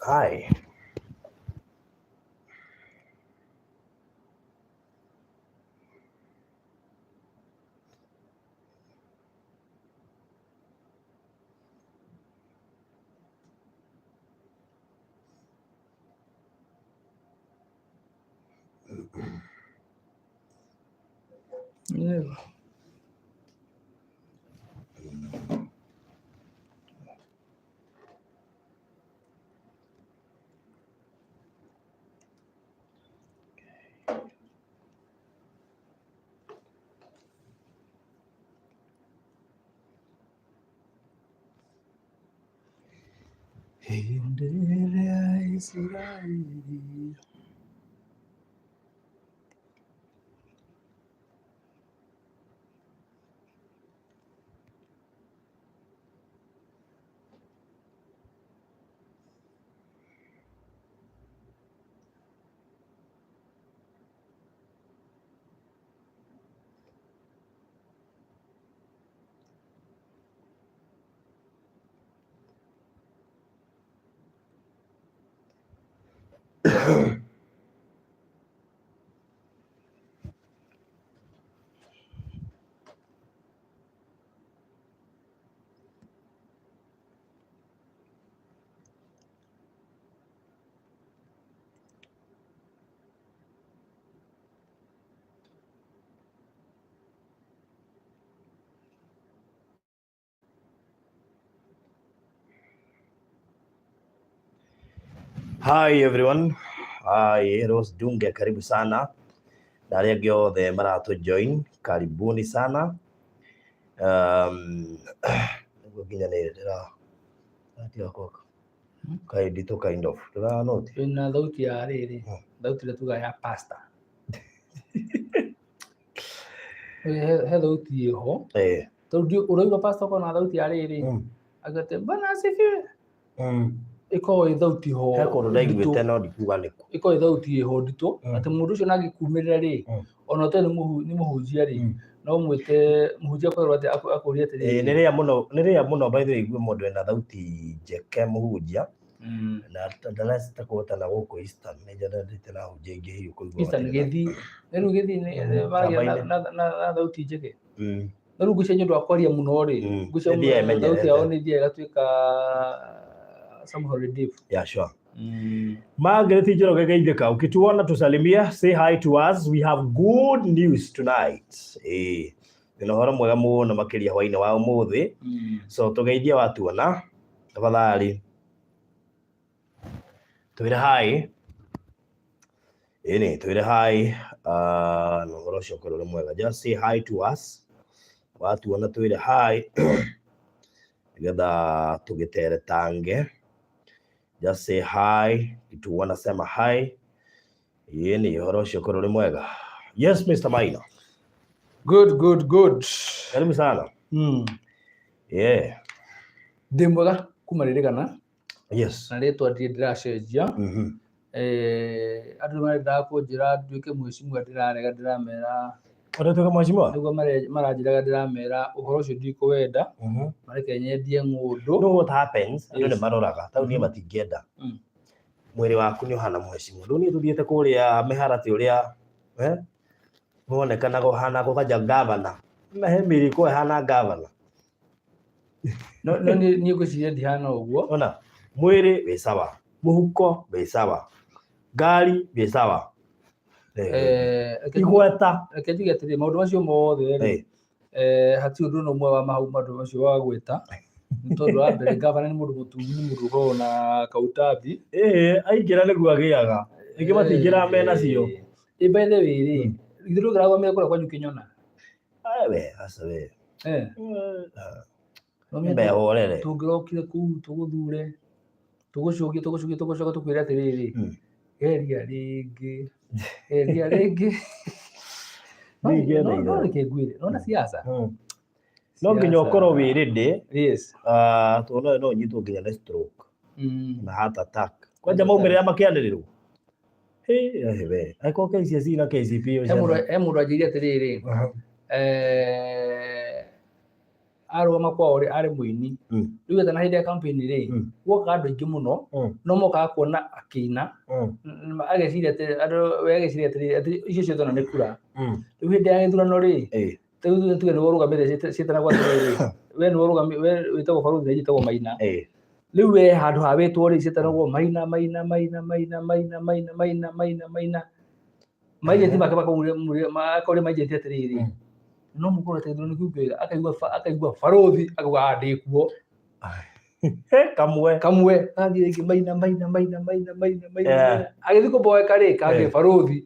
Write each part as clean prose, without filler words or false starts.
Hi. Yeah. Hĩndĩ ĩrĩa Isiraeli Hi everyone. Hi, Rose Dunge, karibu sana na arĩa angĩ othe maratũ join, karibuni sana. Nĩguo nginya nĩ ndĩra ndĩratiga gwaka kainditũ kind of ndĩra note Wĩna thauti ya rĩrĩ, thauti ĩrĩa tugaga ya pastor. He thauti ĩho. Tondũ ũraigua pastor akorwo na thauti ya rĩrĩ, agate Bwana asifiwe. Ĩkoragwo ĩ thauti ho He kũndũ ndaiguĩte no ndikuga nĩkũ. Ĩkoragwo ĩ thauti ĩho nditũ, atĩ mũndũ ũcio nangĩkumĩrĩra rĩ, ona ũtarĩ nĩ mũhunjia rĩ, no mwĩte mũhunjia akwĩrwo atĩ akũrie atĩrĩrĩ. Nĩ rĩa mũno, nĩ rĩa mũno by the way igue mũndũ ena thauti njeke mũhunjia. Na ndanacita kũhotana gũkũ Eastern, nĩ njonete na ahunjia aingĩ hihi kũigua Eastern matirĩ na- Gĩthii. Rĩu Gĩthii nĩ maragia na thauti njeke. No rĩu ngwĩciria nĩ ũndũ wa kwaria mũno rĩ, ngwĩciria Nĩ thiaga thauti yao ĩmenyerete. nĩ ĩthiaga ĩgatuĩka somehow deep. Yeah, sure. Margaret Njoroge Geithĩka, ukituona tusalimia, say hi to us. We have good news tonight. Eh, nĩ ũhoro mwega mũno makĩria hwainĩ wa ũmũthĩ. So tũgeithie watuona, tafadhali. Twĩre hi. Ĩni, twĩre hi. Na ũhoro ũcio ũkorwo ũrĩ mwega. Just say hi to us. Watuona twĩre hi. Nĩgetha tũgĩteretange. Just say hi. Tuona sema hi. Ĩni, ũhoro ũcio ũkorwo ũrĩ mwega. Yes, Mr. Maina. Good, good, good. Karibu sana. Yeah. Ndĩ mwega kuma rĩrĩgana. Yes. Na rĩtwa ndirĩ ndĩracenjia. Andũ nĩ marendaga kũnjĩra nduĩke mheshimiwa ndĩrarega ndĩramera. Ũratuĩka mheshimiwa? Nĩguo maranjĩraga ndĩramera ũhoro ũcio ndikũwenda. Mareke nyendie ng'ũndũ. You know what happens? Andũ nĩ maroraga. Tau niĩ matingĩenda. Mwĩrĩ waku nĩ ũhana mheshimiwa. Rĩu niĩ tũthiĩte kũrĩa mĩharatĩ ũrĩa wonekanaga ũhana gũkanja gavana. Na he mĩrĩ ĩkoragwo ĩhana gavana. No no niĩ ngwĩciria ndihana ũguo. Ona mwĩrĩ wĩ sawa, mũhuko wĩ sawa, ngari wĩ sawa. Igweta. Reke njuge atĩrĩ, maũndũ macio mothe rĩ, hatirĩ ũndũ ona ũmwe wa maũndũ macio wagweta. Nĩ tondũ wa mbere gavana nĩ mũndũ mũtungu, nĩ mũndũ ũkoragwo na kautabi. Aingĩra nĩguo agĩaga. Rĩngĩ matingĩraga menacio. By the way rĩ, githĩ ndũngĩrathomire kũrĩa kwanyu Kĩnyona? We, aca we. Mbehorere. Tũngĩrokire kũu tũgũthure, tũgũcũgie, tũgũcũgie, tũgũcoka tũkwĩre atĩrĩrĩ, geria rĩngĩ, geria rĩngĩ. No reke ngwĩre, nona siasa? No nginya ũkorwo wĩ ready. Yes. Tondũ no ũnyitwo nginya nĩ stroke. Na heart attack. Kwanja maumĩrĩra makĩanĩrĩrwo. Hey, we. Angĩkorwo KCSE na KCPE He mũndũ anjĩrire atĩrĩrĩ, Arũgama kwao rĩ, arĩ mũini. Rĩu etana hĩndĩ ya campaign rĩ, guokaga andũ aingĩ mũno, no mokaga kuona akĩina. Ageciria atĩ andũ, we ageciria atĩrĩrĩ, atĩ icio ciothe ona nĩ kura. Rĩu hĩndĩ ya gĩthurano rĩ, rĩu tuge nĩwe ũrũgamĩte ciĩtanagwo atĩrĩrĩ, we nĩwe ũrũgamĩ, we wĩtagwo Barũthi na njĩtagwo Maina. Rĩu we handũ ha wĩtwo rĩ, ciĩtanagwo Maina, Maina, Maina, Maina, Maina, Maina, Maina, Maina, Maina. Maijenti make makoria maijenti atĩrĩrĩ, no mũkorwo gĩthurano kĩu kĩega, akaigua akaigua Barũthi akauga, "Ah, ndĩ kuo." Kamwe. Kamwe gathiĩ rĩngĩ Maina, Maina, Maina, Maina, Maina, Maina. Maina. Agĩthiĩ kũboeka rĩ, kangĩ Barũthi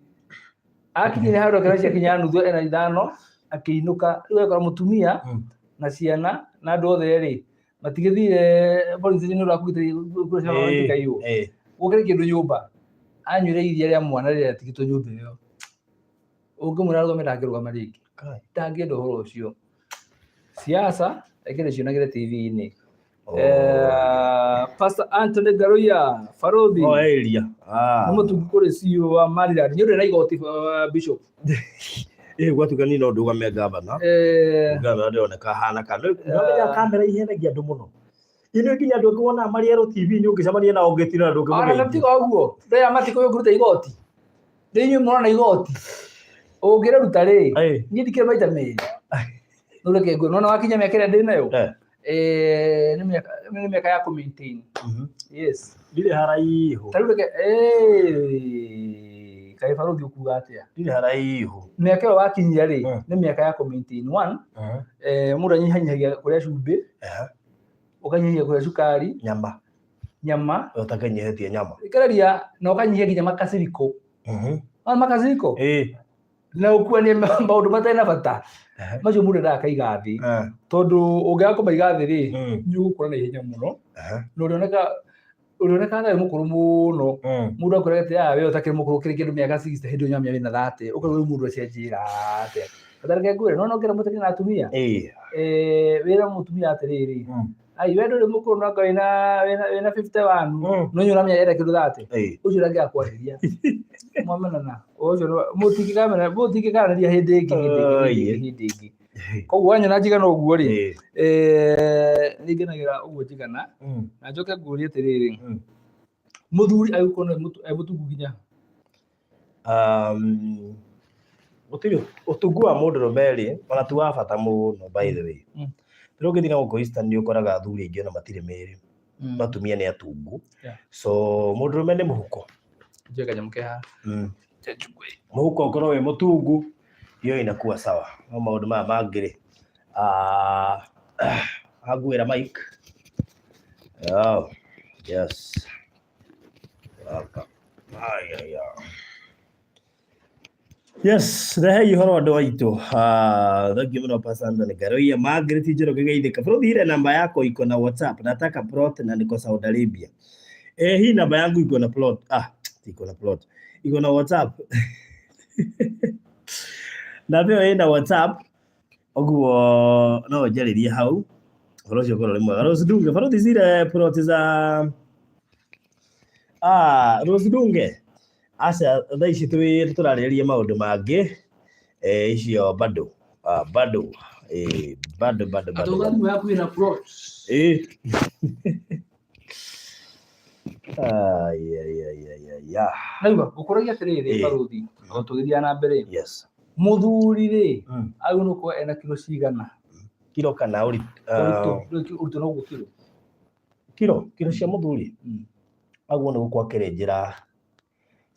akinyire handũ akĩona ciakinya nuthu ena ithano, akĩinũka. Rĩu agĩkora mũtumia na ciana na andũ othe rĩ, matigĩthire police station nĩ ũndũ wa kũgitĩra kura cia itikaiywo. Gũkĩrĩ kĩndũ nyũmba, anyuire iria rĩa mwana rĩrĩa rĩatigĩtwo nyũmba ĩyo. Ũngĩmwĩra arũgame, ndangĩrũgama rĩngĩ. Ndangĩenda ũhoro ũcio. Siasa reke ndĩcionagĩre TV-inĩ. Oh. Pastor Anthony Ngaruiya Barũthi. Oh, area. Ah. Nĩ mũtungu kũrĩ CEO wa Maryland. Nĩ ũndũ na igoti, Bishop. Gwatuĩka niĩ no ndũgame gavana. Gavana ndĩroneka hana kana. Nĩũramenya kamera ihenagia andũ mũno. Inyuĩ nginya andũ angĩ wonaga marĩ erũ TV-inĩ, ũngĩcemania nao ũngĩtira Ona ndũngĩmũgeithia. tiga ũguo, ndĩya matikũ ũngĩruta igoti. Nĩ inyuĩ mũrona igoti. Ũngĩrĩruta rĩ, niĩ ndikĩrĩ maita merĩ. Nũreke nguo. Nona wakinya mĩaka ĩrĩa ndĩ nayo. Nĩ mĩaka ya kũ maintain. Yes. Ndirĩ haraihu. Ta rĩu reke, kaĩ Barũthi ũkuga atĩa? Ndirĩ haraihu. Mĩaka ĩyo wakinyia rĩ, nĩ mĩaka ya kũ maintain. One, mũndũ anyihanyihagia kũrĩa cumbĩ, ũkanyihia kũrĩa cukari, Nyama. Nyama. Ũtakĩnyihetie nyama. Ikereria na ũkanyihia nginya makasiriko. Wona makasiriko? Na ũkuanie maũndũ matarĩ na bata. Macio mũndũ endaga akaiga thĩ. Tondũ ũngĩaga kũmaiga thĩ rĩ, nĩ ũgũkũra na ihenya mũno. Na ũrĩoneka ta wĩ mũkũrũ mũno. Mũndũ akwĩraga atĩ, "Ah, we ũtakĩrĩ mũkũrũ, ũkĩrĩ kĩndũ mĩaka 60," hĩndĩ ĩyo nĩũramenya wĩna 30. Ũkarigwo rĩu mũndũ acenjĩra atĩa. Bata reke ngwĩre, nĩwona ũngĩra mũtumia na atumia? Wĩre mũtumia atĩrĩrĩ, "Ai, we ndũrĩ mũkũrũ, no anga wĩna 51." No nĩ ũramenya enda kĩndũ 30. Ũcio ndangĩaga kwarĩria. Mwamenana. Ũcio mũtingĩkamena, mũtingĩkaranĩria hĩndĩ ĩngĩ, hĩndĩ ĩngĩ, hĩndĩ ĩngĩ, hĩndĩ ĩngĩ. Koguo wanyona njigana ũguo rĩ, nĩ ngenagĩra ũguo njigana. Na njoke ngũrie atĩrĩrĩ, mũthuri agĩkorwo nĩ e mũtungu nginya? Gũtirĩ ũtungu wa mũndũrũme rĩ, ona ti wa bata mũno, by the way. Rĩu ũngĩthiĩ na gũkũ Eastern nĩ ũkoraga athuri aingĩ ona matirĩ mĩĩrĩ. No atumia nĩ atungu. So mũndũrũme nĩ mũhuko. Njoe kanyamũ ke haha. Njoe. Mũhuko ũkorwo wĩ mũtungu, hiyo inakuwa sawa. No maũndũ maya mangĩ rĩ, ah, anguĩra mic. Oh, yes. Welcome. Ai, ai, ai. Yes, rehei ũhoro andũ aitũ. Ah, thank you mũno Pastor Anthony Ngaruiya. Margaret Njoroge Geithĩka. Bro, ile namba yako iko na WhatsApp. Nataka plot na niko Saudi Arabia. Hii namba yangu iko na plot. Ah, iko na plot. Iko na WhatsApp. Namba ĩyo ĩna WhatsApp. Ũguo no ũnjarĩrie hau. Ũhoro ũcio ũkorwo ũrĩ mwega. Rose Dunge, Barũthi, zile plot za, ah, Rose Dunge. Aca, thaa ici twĩ tũrarĩrĩria maũndũ mangĩ. Icio bado. Ah, bado. Bado bado bado. Atauga thimũ yaku ĩna plot. Ai, ai, ai, ai, ai, ah. Naigua ngũkũragia atĩrĩrĩ, Barũthi, o tũgĩthiaga na mbere, mũthuri rĩ, agĩrĩirwo nĩ gũkorwo ena kiro cigana? Kiro kana ũritũ? Ũritũ, ũritũ noguo kiro. Kiro cia mũthuri aguo nĩ gũkorwo akĩrĩnjĩra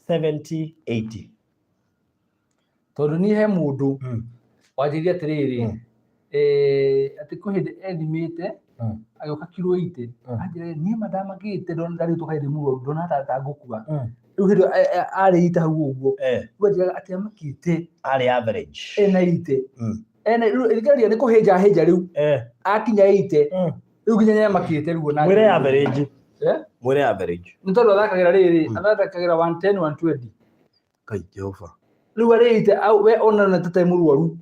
70, 80. Tondũ niĩ he mũndũ wanjĩrire atĩrĩrĩ, atĩ kwĩ hĩndĩ ethimĩte, agĩũka kiro 80. Anjĩra, "Niĩ ma ndamakĩte ndona ndarĩtwo kaĩ ndĩ mũrwaru, ndona ta ngũkua." Rĩu hĩndĩ ĩyo arĩ ita hau ũguo. Rĩu anjĩraga atĩ amakĩte. Arĩ average. Ena 80. Ena rĩu ĩrĩgeria nĩ kũhĩnja hĩnja rĩu. Akinya 80. Rĩu nginya nĩamakĩte rĩu ona. Mwĩre average. Eh? Mwĩre average. Nĩ tondũ athakagĩra rĩrĩ, athakagĩra 110, 120. Kai Jehova. Rĩu arĩ 80, we ona na tete mũrwaru.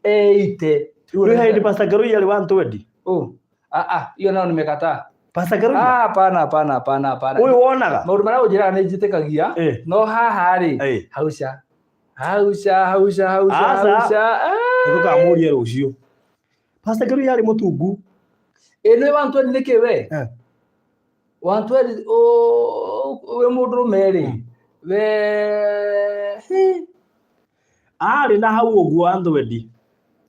80. Rĩu Rĩu hĩndĩ Pastor Ngaruiya arĩ 120. Oh. Ah ah, hiyo nayo nimekataa. Pastor Ngaruiya. Ah, hapana, hapana, hapana, hapana. Ũyũ wonaga. Maũndũ marĩa ũnjĩraga nĩ njĩtĩkagia, no haha rĩ, hauca. Hauca, hauca, hauca, Aca. hauca. Ah. Nĩtũkamũria rũciũ. Pastor Keruya arĩ mũtungu. Ĩ nĩ 120 nĩkĩ we? Eh. 120 wĩ mũndũrũme rĩ, we hi. Arĩ na hau ũguo 120.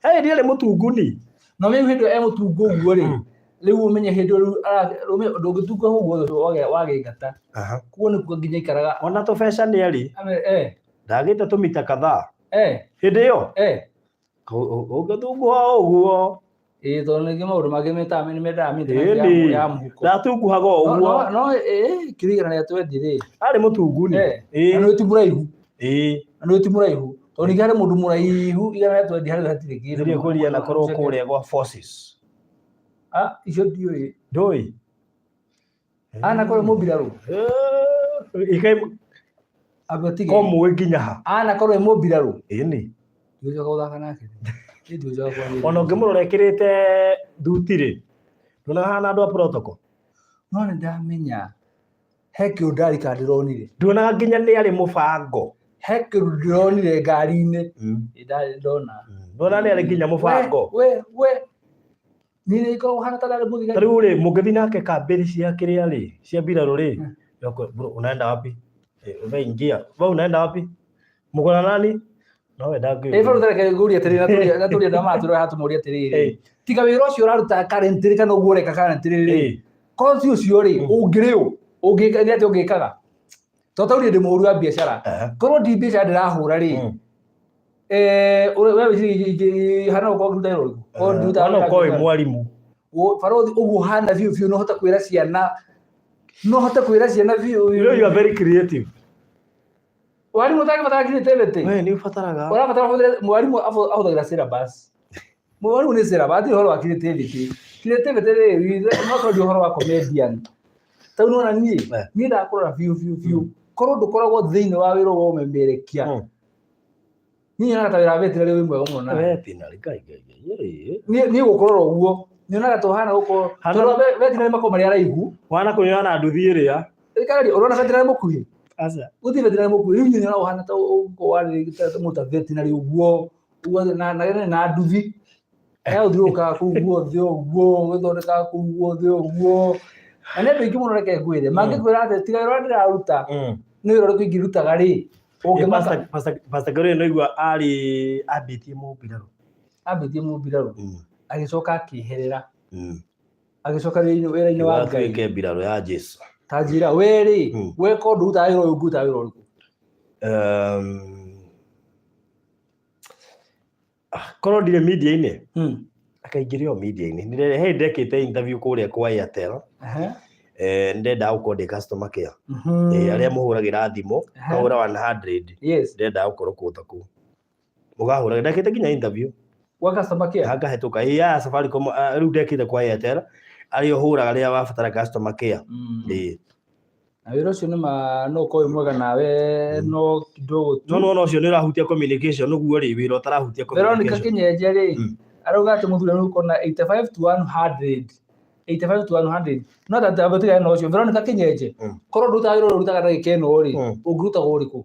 He hĩndĩ arĩ mũtungu ni. No rĩu hĩndĩ ĩyo e mũtungu ũguo rĩ, rĩu ũmenye hĩndĩ ĩyo rĩu ndũngĩtunguha ũguo wagĩngata. Koguo nĩ kuga nginya ikaraga. Ona tũbeca nĩ arĩ. Eh. Ndagĩte tũmita kadhaa. Eh. Hĩndĩ ĩyo? Eh. Ũngĩtunguha ũguo. Ĩĩ tondũ ningĩ maũndũ mangĩ metaga nĩ mendaga maintenance Ĩni. ya mũhuko. Ndatunguhaga o No ũguo. no ĩĩ kiro igana rĩa twendi rĩ. Arĩ mũtungu ni. Eh. Ĩĩ. Na nĩ ti mũraihu. Ĩĩ. Na nĩ ti mũraihu. Tondũ ningĩ harĩ mũndũ mũraihu 120 harĩ hatirĩ kĩndũ. Ndirĩ kũria na korwo kũrĩa gwa forces. Ah, icio ndiũĩ. Ndũĩ? Anakorwo mũmbirarũ. Ikai Amba tige. ko mũĩ nginya ha? Anakorwo e mũmbirarũ. Ĩni. Ndigũcoka gũthaka nake. Niĩ ndigũcoka kwaria. Ona ũngĩmũrora ekĩrĩte thuti rĩ, nduonaga hana andũ a protocol. No nĩ ndamenya he kĩndũ ndarika ndĩronire. Nduonaga nginya nĩ arĩ mũbango. He kĩndũ ndĩronire ngari-inĩ. Ndona. Nduona nĩ arĩ nginya mũbango. We we niĩ nĩ ngoragwo hana ta ndarĩ mũthigari. Ta rĩu rĩ, mũngĩthiĩ nake kambĩri cia kĩrĩa rĩ, cia mbirarũ rĩ, yoko, bro, unaenda wapi? Eh, umeingia. Wewe unaenda wapi? Mko na nani? No we ndangĩ. Ĩ baru tareke ngũrie atĩrĩrĩ na tũrie na tũrie ndama tũrĩa hatũmũrie atĩrĩrĩ. Eh. Tiga wĩra ũcio ũraruta currently kana ũguo ũreka currently rĩ. Eh. Kothi ũcio rĩ, ũngĩrĩ ũ? Ũngĩka nĩ atĩa ũngĩkaga? Tondũ taũni ndĩ mũhũri wa biacara. Korwo ndi biacara ndĩrahũra rĩ, eh, we wĩciria hana ũkorwo ngĩruta wĩra ũrĩkũ? Korwo ndĩrutaga Ona wĩra ũkorwo wĩ ngĩruta- mwarimũ. Barothi ũguo hana biũ biũ no hote kwĩra ciana no hote kwĩra ciana biũ. You know you are very creative. Warimu ũtangĩbatara creativity. We nĩ ũbataraga. Ũrabatara kũhũthĩra mwarimu ahũthagĩra syllabus. Mwarimu nĩ syllabus, hatirĩ ũhoro wa creativity. Creativity rĩ, no twarie ũhoro wa comedian. Tondũ nĩwona niĩ, niĩ ndakũrora biũ biũ biũ. Korwo ndũkoragwo thĩinĩ wa wĩra wa ũmemerekia. Niĩ nyonaga ta wĩra wa veterinary wĩ mwega mũno nawe. Veterinary, ngai ngai ngai. Niĩ niĩ gũkũrora ũguo, nyonaga ta ũhana gũkorwo tondũ veterinary makoragwo marĩ araihu. Wana kũnyua na nduthi ĩrĩa. Ĩkarĩria, ũrona veterinary mũkuhĩ? Aca. Gũtirĩ veterinary mũkuhĩ. Rĩu niĩ nyonaga ũhana ta ũkorwo warĩ mũndũ ta veterinary ũguo, ũguo na na na nduthi. Egũthiũrũrũkaga kũu guothe ũguo, ũgĩthondekaga kũu guothe ũguo. Na nĩ andũ aingĩ mũno reke ngwĩre, mangĩkwĩra atĩ tiga wĩra ũrĩa ndĩraruta, nĩ wĩra ũrĩkũ ingĩrutaga rĩ, ũngĩmaka. Pastor Gabriel nĩigua arĩ ambĩtie mũmbirarũ. Ambĩtie mũmbirarũ, agĩcoka akĩeherera, agĩcoka wĩra-inĩ wa Ngai. Atuĩke mbirarũ ya Jesu. Ta njĩra, we rĩ, we ko ndũrutaga wĩra ũyũ ũngĩruta wĩra ũrĩkũ? Korwo ndirĩ media-inĩ, akaingĩria o media-inĩ. Nĩ hĩndĩ ndekĩte interview kũrĩa kwa Airtel. Nĩndendaga gũkorwo ndĩ customer care. Arĩa mũhũragĩra thimũ, ũkahũra 100. Yes. Ndendaga gũkorwo kũndũ ta kũu. Mũkahũra, ndekĩte nginya interview. Gwa customer care? Ngahĩtũka. Ĩĩ ya Safaricom, rĩu ndekĩte kwa Airtel, arĩa ũhũraga rĩrĩa wabatara customer care. Ĩĩ. Na wĩra ũcio nĩ ma no ũkorwo wĩ mwega nawe no kidogo tu. No nĩwona ũcio nĩ ũrahutia communication ũguo rĩ, wĩra ũtarahutia Veronica communication. Kĩnyenje rĩ, arauga atĩ mũthuri nĩ ũkona 85 to 100. 85 to 100. No ta ta tigane na ũcio. Veronica Kĩnyenje, korwo ndũrutaga wĩra ũrĩa ũrutaga ndagĩka ĩno rĩ, ũngĩrutaga ũrĩkũ?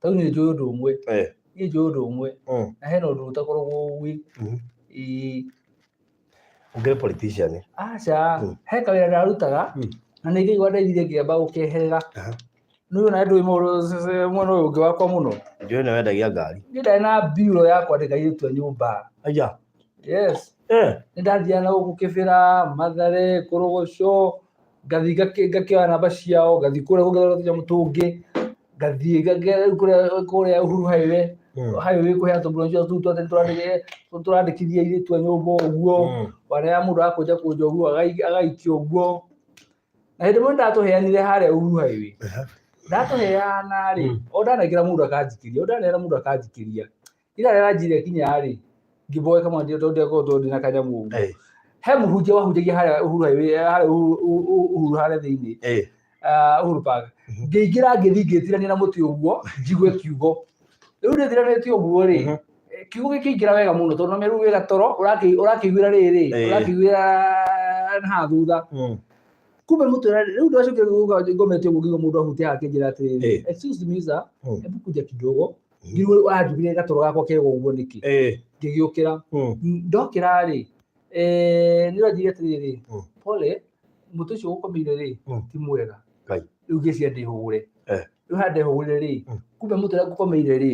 Tondũ niĩ njũĩ ũndũ ũmwe. Niĩ njũĩ ũndũ ũmwe. Na hena ũndũ ũtakoragwo wĩ. Ĩĩ. Ũngĩrĩ politician. Aca, he kawĩra ndarutaga na nĩ ngĩigua ndeithire ngĩamba gũkeherera. Nĩ ũĩ ona ndũĩ maũndũ mwena ũyũ ũngĩ wakwa mũno. Njũĩ nĩ wendagia ngari. Niĩ ndarĩ na mbiro ya kwandĩka airĩtu a nyũmba. Aya. Yes. Nĩ ndathiaga na gũkũ Kĩbĩra, Mathare, Korogocho, ngathiĩ ngakĩoya namba ciao, ngathiĩ kũrĩa kũngĩ tũnyamũ tũngĩ, ngathiĩ kũrĩa Uhuru Highway, highway kũheana tũmburũcua tũu tũrandĩkithia airĩtu a nyũmba ũguo, warĩa mũndũ akũnja kũnja ũguo agaikia ũguo. Na hĩndĩ ĩmwe ndatũheanire harĩa Uhuru Highway. Ndatũheana rĩ, o ndanengera mũndũ akanjikĩria, o ndanengera mũndũ akanjikĩria. Ira rĩranjire kinya rĩ, ngĩmboeka mwana tondũ ndiakorwo ndĩ na kanyamũ ũguo. He mũhunjia wahunjagia harĩa Uhuru Highway, harĩa Uhuru harĩa thĩinĩ. Uhuru Park. Ngĩingĩra ngĩthiĩ ngĩtirania na mũtĩ ũguo, njigue kiugo. Rĩu ndĩtiranĩtie ũguo rĩ, kiugo gĩkĩingĩra wega mũno tondũ na rĩu wĩ gatoro ũrakĩiguĩra rĩrĩ, ũrakĩiguĩra na haha thutha. Kumbe mũtĩ rĩu ndacokire gũka ngomete ũguo ngĩigua mũndũ ahutia haha akĩnjĩra atĩrĩrĩ, excuse me sir, hebu kuja kidogo. Ngĩigua ũranjugire gatoro gakwa kega ũguo nĩkĩ? Ngĩgĩũkĩra. Ndokĩra rĩ, nĩ ũranjĩire atĩrĩrĩ, pole, mũtĩ ũcio ũkomeire rĩ, ti mwega. Ngai. Rĩu ngĩciria ndĩhũgũre. Rĩu haha ndehũgũrire rĩ, kumbe mũtĩ ũrĩa ngũkomeire rĩ,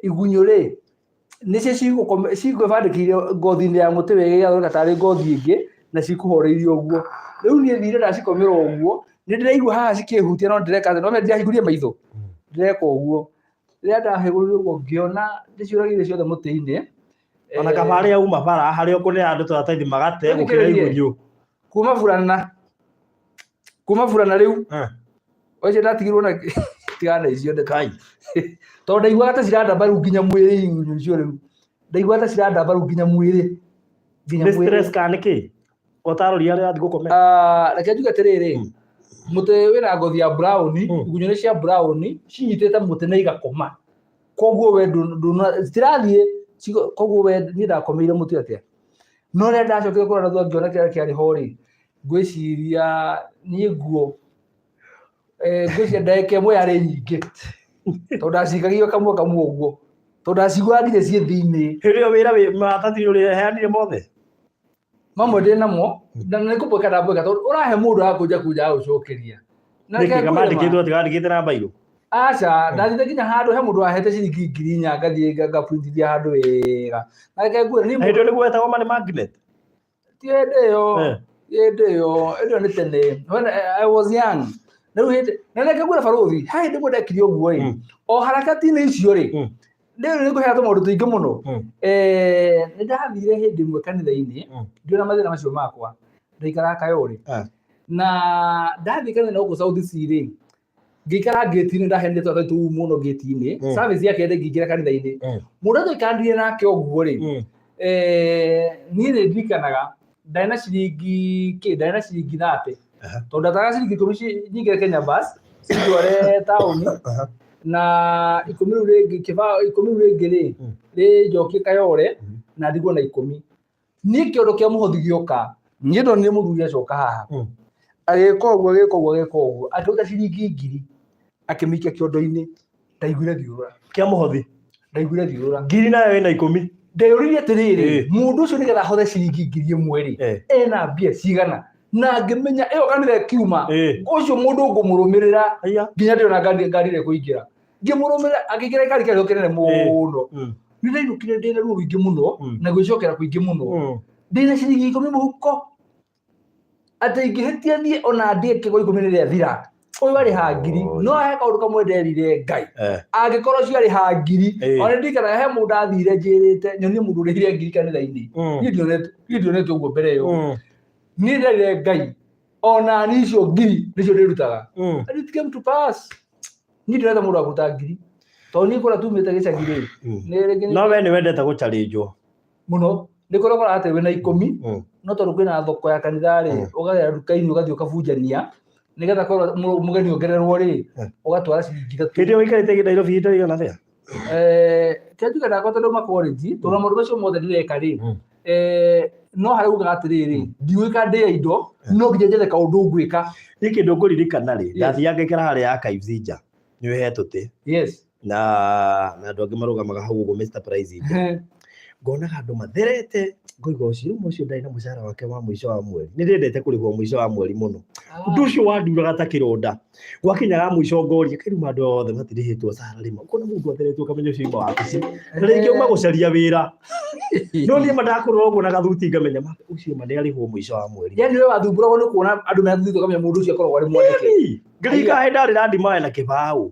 igunyũ rĩ, nĩcio cigwĩbandĩkĩire ngothi-inĩ ya mũtĩ wega, igathondeka tarĩ ngothi ĩngĩ na cikũhoreirie ũguo. Rĩu niĩ thire ndacikomera ũguo, nĩ ndĩraigua haha cikĩhutia no ndĩreka atĩ, no ndĩrahingũria maitho, ndĩreka ũguo. Rĩrĩa ndahingũrire ũguo ngĩona ndĩciũragĩire ciothe mũtĩ-inĩ. Ona kaba arĩa uma bara harĩa ũkũnea andũ tũratathi magate gũkĩra igunyũ. Kuma burana. Kuma burana rĩu. Ũcio ndatigirwo na tigana icio ndeto. Kai. Tondũ ndaiguaga ta cirandamba rĩu nginya mwĩrĩ igunyũ icio rĩu. Ndaiguaga ta cirandamba rĩu nginya mwĩrĩ. Nginya Nĩ mwĩrĩ. stress kana nĩkĩ? Ũtarori arĩa athiĩ gũkomera. Reke njuge atĩrĩrĩ, mũtĩ wĩna ngothi ya brown, igunyũ nĩ cia brown, cinyitĩte mũtĩ na igakoma. Koguo we ndũna, citirathiĩ, koguo we niĩ ndakomeire mũtĩ atĩa? No rĩrĩa ndacokire kũrora thutha ngĩona kĩrĩa kĩarĩ ho rĩ, ngwĩciria niĩ nguo, ngwĩciria ndagĩka ĩmwe yarĩ nyingĩ, tondũ ndacikagio kamwe kamwe ũguo, tondũ ndaciguaga nginya ciĩ thĩiniĩ. Hĩndĩ ĩyo wĩra wĩ maratathi ũrĩheanire mothe? Mamwe ndĩ namo, na nĩ kũbweka ndabweka, tondũ ũrahe mũndũ agakũnja kunja agagũcokeria. Na Nĩkĩ reke ngwĩre ma. mandĩkĩtwo atĩ wandĩkĩte na mbairũ? Aca, ndathiĩte nginya handũ he mũndũ wahete ciringi 4,000 ngathiĩ ngaprintithia handũ wega. Na reke ngwĩre, niĩ Na hĩndĩ ĩyo nĩguo wetagwo money magnet? Ti hĩndĩ ĩyo, ti hĩndĩ ĩyo, hĩndĩ ĩyo nĩ tene. When I was young. Na rĩu hĩndĩ, na reke ngwĩre barũthi, he hĩndĩ ĩmwe ndekire ũguo ĩ, o harakati-inĩ icio rĩ, rĩu nĩ ngũheana tũmaũndũ tũingĩ mũno. Nĩ ndathire hĩndĩ ĩmwe kanitha-inĩ, ndĩ na mathĩna macio makwa, ndaikaraga Kayole. Na ndathiĩ kanitha gũkũ South C rĩ, ngĩikara ngĩti-inĩ, ndaheanire tũratathi tũu mũno ngĩti-inĩ, service yake ngĩingĩra kanitha-inĩ. Mũndũ ũrĩa twaikaranirie nake ũguo rĩ, niĩ nĩ ndirikanaga ndarĩ na ciringi kĩ, ndarĩ na ciringi 30. Tondũ ndatwaraga ciringi 10 nyingĩre Kenya Bus, cindware taũni, na 10 rĩu rĩngĩ, kĩbaũ 10 rĩu rĩngĩ rĩ, rĩnjokie Kayole, na ndigwo na 10. Niĩ kĩondo kĩa mũhothi gĩoka, niĩ ndonire mũthuri acoka haha. Agĩka ũguo, agĩka ũguo, agĩka ũguo, akĩruta ciringi 1,000, akĩmĩikia kĩondo-inĩ, ndaiguire thiũrũra. Kĩa mũhothi? Ndaiguire thiũrũra. 1,000 nayo ĩna 10. Ndeyũririe atĩrĩrĩ, mũndũ ũcio nĩgetha ahothe ciringi 1,000 rĩ, ena mbia cigana? Na ngĩmenya ĩyo kanitha ĩkiuma, ũcio mũndũ ngũmũrũmĩrĩra nginya ndĩona ngari ĩrĩa ĩkũingĩra. Ngĩmũrũmĩrĩra, akĩingĩra gĩkari kĩarĩ kĩnene mũno. Nĩ ndainũkire ndĩna ruo rũingĩ mũno, na gwĩcokera kũingĩ mũno. Ndĩna ciringi 10 mũhuko. Atĩ ingĩhĩtia niĩ ona ndĩe kĩgo 10 nĩ rĩathira. Ũyũ arĩha 1,000. No he kaũndũ kamwe nderire Ngai. Angĩkorwo ũcio arĩha 1,000, ona ndirikanaga he mũndũ athire njĩrĩte, nyonie mũndũ ũrĩhire 1,000 kanitha-inĩ. Niĩ ndionete ũguo mbere ĩyo. Niĩ nderire Ngai, ona niĩ icio 1,000 nĩcio ndĩrutaga. And it came to pass. Niĩ ndionete mũndũ wa kũruta 1,000. Tondũ niĩ kũrĩa tumĩte gĩcagi rĩ, nĩ rĩngĩ nĩ No we nĩ wendete gũcharĩnjwo. Mũno. Nĩ kũrĩa ũkoraga atĩ wĩna 10, no tondũ kwĩna thoko ya kanitha rĩ, ũkagera nduka-inĩ ũgathiĩ ũkabunjania, nĩgetha korwo mũgeni ongererwo rĩ, ũgatwara ciringi 3. Hĩndĩ ĩyo wĩikarĩte Nairobi ihinda rĩigana atĩa? Kĩrĩa njuge ndakwa tondũ ndauma college, tondũ maũndũ macio mothe ndĩreka rĩ, no harĩa ugaga atĩrĩrĩ, ndiũĩ kana ndĩe indo, no nginya njethe kaũndũ ngwĩka. Niĩ kĩndũ ngũririkana rĩ, ndathiaga ngaikara harĩa archives nja, nĩ ũĩ he tũtĩ. Na andũ angĩ marũgamaga hau ũguo Mr Price nja. Ngonaga andũ matherete, ngoiga ũcio rĩu ũcio ndarĩ na mũcara wake wa mũico wa mweri. Nĩ ndĩendete kũrĩhwo mũico wa mweri mũno. Ũndũ ũcio wanduraga ta kĩronda. Gwakinyaga mũico ngoria, kaĩ rĩu andũ othe matirĩhĩtwo salary ma. Ũkona mũndũ atherete ũkamenya ũcio auma wabici. Na rĩngĩ auma gũcaria wĩra. No niĩ ma ndakũrora ũguo na gathuti ngamenya ma ũcio ma nĩarĩhwo mũico wa mweri. Yaani we wathumbũragwo nĩ kuona andũ mena thuti ũkamenya mũndũ ũcio akoragwo arĩ mwandĩke. Ĩni, ngĩririkana hĩndĩ ndarĩ Randimawe na kĩbaũ.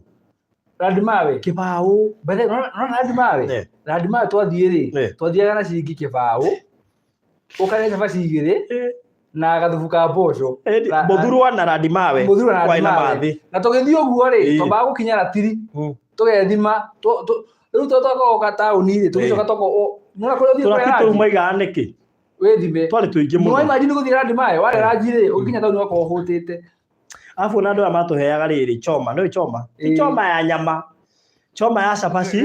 Randimawe? Kĩbaũ. By the way, nona Randimawe? Randimawe twathiĩ rĩ, twathiaga na ciringi kĩbaũ, ũkarĩa cabaci 2 na gathubu ka mboco. Mũthurwa na Randimawe. Mũthurwa na Kwarĩ na Randimawe. mathĩ. Na tũgĩthiĩ ũguo rĩ, twambaga gũkinya ratiri, tũgethima, rĩu twagoka taũni rĩ, tũgĩcoka nĩwona kũrĩa ũthiĩ kũrĩa Tũrati tũu ranji? maigaga nĩkĩ? Wĩthime. Twarĩ tũingĩ mũno. Nĩwa imagine gũthiĩ Randimawe, warĩa ranji rĩ, ũgĩkinya taũni ũgakorwo ũhũtĩte. Arabu ona andũ aya matũheaga rĩrĩ choma, nĩũĩ choma? Ti choma ya nyama, choma ya cabaci,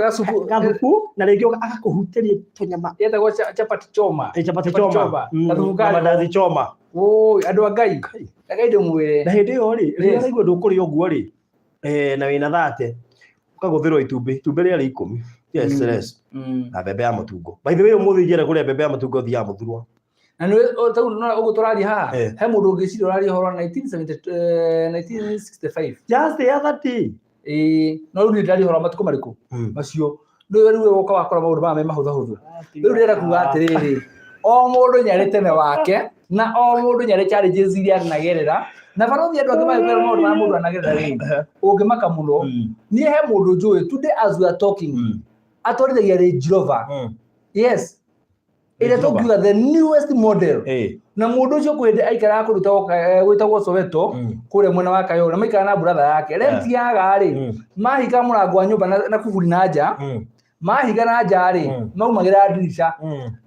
Gacubu. gathubu, na rĩngĩ agakũhutĩria tũnyama. Yetagwo chapati choma. Chapati Chapati choma. choma. Gathubu Na karĩ mandazi choma. Oi, andũ a Ngai. Ngai ndĩmwĩre. Na hĩndĩ ĩyo rĩ, rĩrĩa Yes. ũraigua ndũkũrĩa ũguo rĩ, na wĩna 30, ũkagũthĩrwo itumbĩ, itumbĩ rĩarĩ 10. Yes, stress. Na mbembe ya mũtungo. By the way, ũmũthĩ ingĩenda kũrĩa mbembe ya mũtungo thiaga mũthurwa. Na nĩ tau no ũguo tũraria haha, Eh. he mũndũ ũngĩciria ũraria ũhoro wa 1970, 1965. Just the other day. Ĩĩ, no rĩu niĩ ndĩraria ũhoro wa matukũ marĩkũ macio. Rĩu rĩu woka wakora maũndũ maya me mahũthahũthũ. Rĩu ndĩrenda kuga atĩrĩrĩ, o mũndũ nĩarĩ tene wake na o mũndũ nĩarĩ challenges iria anagerera, na barothi andũ angĩ mangĩkwĩra maũndũ marĩa mũndũ anagerera rĩ, ũngĩmaka mũno. Niĩ he mũndũ njũĩ today as we are talking, atwarithagia Range Rover. Yes, ĩrĩa Range Rover. tũngiuga the newest model. Na mũndũ ũcio kwĩ hĩndĩ aikaraga kũndũ gwĩtagwo Soweto, kũrĩa mwena wa Kayole, na maikaraga na brother yake. Rent yaga rĩ, mahinga mũrango wa nyũmba na kuburi na nja, mahinga na nja rĩ, maumagĩra ndirica.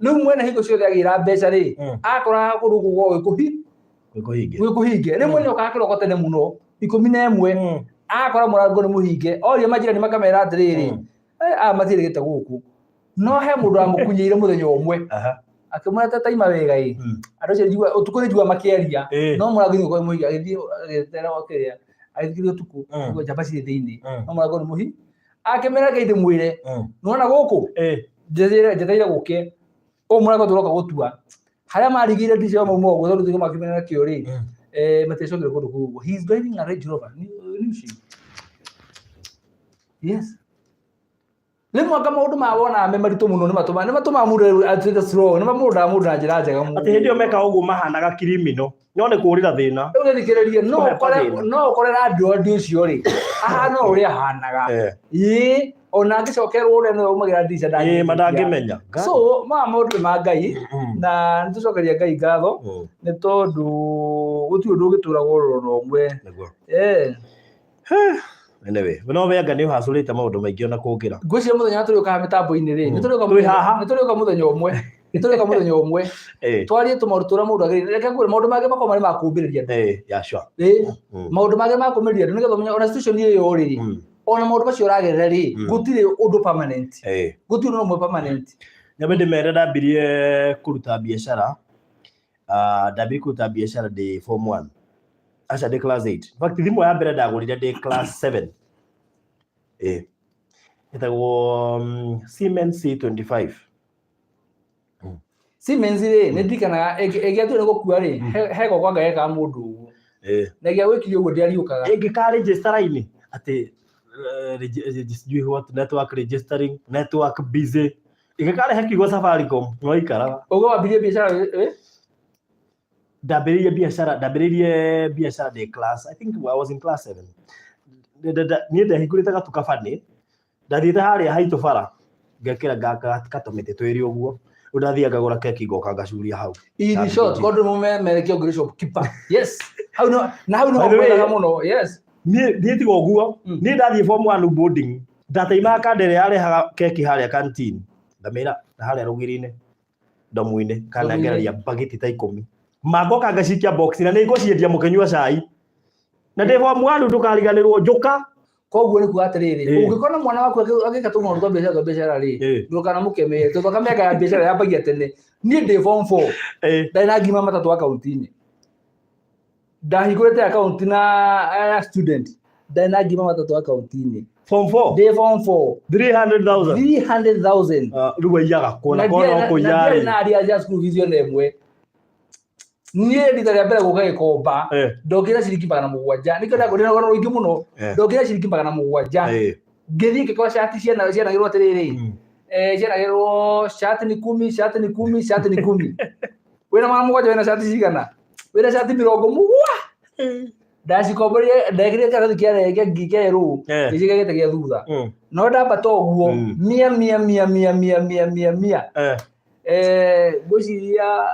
Rĩu mwene hingo ciothe agĩra mbeca rĩ, akoraga kũndũ gũkũ gwĩ Gwĩ kũhinge. Gwĩ kũhinge. Rĩmwe nĩ okaga kĩroko tene mũno 11, akora mũrango nĩ mũhinge, oria majirani makamera atĩrĩrĩ, "Eh, aya matiĩrĩgĩte gũkũ." No he mũndũ wamũkunyĩire mũthenya ũmwe, akĩmwĩra ta taima wega ĩ, andũ acio njigua ũtukũ nĩ njigua makĩaria, no mũrango nĩ ũkorwo mũhinge. Agĩthiĩ agĩetera kĩrĩa, agĩthikĩrĩria ũtukũ, akĩigua njamba cirĩ thĩinĩ, no mũrango nĩ mũhi. Akĩmera reke ndĩmwĩre, nĩwona gũkũ njetereire gũke, ũyũ mũrango tũroka gũtua. Harĩa marigĩire ndica ĩyo mauma ũguo, tondũ tigo makĩmena nakĩo rĩ, matiacokire kũndũ kũu ũguo. He is driving a Range Rover new shape. Yes, rĩmwe anga maũndũ ma wonaga me maritũ mũno nĩ matũmaga mũndũ atuĩke strong, nĩ mamũndaga mũndũ na njĩra njega mũno. Atĩ hĩndĩ ĩyo meka ũguo mahanaga criminal, no nĩ kũũrĩra thĩna. Rĩu gĩthikĩrĩrie, no Kũhepa ũkore thĩna. no ũkore landlord ũcio rĩ, ahana o ũrĩa ahanaga. Ĩĩ, ona angĩcokerwo ũrĩa nĩwe umagĩra ndirica Ĩĩ, ma ndangĩmenya. So maya maũndũ nĩ ma Ngai, na nĩ tũcokeria Ngai ngatho, nĩ tondũ gũtirĩ ũndũ ũngĩtũra wororo ũmwe. Nĩguo. Eh. Anyway, no we anga nĩ ũhacũrĩte maũndũ maingĩ ona kũngĩra. Ngwĩciria mũthenya ũrĩa tũrĩũkaga mĩtambo-inĩ rĩ, nĩ tũrĩũka Twĩ mũthenya, haha. nĩ tũrĩũka mũthenya ũmwe, nĩ tũrĩũka mũthenya ũmwe twarie tũmaũndũ tũrĩa mũndũ agĩrĩire. Reke ngwĩre, maũndũ mangĩ makoragwo marĩ ma kũmbĩrĩria andũ. Yeah, sure. Maũndũ mangĩ ma kũmbĩrĩria andũ nĩgetha ũmenye ona situation ĩyo rĩ, ona maũndũ macio ũragerera rĩ, gũtirĩ ũndũ permanent, gũtirĩ ũndũ ũmwe permanent. Nyambe ndĩmere ndambirie kũruta biacara. Ndambirie kũruta biacara ndĩ form 1. Aca, ndĩ class 8. In fact, thimũ ya mbere ndagũrire ndĩ class 7. Ĩtagwo Siemens C25. Siemens rĩ, nĩ ndirikanaga ĩngĩatua nĩ gũkua rĩ, he goko anga gekaga mũndũ ũguo, na ĩngĩagwĩkire ũguo ndĩariũkaga. Ĩngĩka register line atĩ sijui what network registering, network busy. Ĩngĩkarehe kiugo Safaricom no ikaraga. Ũguo wambirie biacara ĩ? Ndambĩrĩirie biacara ndĩ class, I think I was in class 7. Niĩ ndehingũrĩte gatuka bani, ndathiĩte harĩa haitũ bara ngekĩra katũmĩtĩ twĩrĩ ũguo. Rĩu ndathiaga ngagũra keki, ngoka ngacuria hau. In short, kondũ mũmemerekia ũngĩrĩ shopkeeper. Yes, hau no na hau no By the way, kwendaga mũno. Yes. Niĩ tiga ũguo, niĩ ndathiĩ form 1 boarding, ndateimaga kanda ĩrĩa yarehaga keki harĩa canteen, ngamĩra na harĩa rũgiri-inĩ ndomu-inĩ kana Ndomu-inĩ. ngeraria bagiti ta 10 mangoka ngacikia box na nĩ ngũciendia mũkĩnyua cai, na ndĩ form 1, ndũkariganĩrwo njũka. Koguo nĩ kuga atĩrĩrĩ, ũngĩkona mwana waku agĩka tũmaũndũ twa biacara rĩ, ndũkanamũkemere, tondũ kamĩaka ya biacara yambagia tene. Niĩ ndĩ form 4, ndarĩ na ngiri 300 akaunti-inĩ. Ndahingũrĩte akaunti na ya student, ndarĩ na 300,000 akaunti-inĩ. Form 4? Ndĩ form 4. 300,000? 300,000. Ah, rĩu waiyaga kuona Na kona na kũiya ndiarĩ rĩ. na aria cia school fees ona ĩmwe. Niĩ rita rĩa mbere gũka gĩkomba, ndokire ciringi 700, nĩkĩo ndakũrĩ na rũgano rũingĩ mũno. Ndokire ciringi 700, ngĩthiĩ ngĩkora cati cianagĩrwo atĩrĩrĩ, cianagĩrwo shati ni kumi, shati ni kumi, shati ni kumi. Wĩna 700, wĩna cati cigana? Wĩna cati 70. Ndacikomborire, ndekĩrire kĩratathi kĩa kĩerũ, ngĩciĩkĩra gĩtĩ gĩa thutha, no ndambata ũguo, mia mia mia mia mia mia mia mia. Ngwĩciria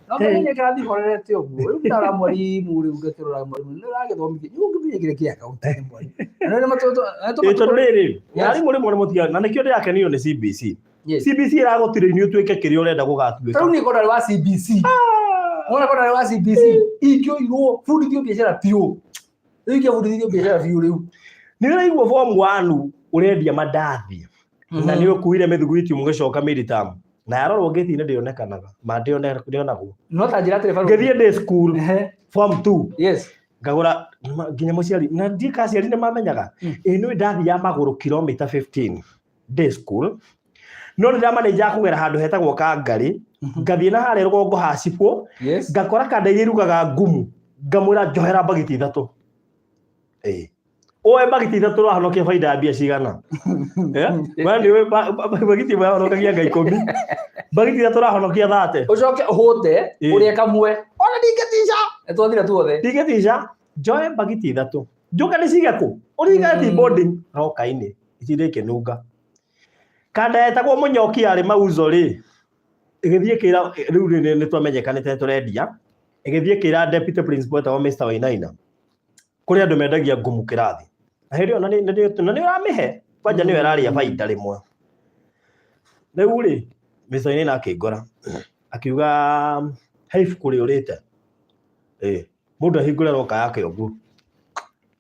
no nĩ kĩrathi horerete ũguo. Rĩu ndara mwarimu, rĩu ngakĩrora mwarimu nĩ ũragĩthomithia, rĩu ũngĩthiĩ kĩrĩa kĩa akaunti mwarimu. Na nĩ Ĩ, tondũ rĩrĩ, arimũ rĩmwe nĩ mũtigaga, na nĩkĩo ndĩrakenirio nĩ CBC. CBC ĩragũtirĩini ũtuĩke kĩrĩa ũrenda gũgatuĩka. Tarĩu niĩ korwo ndarĩ wa CBC, wona korwo ndarĩ wa CBC, ingĩoirwo bundithio biacara biũ. Rĩu ingĩabundithirio biacara biũ rĩu. Nĩ ũraigua form 1 ũrendia mandathi na nĩ ũkuire mĩthugwiti mũgĩcoka midterm, na yarorwo ngĩti-inĩ ndĩonekanaga, ma ndĩonagwo. No ta njĩra atĩrĩ, barũthi. Ngĩthiĩ ndĩ school, form 2, ngagũra nginya mũciari na ndiĩ ka aciari nĩ mamenyaga. Ĩ nĩ ndathi ya magũrũ kilomita 15. Day School, no nĩ ndamanejaga kũgera handũ hetagwo Kangarĩ, ngathiĩ na harĩa rũgongo ha cibũ, ngakora kanda iria irugaga ngumu, ngamwĩra njohera mbagiti 3. Ĩĩ. Oe mbagiti 3 ũrahonokia baida ya mbia cigana? Eh? We nĩ ũĩ mbagiti ĩmwe yahonokagia nga 10. Mbagiti 3 ũrahonokia 30. Ũcoke ũhũte, ũrĩe kamwe. Ona ndingĩtica. Nĩ twathira tuothe. Ndingĩtica. Njoe mbagiti 3. Njoke ndĩcige kũ? Ũririkane ti boarding. Roka-inĩ. Itinda ikĩnunga. Kanda yetagwo mũnyoki yarĩ mauzo rĩ, ĩgĩthiĩ ĩkĩra, rĩu nĩ twamenyekanĩte tũrendia, ĩgĩthiĩ ĩkĩra deputy principal etagwo Mr. Wainaina, kũrĩ andũ mendagia ngumu kĩrathi. Na hĩndĩ ĩyo na nĩ ũramĩhe, kwanja nĩyo ĩrarĩa baida rĩmwe. Rĩu rĩ, Mr. Wainaina akĩngora, akiuga he ibuku rĩũrĩte. Ĩĩ, mũndũ ahingũre roka yake ũguo.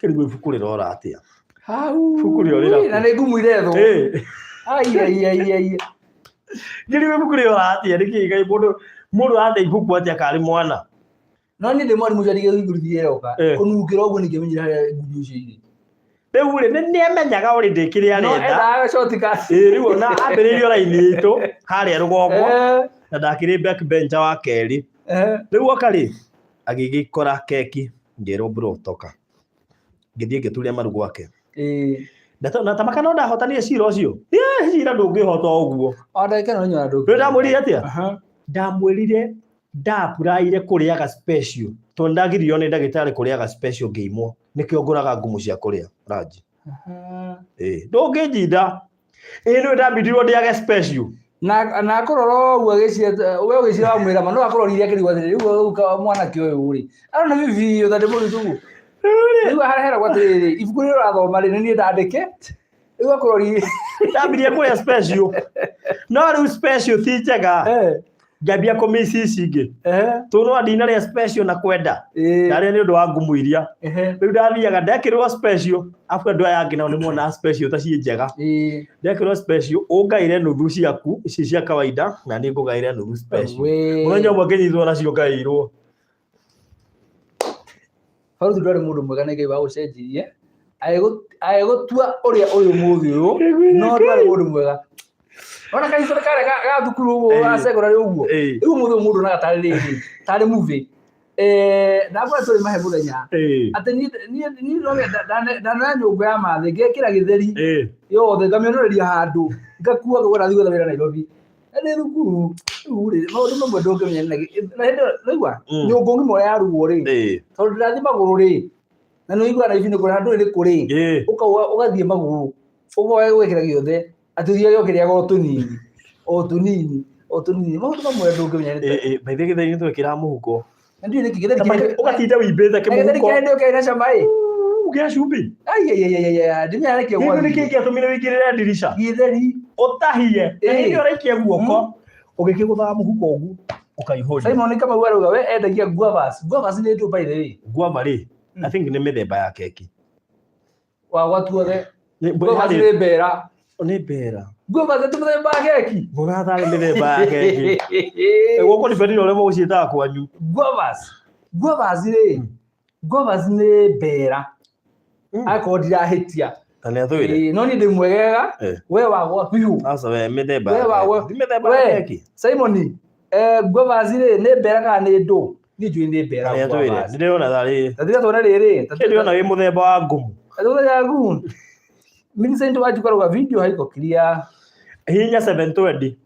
Kĩrigwo ibuku rĩrora atĩa? Hau. Ibuku rĩorĩra kũ? Na nĩ ngumu irethwo. Ĩĩ. Ai, ai, ai, ai. Kĩrigwo ibuku rĩora atĩa? Nĩkĩ Ngai mũndũ ate ibuku atĩa karĩ mwana? No niĩ ndĩ mwarimũ ũcio ndigĩthuthuria ĩroka. Kũnungĩra ũguo ningĩmenyire harĩa ngumu icio irĩ. Rĩu rĩ, nĩ amenyaga already kĩrĩa No arenda. endaga shortcut. Ĩĩ, rĩu ona ambĩrĩirio raini itũ harĩa rũgongo, na ndakĩrĩ back bencher wa kerĩ. Rĩu oka rĩ, agĩgĩkora keki, ngĩrwo bro toka. Ngĩthiĩ ngĩturia maru gwake. Na tamaka no ndahotanire cira ũcio. Ĩĩ, cira ndũngĩhotwo ũguo. O ndagĩka no nyona ndũngĩ. Rĩu ndamwĩrire atĩa? Ndamwĩrire ndapuraire kũrĩaga special tondũ ndagiririo nĩ ndagĩtarĩ kũrĩaga special ngĩimwo, nĩkĩo ngũraga ngumu cia kũrĩa ranji. Ĩĩ, ndũngĩnjinda. Ĩĩ, nĩwe ndambindirwo ndĩage special. Na akũrora ũguo agĩciria, we ũgĩciria wamwĩra ma, no akũrorire akĩrigwo atĩrĩrĩ, rĩu ũyũ mwanake ũyũ rĩ, arona bibi biũ ta ndĩ mũritũ ũguo. Rĩu harehera atĩrĩrĩ, ibuku rĩrĩ ũrathoma rĩ, nĩ niĩ ndandĩke. Rĩu akũrorire. Ndambirie kũrĩa special. No rĩu special ti njega. Ngambia kũmici ici ingĩ. Tondũ no ndinarĩa special na kwenda. Ndarĩa nĩ ũndũ wa ngumu iria. Rĩu ndathiaga ndekĩrwo special, afu andũ aya angĩ nao nĩ monaga special ta ciĩ njega. Ndekĩrwo special, ũngaĩre nuthu ciaku ici cia kawaida na niĩ ngũgaĩre nuthu special. Mũthenya ũmwe ngĩnyitwo nacio ngaĩirwo. Baruthi ndwarĩ mũndũ mwega na Ngai wagũcenjirie. Agĩgũtua ũrĩa ũyũ mũthĩ ũyũ, no ndwarĩ mũndũ mwega. Ona kahistory karĩa ga thukuru ũguo ga secondary ũguo. Rĩu ũmũthĩ ũyũ mũndũ onaga tarĩ rĩrĩ, tarĩ movie. Ndakora tũrĩ mahe mũthenya. Atĩ niĩ no ndanoya nyũngũ ya mathĩ, ngekĩra gĩtheri yothe, ngamĩonoreria handũ, ngakua ngauga ndathiĩ gwetha wĩra Nairobi. Na ndĩ thukuru, rĩu rĩ, maũndũ mamwe ndũngĩmenya nĩ na hĩndĩ ĩyo, ũraigua? Nyũngũ ng'ima ũrĩa yarugwo rĩ, tondũ ndĩrathiĩ magũrũ rĩ, na nĩ ũiguaga Nairobi nĩ kũrĩ handũ nĩ kũrĩ, ũkauga ũgathiĩ magũrũ, ũkoya ũgekĩra gĩothe, atĩ ũthiage ũkĩrĩaga o tũnini, o tũnini, o tũnini. Maũndũ mamwe ndũngĩmenya nĩ ta- By the way, gĩtheri nĩ twekĩraga mũhuko. Na ndiũĩ nĩkĩ gĩtheri kĩrĩ- Ũgatinda wimbĩte na gĩtheri kĩmũhuko. kĩrĩ ndĩũ kĩarĩ na cama ĩ. Gĩa cumbĩ. Ai, ai, ai, ai, ai, ai, ndimenya nĩkĩ Gĩkũ nĩ gwathiĩ. kĩĩ gĩatũmire wĩingĩrĩre ndirica? Gĩtheri. Ũtahie. Na hĩndĩ ĩyo ũraikia guoko, ũgĩkĩgũthaga mũhuko ũguo, ũkaihũria. Simon Kamau arauga we endagia guavas. Guavas nĩ ndũ by the way. Guava rĩ, I think nĩ mĩthemba ya keki. Wa gwatuothe. Nĩ Guavas nĩ mbera. Nĩ mbera. Guavas nĩ mũthemba wa keki. Ngonaga tarĩ mĩthemba ya keki. Gũkũ nĩ bendire ũrĩa mũgũciĩtaga kwanyu. Guavas. Guavas rĩ, guavas nĩ mbera. Akorwo ndirahĩtia. Na nĩ athũire. Ĩĩ, no niĩ ndĩ mwegega. We wagwa biũ. Aca we mĩthemba We ya wagwa. keki. Ti mĩthemba ya We, keki. Simon, guavas rĩ, nĩ mbera kana nĩ ndũ? Niĩ njũĩ nĩ mbera Na nĩ athũire. guavas. Ndĩrona tarĩ. Ta tiga tuone rĩrĩ. Ta Ndĩrona wĩ mũthemba wa ngumu. Tuone yagu. Millicent Wanjiku arauga video haiko clear. Hihinya 720.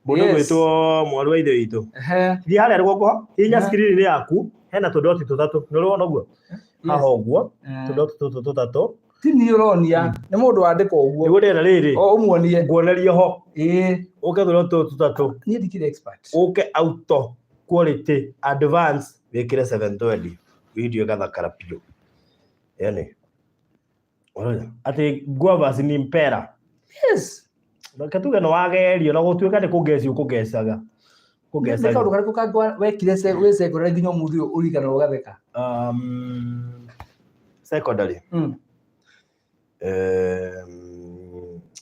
Mũndũ gwĩtwo mwarĩ wa ithe witũ. Thiĩ harĩa rũgongo, hihinya screen-inĩ yaku, hena tũdoti tũtatũ. Nĩ ũrona ũguo? Haha ũguo, tũdoti tũtũ tũtatũ. Ti niĩ ũronia, nĩ mũndũ wandĩka ũguo. Nĩguo ndĩrenda rĩrĩ. O ũmuonie. Nguonerie ho. Ũke tũdoti tũtũ tũtatũ. Niĩ ndikĩrĩ expert. Ũke auto quality advance wĩkĩre 720. Video ĩgathakara biũ. Yaani. Ũroria? Atĩ guavas ni mpera. Yes. Reke tuge nĩ wagerio na gũtuĩka nĩ kũngeci ũkũngecaga. Nĩ Kũngecaga. kaũndũ karĩkũ kangĩ wekire wĩ secondary nginya ũmũthĩ ũyũ ũririkanaga ũgatheka? Secondary.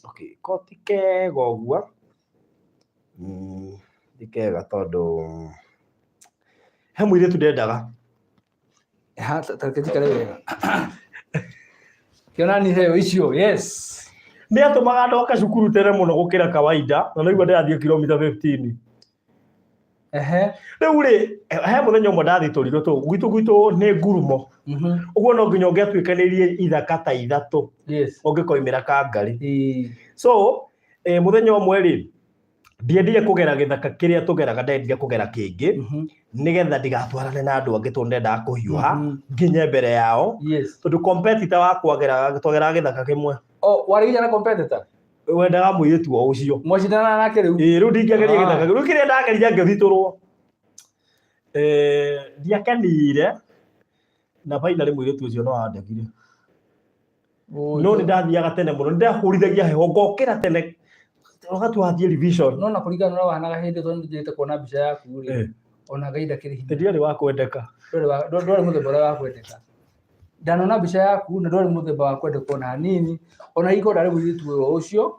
Okay, ko ti kega ũguo. Ti kega tondũ he mũirĩtu ndendaga. Ha, ta reke njikare wega. Kĩona ni heo icio, yes. Nĩ atũmaga ndoka cukuru tene mũno gũkĩra kawaida, na naigua ndĩrathiĩ kilomita 15. Rĩu rĩ, he mũthenya ũmwe ndathitũrirwo tũ gwitũ nĩ ngurumo. Ũguo no nginya ũngĩatuĩkanĩirie ithaka ta ithatũ ũngĩkoimĩra Kangarĩ. So, mũthenya ũmwe rĩ, ndiendire kũgera gĩthaka kĩrĩa tũgeraga, ndendire kũgera kĩngĩ nĩgetha ndigatwarane na andũ angĩ tondũ ndendaga kũhiũha nginye mbere yao. Tondũ competitor wakwa twageraga gĩthaka kĩmwe. Oh, warĩ nginya na competitor? Wendaga mũirĩtu o ũcio. Mwacindanaga nake rĩu? Ĩĩ, rĩu ndingĩageria gĩthaka kĩu. Rĩu kĩrĩa ndagerire ngĩthitũrwo. Ndiakenire na finally mũirĩtu ũcio no andegire. No nĩ ndathiaga tene mũno, nĩ ndahũrithagia heho ngokĩra tene wakati wathiĩ revision. No na kũringana na ũrĩa wahanaga hĩndĩ ĩyo tondũ nĩnjĩrĩte kuona mbica yaku rĩ, ona Ngai ndakĩrĩ hinya. Ndiarĩ wa kwendeka. Ndwarĩ mũthemba ũrĩa wa kwendeka. Ndanona mbica yaku na ndwarĩ mũthemba wa kwendeka ona hanini, ona ingĩkorwo ndarĩ mũirĩtu o ũcio,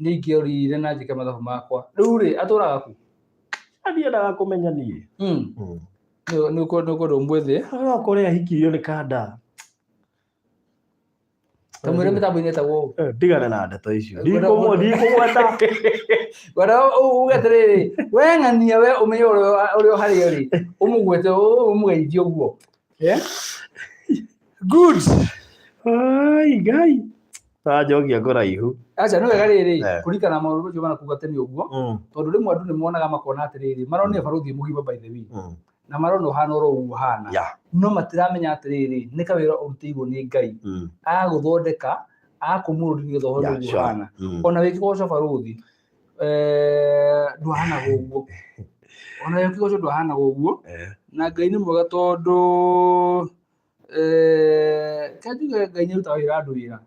nĩ ingĩorire na njĩke mathabu makwa. Rĩu rĩ, atũraga kũ? Ndiendaga kũmenya niĩ. Nĩ ũkwenda ũmwethe? No kũrĩa ahikirio nĩ kanda. Ta mwĩre mĩtambo-inĩ ĩtagwo ũũ. Ndigane na ndeto icio. Ndikũgweta. Gwenda uge atĩrĩrĩ, we ng'ania we ũmenye ũrĩa ũharĩa ũrĩ, ũmũgwete ũmũgeithie ũguo. Good. Ai Ngai. Tanjogia kũraihu. Aca nĩ wega rĩrĩ kũririkana maũndũ macio manakuga tene ũguo, tondũ rĩmwe andũ nĩ monaga makona atĩrĩrĩ, maronire barũthi mũgima by the way, na marona ũhana oro ũguo ũhana, no matiramenya atĩrĩrĩ, nĩ kawĩra ũrutĩirwo nĩ Ngai, agagũthondeka, agakũmũrũria nĩgetha ũhone ũguo ũhana. Ona wĩ kĩgoco barũthi, ndwahanaga ũguo. Ona wĩ kĩgoco ndwahanaga ũguo, na Ngai nĩ mwega tondũ reke njuge Ngai nĩ arutaga wĩra andũ wĩra.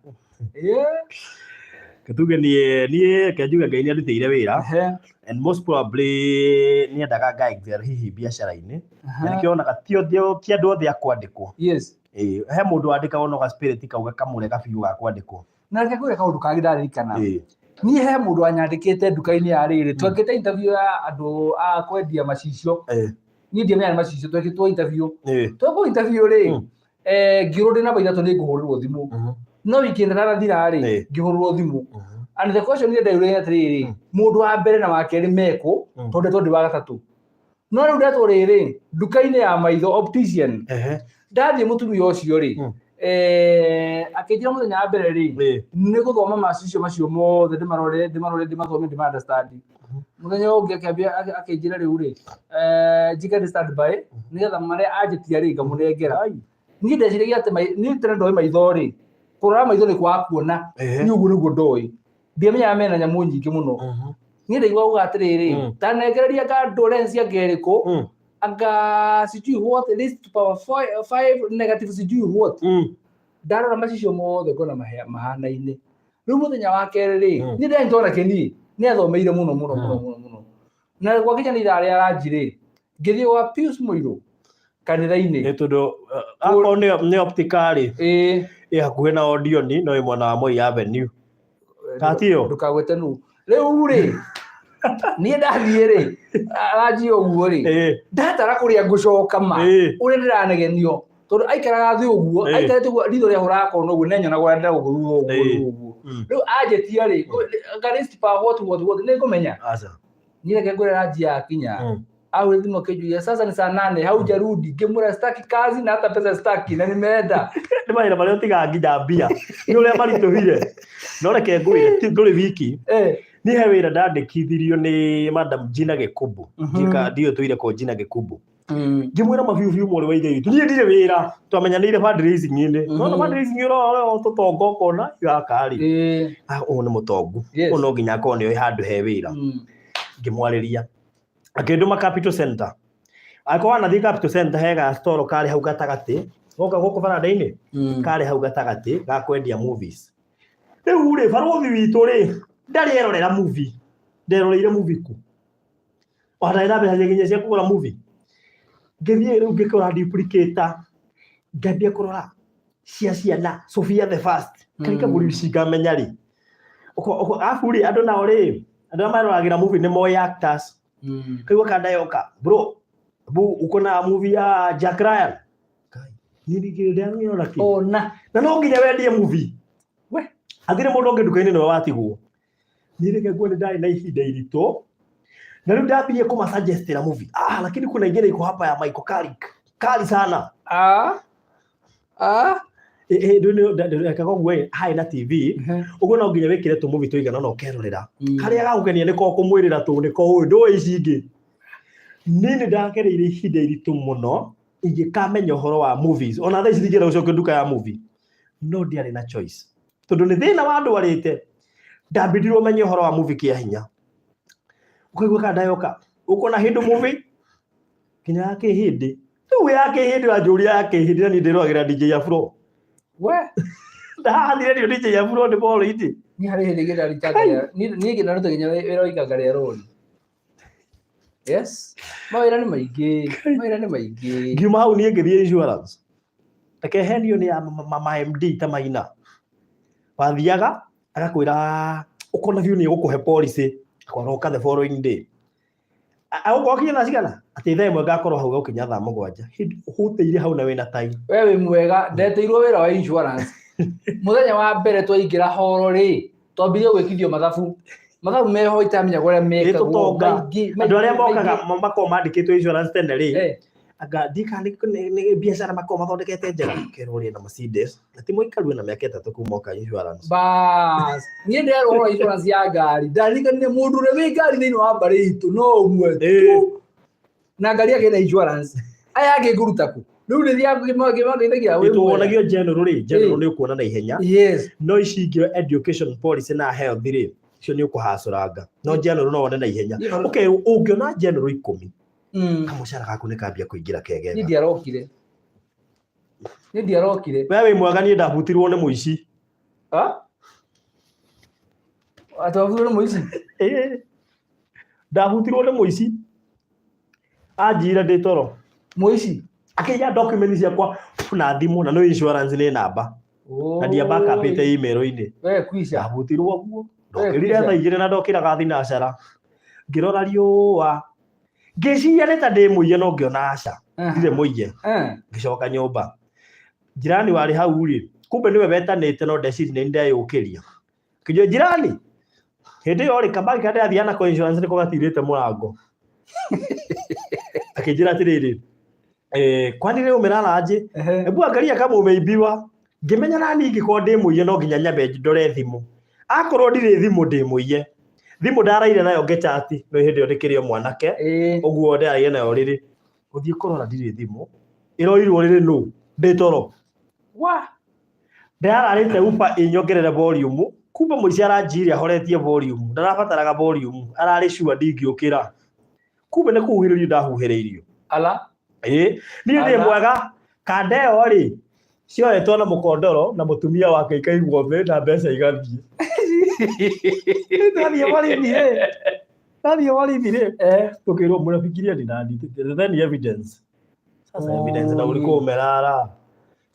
Reke tuge niĩ reke njuge Ngai nĩ andutĩire wĩra and most probably nĩ endaga nga excel hihi biacara-inĩ. Na nĩkĩo wonaga ti andũ othe a kwandĩkwo. He mũndũ wandĩkagwo no ga spirit kau gakamũrega biũ ga kwandĩkwo. Na reke ngwĩre kaũndũ kangĩ ndaririkana. Niĩ he mũndũ wanyandĩkĩte nduka-inĩ ya rĩrĩ, twekĩte interview ya andũ a kwendia macicio. Niĩ ndiamenyaga nĩ macicio, twekĩtwo interview. Twekwo interview rĩ, ngĩrwo ndĩ namba ithatũ nĩ ngũhũrĩrwo thimũ. No wiki ĩtanathira rĩ, ngĩhũrĩrwo thimũ. And the question ĩrĩa ndeyũragia atĩrĩrĩ, mũndũ wa mbere na wa kerĩ mekũ, tondũ ndetwo ndĩ wa gatatũ. No rĩu ndetwo rĩrĩ, nduka-inĩ ya maitho optician. Ndathiĩ mũtumia ũcio rĩ, akĩnjĩra mũthenya wa mbere rĩ, nĩ gũthoma macicio macio mothe ndĩmarore, ndĩmarore, ndĩmathome, ndĩma understand. Mũthenya ũngĩ akĩambia akĩnjĩra rĩu rĩ, njikare stand by nĩgetha marĩa anjĩtia rĩ ngamũnengera. Niĩ ndeciragia atĩ niĩ tene ndoĩ maitho rĩ, kũrora maitho nĩ kwaga kuona. Niĩ ũguo nĩguo ndoĩ. Ndiamenyaga mena nyamũ nyingĩ mũno. Niĩ ndaigua uga atĩrĩrĩ, ta nengereria anga ndũre cia ngerĩkũ, anga sijui what list power 5 negative sijui what. Ndarora macicio mothe ngona mahanaine. Rĩu mũthenya wa kerĩ rĩ, niĩ ndĩranyitwo na kĩni, nĩ athomeire mũno mũno mũno mũno mũno. Na gwakinya nĩ ithaa rĩa ranji rĩ, ngĩthiĩ gwa Pius Mũirũ kanitha-inĩ. Nĩ tondũ akorwo nĩ optical rĩ, ĩ hakuhĩ na Odioni no ĩ mwena wa Moi Avenue. Katiyo? Ndũkagwete nũ. Rĩu rĩ, niĩ ndathiĩ rĩ, ranji ũguo rĩ, ndatara kũrĩa ngũcoka ma, ũrĩa ndĩranegenio. Tondũ aikaraga thĩ ũguo, aikarĩte ũguo, ritho rĩahũraga kona ũguo, nĩanyonaga ũrĩa ndĩragũkũ thutha ũguo, ũguo. Rĩu anjĩtia rĩ, anga list power what, what, what, nĩngũmenya. Niĩ reke ngwĩre ranji yakinya. Au thimũ akĩnjũria sasa ni saa 8 haujarudi, ngĩmwĩra sitaki kazi na hata pesa sitaki na nimeenda. Nĩ mawĩra marĩa ũtigaga nginya mbia nĩ ũrĩa maritũhire. No reke ngwĩre, ndũrĩ wiki. Niĩ he wĩra ndandĩkithirio nĩ Madam Gina Gĩkumbu. Ndiũĩ tũire kũ Gina Gĩkumbu. Ngĩmwĩra mabiũ biũ mwarĩ wa ithe witũ, niĩ ndirĩ wĩra, twamenyanĩire fundraising-inĩ. Nona fundraising ũrora tũtonga ũkona gaka rĩ. Ũyũ nĩ mũtongu. Ũyũ no nginya akorwo nĩ oĩ handũ he wĩra. Ngĩmwarĩria. Akĩndũma Capital Center. Angĩkorwo wanathiĩ Capital Center he ga stall karĩ hau gatagatĩ, woka gũkũ baranda-inĩ, karĩ hau gatagatĩ ga kwendia movies. Rĩu rĩ, barũthi witũ rĩ, ndarĩ erorera movie. Nderoreire movie kũ? Ona ndarĩ na mbeca nginya cia kũgũra movie. Ngĩthiĩ rĩu ngĩkora duplicator, ngĩambia kũrora cia ciana, Sofia the First. Karika mũri ici ngamenya rĩ. Arabu rĩ, andũ nao rĩ, andũ arĩa maroragĩra movie nĩ moĩ actors. Kaigua kanda yoka, bro, bu uko na movie ya Jack Ryan. Kai, niĩ ndingĩ ndĩramĩona kĩ. Ona. Na no nginya wendie movie. We. Hatirĩ mũndũ ũngĩ nduka-inĩ nĩwe watigwo. Niĩ reke nguone ndarĩ na ihinda iritũ. Na rĩu ndambirie kũmasuggestĩra movie. Ah, lakini kuna ingine iko hapa ya Michael Carrick. Kali sana. Ah. Ah. Reka koguo ĩ, harĩ na TV ũguo no nginya wĩkĩre tũmovie tũigana na ũkerorera. Karĩa gagũkenia nĩko kũmwĩrĩra tũ nĩko ũĩ ndũĩ ici ingĩ. Niĩ nĩ ndagereire ihinda iritũ mũno ingĩkamenya ũhoro wa movies. Ona thaa ici ndingĩenda gũcokia nduka ya movie. No ndiarĩ na choice. Tondũ nĩ thĩna wandwarĩte. Ndambĩrĩirio menye ũhoro wa movie kĩa hinya. Ũkaigua kanda yoka. Ũkona hĩndĩ movie nginya ya kĩhĩndĩ. Rĩu ya kĩhĩndĩ ũranjũria ya kĩhĩndĩ na niĩ ndĩroragĩra DJ Afro. We. Ndahathire ndio DJ Afro nĩ bolo-inĩ. Niĩ harĩ hĩndĩ ĩngĩ ndarutaga niĩ ngĩnaruta nginya wĩra wa ikanga rĩa rori. Yes. Mawĩra nĩ maingĩ. Mawĩra nĩ maingĩ. Ngiuma hau niĩ ngĩthiĩ insurance. Reke henio nĩ ya ma MD ta Maina. Wathiaga agakwĩra ũkona biũ nĩ egũkũhe policy akoroka the following day. Agũkorwo kinya thaa cigana? Atĩ thaa 1 ngakorwo hau gũkinya thaa 7. Hĩndĩ ũhũtĩire hau na wĩna tai. We wĩ mwega, ndetĩirwo wĩra wa insurance. Mũthenya wa mbere twaingĩra horo rĩ, twambirie gwĩkithio mathabu. Mathabu meho itamenyaga ũrĩa mekagwo. Tũtonga. Maingĩ, Andũ arĩa maingĩ, mokaga maingĩ. makoragwo mandĩkĩtwo insurance tene rĩ, anga ndika nĩ biacara makoragwo mathondekete njega. Kerwo ũrĩ na Mercedes na ti mũikaru ena mĩaka 3 kuma oka insurance. Bas, niĩ nderwo ũhoro wa insurance ya ngari, ndaririkanire mũndũ ũrĩa wĩ ngari thĩinĩ wa mbarĩ itũ no ũmwe tu. Na ngari yake ĩna insurance. Aya angĩ ngũruta kũ? Rĩu rĩrĩa ngĩmandeithagia wĩ mwega. Tũwonagio general rĩ, general nĩ ũkuona na ihenya. Yes. No ici ingĩ education policy na health rĩ, icio nĩ ũkũhacũranga. No general no wone na ihenya. Ũkerwo ũngĩona general 10, kamũcara gaku nĩ kambia kũingĩra Niĩ kegega. ndiarokire. Niĩ ndiarokire. We wĩ mwega niĩ ndabutirwo nĩ mũici. Ha? Atĩ wabutirwo nĩ mũici? Ĩĩ. Ndabutirwo nĩ mũici. Anjire ndĩ toro. Mũici? Akĩiya document ciakwa na thimũ na no insurance nĩ namba. Na ndia backupĩte email-inĩ. We kwisha. Ndabutirwo guo. Ndokĩrire thaa 2 na ndokĩraga thinacara. Ngĩrora riũa. Ngĩciria nĩ ta ndĩ mũiye no ngĩona aca. Ndirĩ mũiye. Ngĩcoka nyũmba. Jirani warĩ hau rĩ, kumbe nĩwe wetanĩte no ndeciria nĩ ndeyũkĩria. Akĩnjĩra jirani, hĩndĩ ĩyo rĩ kabagi karĩa ndĩrathiaga nako insurance nĩko gatirĩte mũrango. Akĩnjĩra atĩrĩrĩ, kwani leo umelala aje? Hebu angalia kama umeibiwa. Ngĩmenya na niĩ ingĩkorwo ndĩ mũiye no nginya nyambe ndore thimũ. Akorwo ndirĩ thimũ ndĩ mũiye. Thimũ ndaraire nayo ngĩchati, no hĩndĩ ĩyo ndĩkĩrĩ o mwanake, ũguo ndĩraire nayo rĩrĩ. Gũthiĩ kũrora ndirĩ thimũ, ĩroirwo rĩrĩ nũ? Ndĩ toro. Wa! Ndĩrararĩte upa ĩnyongerere volume, kumbe mũici aranjire ahoretie volume, ndarabataraga volume, ararĩ sure ndingĩũkĩra. Kumbe nĩ kũhuhĩrĩrio ndahuhĩrĩirio. Ala. Ĩĩ, niĩ ndĩ Ala. mwega, kanda ĩyo rĩ, cioetwo na mũkondoro na mũtumia wake ikaigwo thĩ na mbeca igathiĩ. Ndathiĩ borithi rĩ, ndathiĩ borithi rĩ, tũkĩrwo mnafikiria ni nani? Then evidence. Sasa evidence na ulikuwa umelala.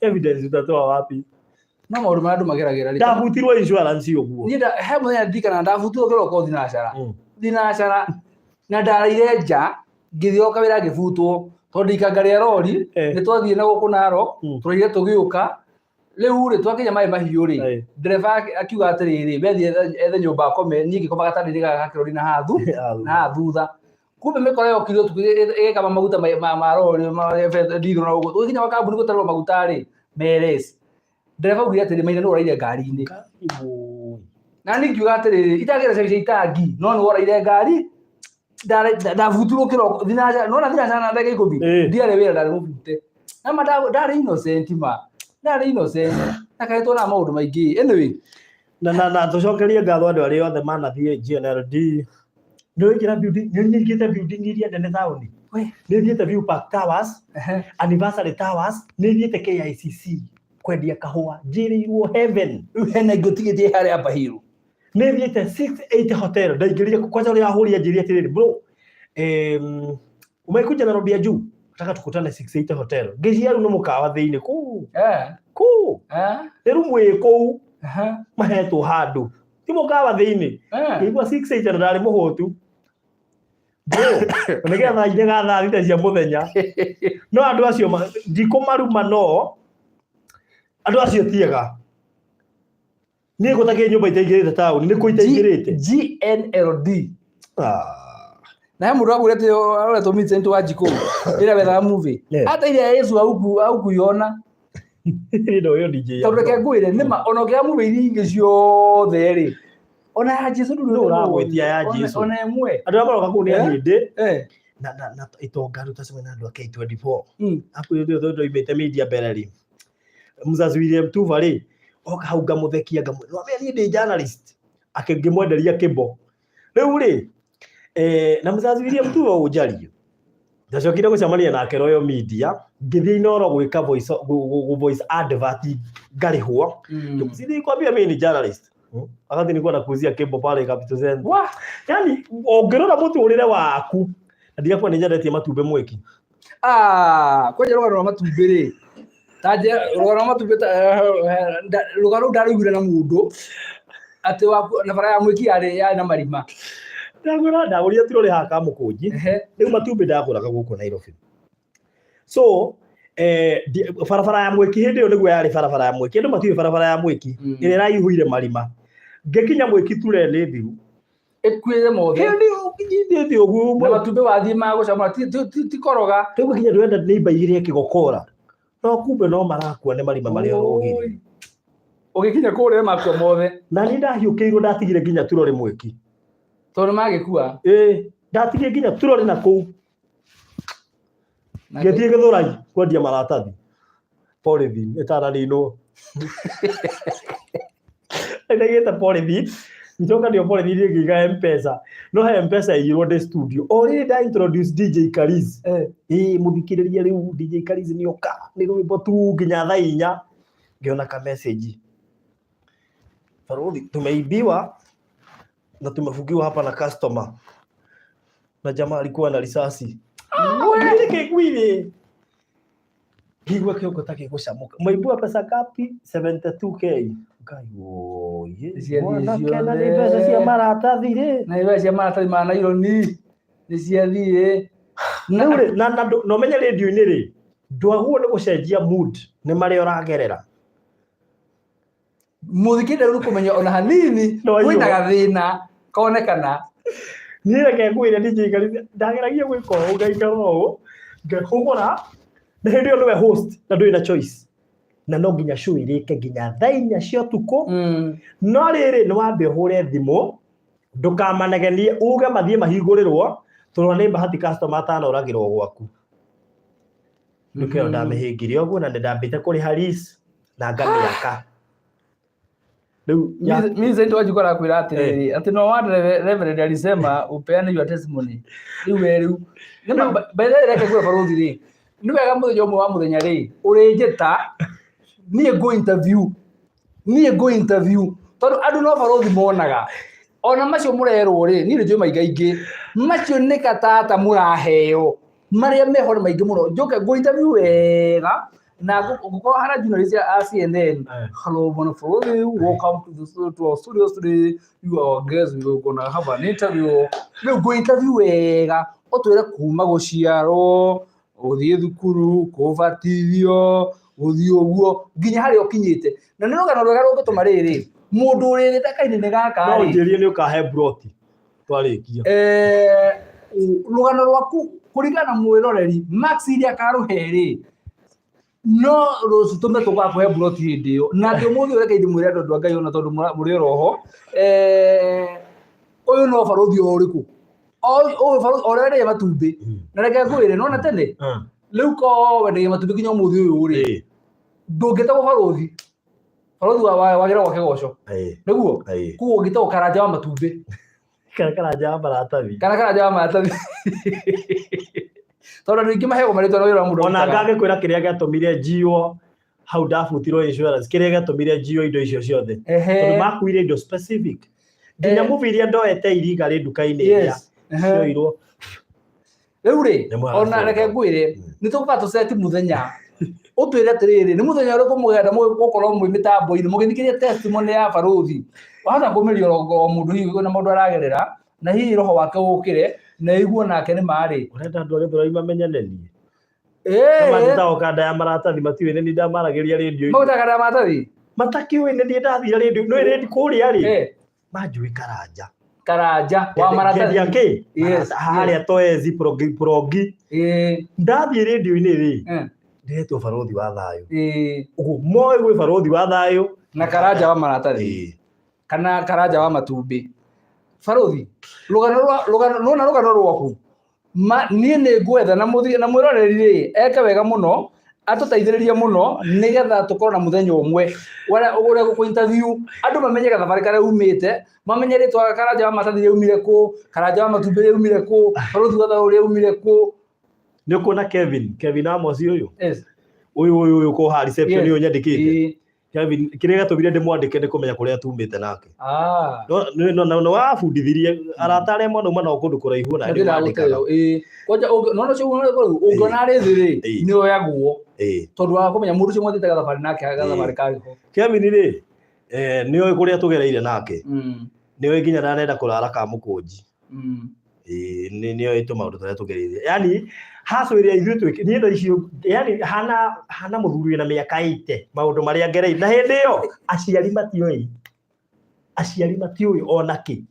Evidence utatoa wapi? No maũndũ marĩa andũ mageragĩra rĩ. Ndabutirwo insurance ũguo. Niĩ he mũthenya ndirikana ndabutirwo kĩroko thinacara. Thinacara na ndaraire nja ngĩthiĩ o kawĩra ngĩbutwo tondũ ikanga rĩa rori nĩ twathiĩ na gũkũ Narok tũraire tũgĩũka rĩu rĩ twakinya maĩ mahiũ rĩ ndereba akiuga atĩrĩrĩ we thiĩ ethe nyũmba akome niĩ ngĩkoma gatarĩ gaka ga kĩrori na haha na haha thutha kumbe mĩkora yokire ũtukũ ĩgĩkama maguta ma rori ndithũ na ũguo tũgĩkinya gwa kambuni gũtarwo maguta rĩ meres ndereba augire atĩrĩ Maina nĩ woraire ngari-inĩ na niĩ ngiuga atĩrĩrĩ itagĩra cia itangi no nĩ woraire ngari ndabutirwo kĩroko thinaca nona thinaca na ndagĩka 10 ndiarĩ wĩra ndarĩ mũbute na ma ndarĩ innocent ma ndarĩ innocent na kaĩ tuonaga maũndũ maingĩ anyway Na tũcokerie ngatho andũ arĩa othe manathiĩ GNLD. Nĩ ũingĩra building, nĩ nyingĩte building iria nene taũni. Nĩ thiĩte View Park Towers, Anniversary Towers, nĩ thiĩte KICC kwendia kahũa, njĩrĩirwo heaven. Rĩu hena ingĩ ũtigĩtie harĩa Upper Hill. Nĩ thiĩte 68 hotel, ndaingĩrire kwanza ũrĩa ahũri anjĩrire atĩrĩrĩ, bro, umekuja Nairobi ya juu, nataka tukutane 68 hotel. Ngĩciria rĩu nĩ mũkawa thĩinĩ kũu. Kũu. Nĩ rumu ĩ kũu. Mahetwo handũ. Ti mũkawa thĩinĩ. Ngĩigua 68 na ndarĩ mũhũtu. Bro, nĩgetha thaa inya ga thaa thita cia mũthenya. No andũ acio ndikũmaruma no andũ acio ti ega. Niĩ gũtakĩrĩ nyũmba itaingĩrĩte taũni, nĩ kũ itaingĩrĩte? GNLD. Ah. Na he mũndũ akwĩra atĩ aroretwo Vincent Wanjikũ rĩrĩa wethaga movie. Hata ile ya Yesu haukuiona. Ĩno ĩyo DJ ya Tondũ reke ngwĩre nĩma ona ũngĩaga movie iria ingĩ ciothe rĩ ona ya Jesu ndũrĩ Nũ ũragwĩtia ya Jesu? Ona ĩmwe. Andũ arĩa maroka kũu nĩ ahĩndĩ na itonga rĩu tacemania na andũ a K24. Hakuhĩ rĩu tondũ oimĩte media mbere rĩ. Mzazi William Tuva rĩ oka hau ngamũthekia ngamwĩra "Nĩwamenya niĩ ndĩ journalist." Akĩngĩmwenderia kĩbo. Rĩu rĩ na mzazi William Tuva ũnjarie ndacokire gũcemania nake Royal Media ngĩthiĩ Inooro gwĩka voice voice advert ngarĩhwo. Si nilikwambia mimi ni journalist. Wakati nilikuwa nakuuzia cable pale Capital Center. Wah! Yaani ũngĩrora mũtũrĩre waku na ndigakuwa nĩ nyendetie matumbĩ mwĩki. Ah, kwanja rũgano rwa matumbĩ rĩ ta rũgano rwa matumbĩ rũgano rũu ndarũiguire na mũndũ atĩ waku na bara ya mwĩki yarĩ yarĩ na marima. Ndagũra ndagũrire turore haha Kamũkũnji. Rĩu matumbĩ ndagũraga gũkũ Nairobi. So barabara ya mwĩki hĩndĩ ĩyo nĩguo yarĩ barabara ya mwĩki. Andũ matiũĩ barabara ya mwĩki ĩrĩa ĩraihũire marima. Ngĩkinya mwĩki ture nĩ thiru. Ĩkuĩre mothe. Hĩndĩ ĩyo ũkinyithĩte ũguo Na matumbĩ wathiĩ magũcamũra ti koroga. Rĩu gũkinya ndĩrenda nĩ mbaigĩrĩre kĩgokora. No kumbe no marakua nĩ marima marĩa ũrũgĩre. Ũgĩkinya kũrĩa makua mothe. Na niĩ ndahiũkĩirwo ndatigire nginya turore mwĩki. Tondũ magĩkua. Ĩĩ, ndatigire nginya turore na kũu. Ngĩthiĩ Gĩthũrai kwendia maratathi. Polythene ĩtananinwo. Ndagĩte polythene. Njoka ndio polythene ngĩiga M-Pesa. No he M-Pesa yaigirwo ndĩ studio. O rĩrĩ nda introduce DJ Kariz. Ĩĩ mũthikĩrĩrie rĩu DJ Kariz nĩ oka. Nĩ rwĩmbo tu nginya thaa inya. Ngĩona ka message. Barũthi, tumeibiwa na tumefungiwa hapa na customer. Na jamaa alikuwa na risasi. Ngiri kĩngwire. Ngĩigua kĩongo ta gĩgũcamũka. Mwaibua pesa ngapi? 72K. Ngai woye. Ciathiĩ Mwanake na nĩ ciothe. mbeca cia maratathi rĩ. Na mbeca cia maratathi ma naironi nĩ ciathiĩ. Rĩu rĩ, na ũmenye rĩndiũ-inĩ rĩ, ndwagwo nĩ gũcenjia mood nĩ marĩa ũragerera. Mũthikĩrĩria rĩu kũmenya ona hanini No aiyũrwo. kwĩna gathĩna konekana. Niĩ reke ngwĩre DJ Karisa, ndageragia gwĩka ũũ ngaikara ũũ ngahũgũra na hĩndĩ ĩyo nĩwe host na ndũrĩ na choice na no nginya show ĩrĩke nginya thaa inya cia ũtukũ. No rĩrĩ nĩ wambe ũhũre thimũ ndũkamanegenie uge mathiĩ mahingũrĩrwo tondũ nĩ bahati customer atanoragĩrwo gwaku. Nduka ĩyo ndamĩhingire ũguo na nĩ ndambĩte kũrĩha lease na ngamĩaka. Rĩu ya- Vincent Wanjikũ arakwĩra atĩrĩrĩ atĩ no wonder Reverend alisema upeane your testimony. Rĩu we rĩu nĩ ma by the way reke ngwĩre barũthi rĩ nĩ wega mũthenya ũmwe wa mũthenya rĩ ũrĩnjĩta niĩ ngũ interview niĩ ngũ interview tondũ andũ no barũthi monaga ona macio mũrerwo rĩ niĩ nĩ njũĩ maingaingĩ macio nĩ katata mũraheo marĩa meho nĩ maingĩ mũno njoke ngũ interview wega na ngũkorwo hana journalist a CNN. Hello bwana Bũrũri, welcome to the to our studios today. You are our guest, we are gonna have an interview. Rĩu ngũ interview wega ũtwĩre kuma gũciarwo gũthiĩ thukuru kũbatithio gũthiĩ ũguo nginya harĩa ũkinyĩte na nĩ rũgano rwega rũngĩtũma rĩrĩ mũndũ ũrĩ gĩthaka-inĩ gaka No rĩ ũnjĩrie nĩ ũkahe broti twarĩkia. Rũgano rwaku kũringana na mwĩroreri max iria akarũhe rĩ no rũcitũme tũgakũhe broti hĩndĩ ĩyo na atĩ ũmũthĩ ũyũ reke ndĩmwĩre andũ andũ a Ngai ona tondũ mũrĩ oroho ũyũ no barũthi o ũrĩkũ ũyũ barũthi o ũrĩa wendagia matumbĩ na reke ngwĩre nona tene rĩu ko wendagia matumbĩ nginya ũmũthĩ ũyũ rĩ ndũngĩtagwo barũthi barũthi wagĩra gwake goco nĩguo koguo ũngĩtagwo karanja wa matumbĩ Kana karanja wa maratathi. Kana karanja wa maratathi. Tondũ andũ aingĩ maheagwo marĩtwa na wĩra wa mũndũ Ona arutaga. ngangĩkwĩra kĩrĩa gĩatũmire njiywo hau ndabutirwo insurance kĩrĩa gĩatũmire njiywo indo icio ciothe. Tondũ makuire indo specific. Nginya movie iria ndoete iriga rĩ nduka-inĩ ĩrĩa cioirwo. Rĩu rĩ, Nĩ mwega ona biũ. reke ngwĩre, nĩ tũgũka tũceti mũthenya. Ũtwĩre atĩrĩrĩ, nĩ mũthenya ũrĩkũ mũgenda gũkorwo mwĩ mĩtambo-inĩ, mũgĩthikĩrĩria testimony ya barũthi. Wahota kũmĩria o mũndũ hihi kwĩna maũndũ aragerera, na hihi roho wake ũkĩre, na aigue nake nĩ ma rĩ. Ũrenda andũ a Gĩthũrai mamenyane niĩ? Ĩĩ. Na manjĩtaga kanda ya maratathi matiũĩ nĩ niĩ ndamaragĩria rĩndiũ-inĩ. Magwĩtaga kanda ya maratathi? Matakĩũĩ nĩ niĩ ndathire rĩndiũ, nĩ rĩndiũ kũrĩa rĩ. Manjũĩ Karanja. Karanja wa maratathi. Ngĩendia kĩ? Harĩa Toezi progi progi. Ndathiĩ rĩndiũ-inĩ rĩ, ndĩretwo barũthi wa thayũ. Ũguo moĩ gwĩ barũthi wa thayũ. Na Karanja wa maratathi. Kana Karanja wa matumbĩ. Barũthi, rũgano rwa rũgano nona rũgano rwaku. Ma niĩ nĩ ngwetha na mũthi na mwĩroreri rĩ eke wega mũno atũteithĩrĩrie mũno nĩgetha tũkorwo na mũthenya ũmwe ũrĩa ũrĩa gũkũ interview andũ mamenye gathabarĩ karĩa umĩte, mamenye rĩtwa Karanja wa maratathi rĩaumire kũ, Karanja wa matumbĩ rĩaumire kũ, barũthi wa thayũ rĩaumire kũ. Nĩ ũkuona Kevin, Kevin Amos ũyũ. Yes. Ũyũ ũyũ ũyũ kũ reception ũyũ nyandĩkĩte. Kevin, kĩrĩa gĩatũmire ndĩmwandĩke nĩ kũmenya kũrĩa tumĩte nake. No no no no wabundithirie arata arĩa mwanauma nao kũndũ kũraihu na Ndĩra nĩmandĩkaga. gũteo. Ĩĩ. Kwanja nona ũcio ũngĩona arĩ thĩ rĩ, nĩ oyagwo. Tondũ wa kũmenya mũndũ ũcio mwathiĩte gathabarĩ nake gathabarĩ karĩ ho. Kevin rĩ, nĩ oĩ kũrĩa tũgereire nake. Nĩ oĩ nginya ndanenda kũrara Kamũkũnji. Ĩĩ, nĩ oĩ tũmaũndũ tũrĩa tũgereire. Yaani hustle ĩrĩa ithuĩ twĩkĩ, niĩ thaa ici yaani hana hana mũthuri wĩna mĩaka 80 maũndũ marĩa ngereire. Na hĩndĩ ĩyo aciari matiũĩ. Aciari matiũĩ ona kĩ.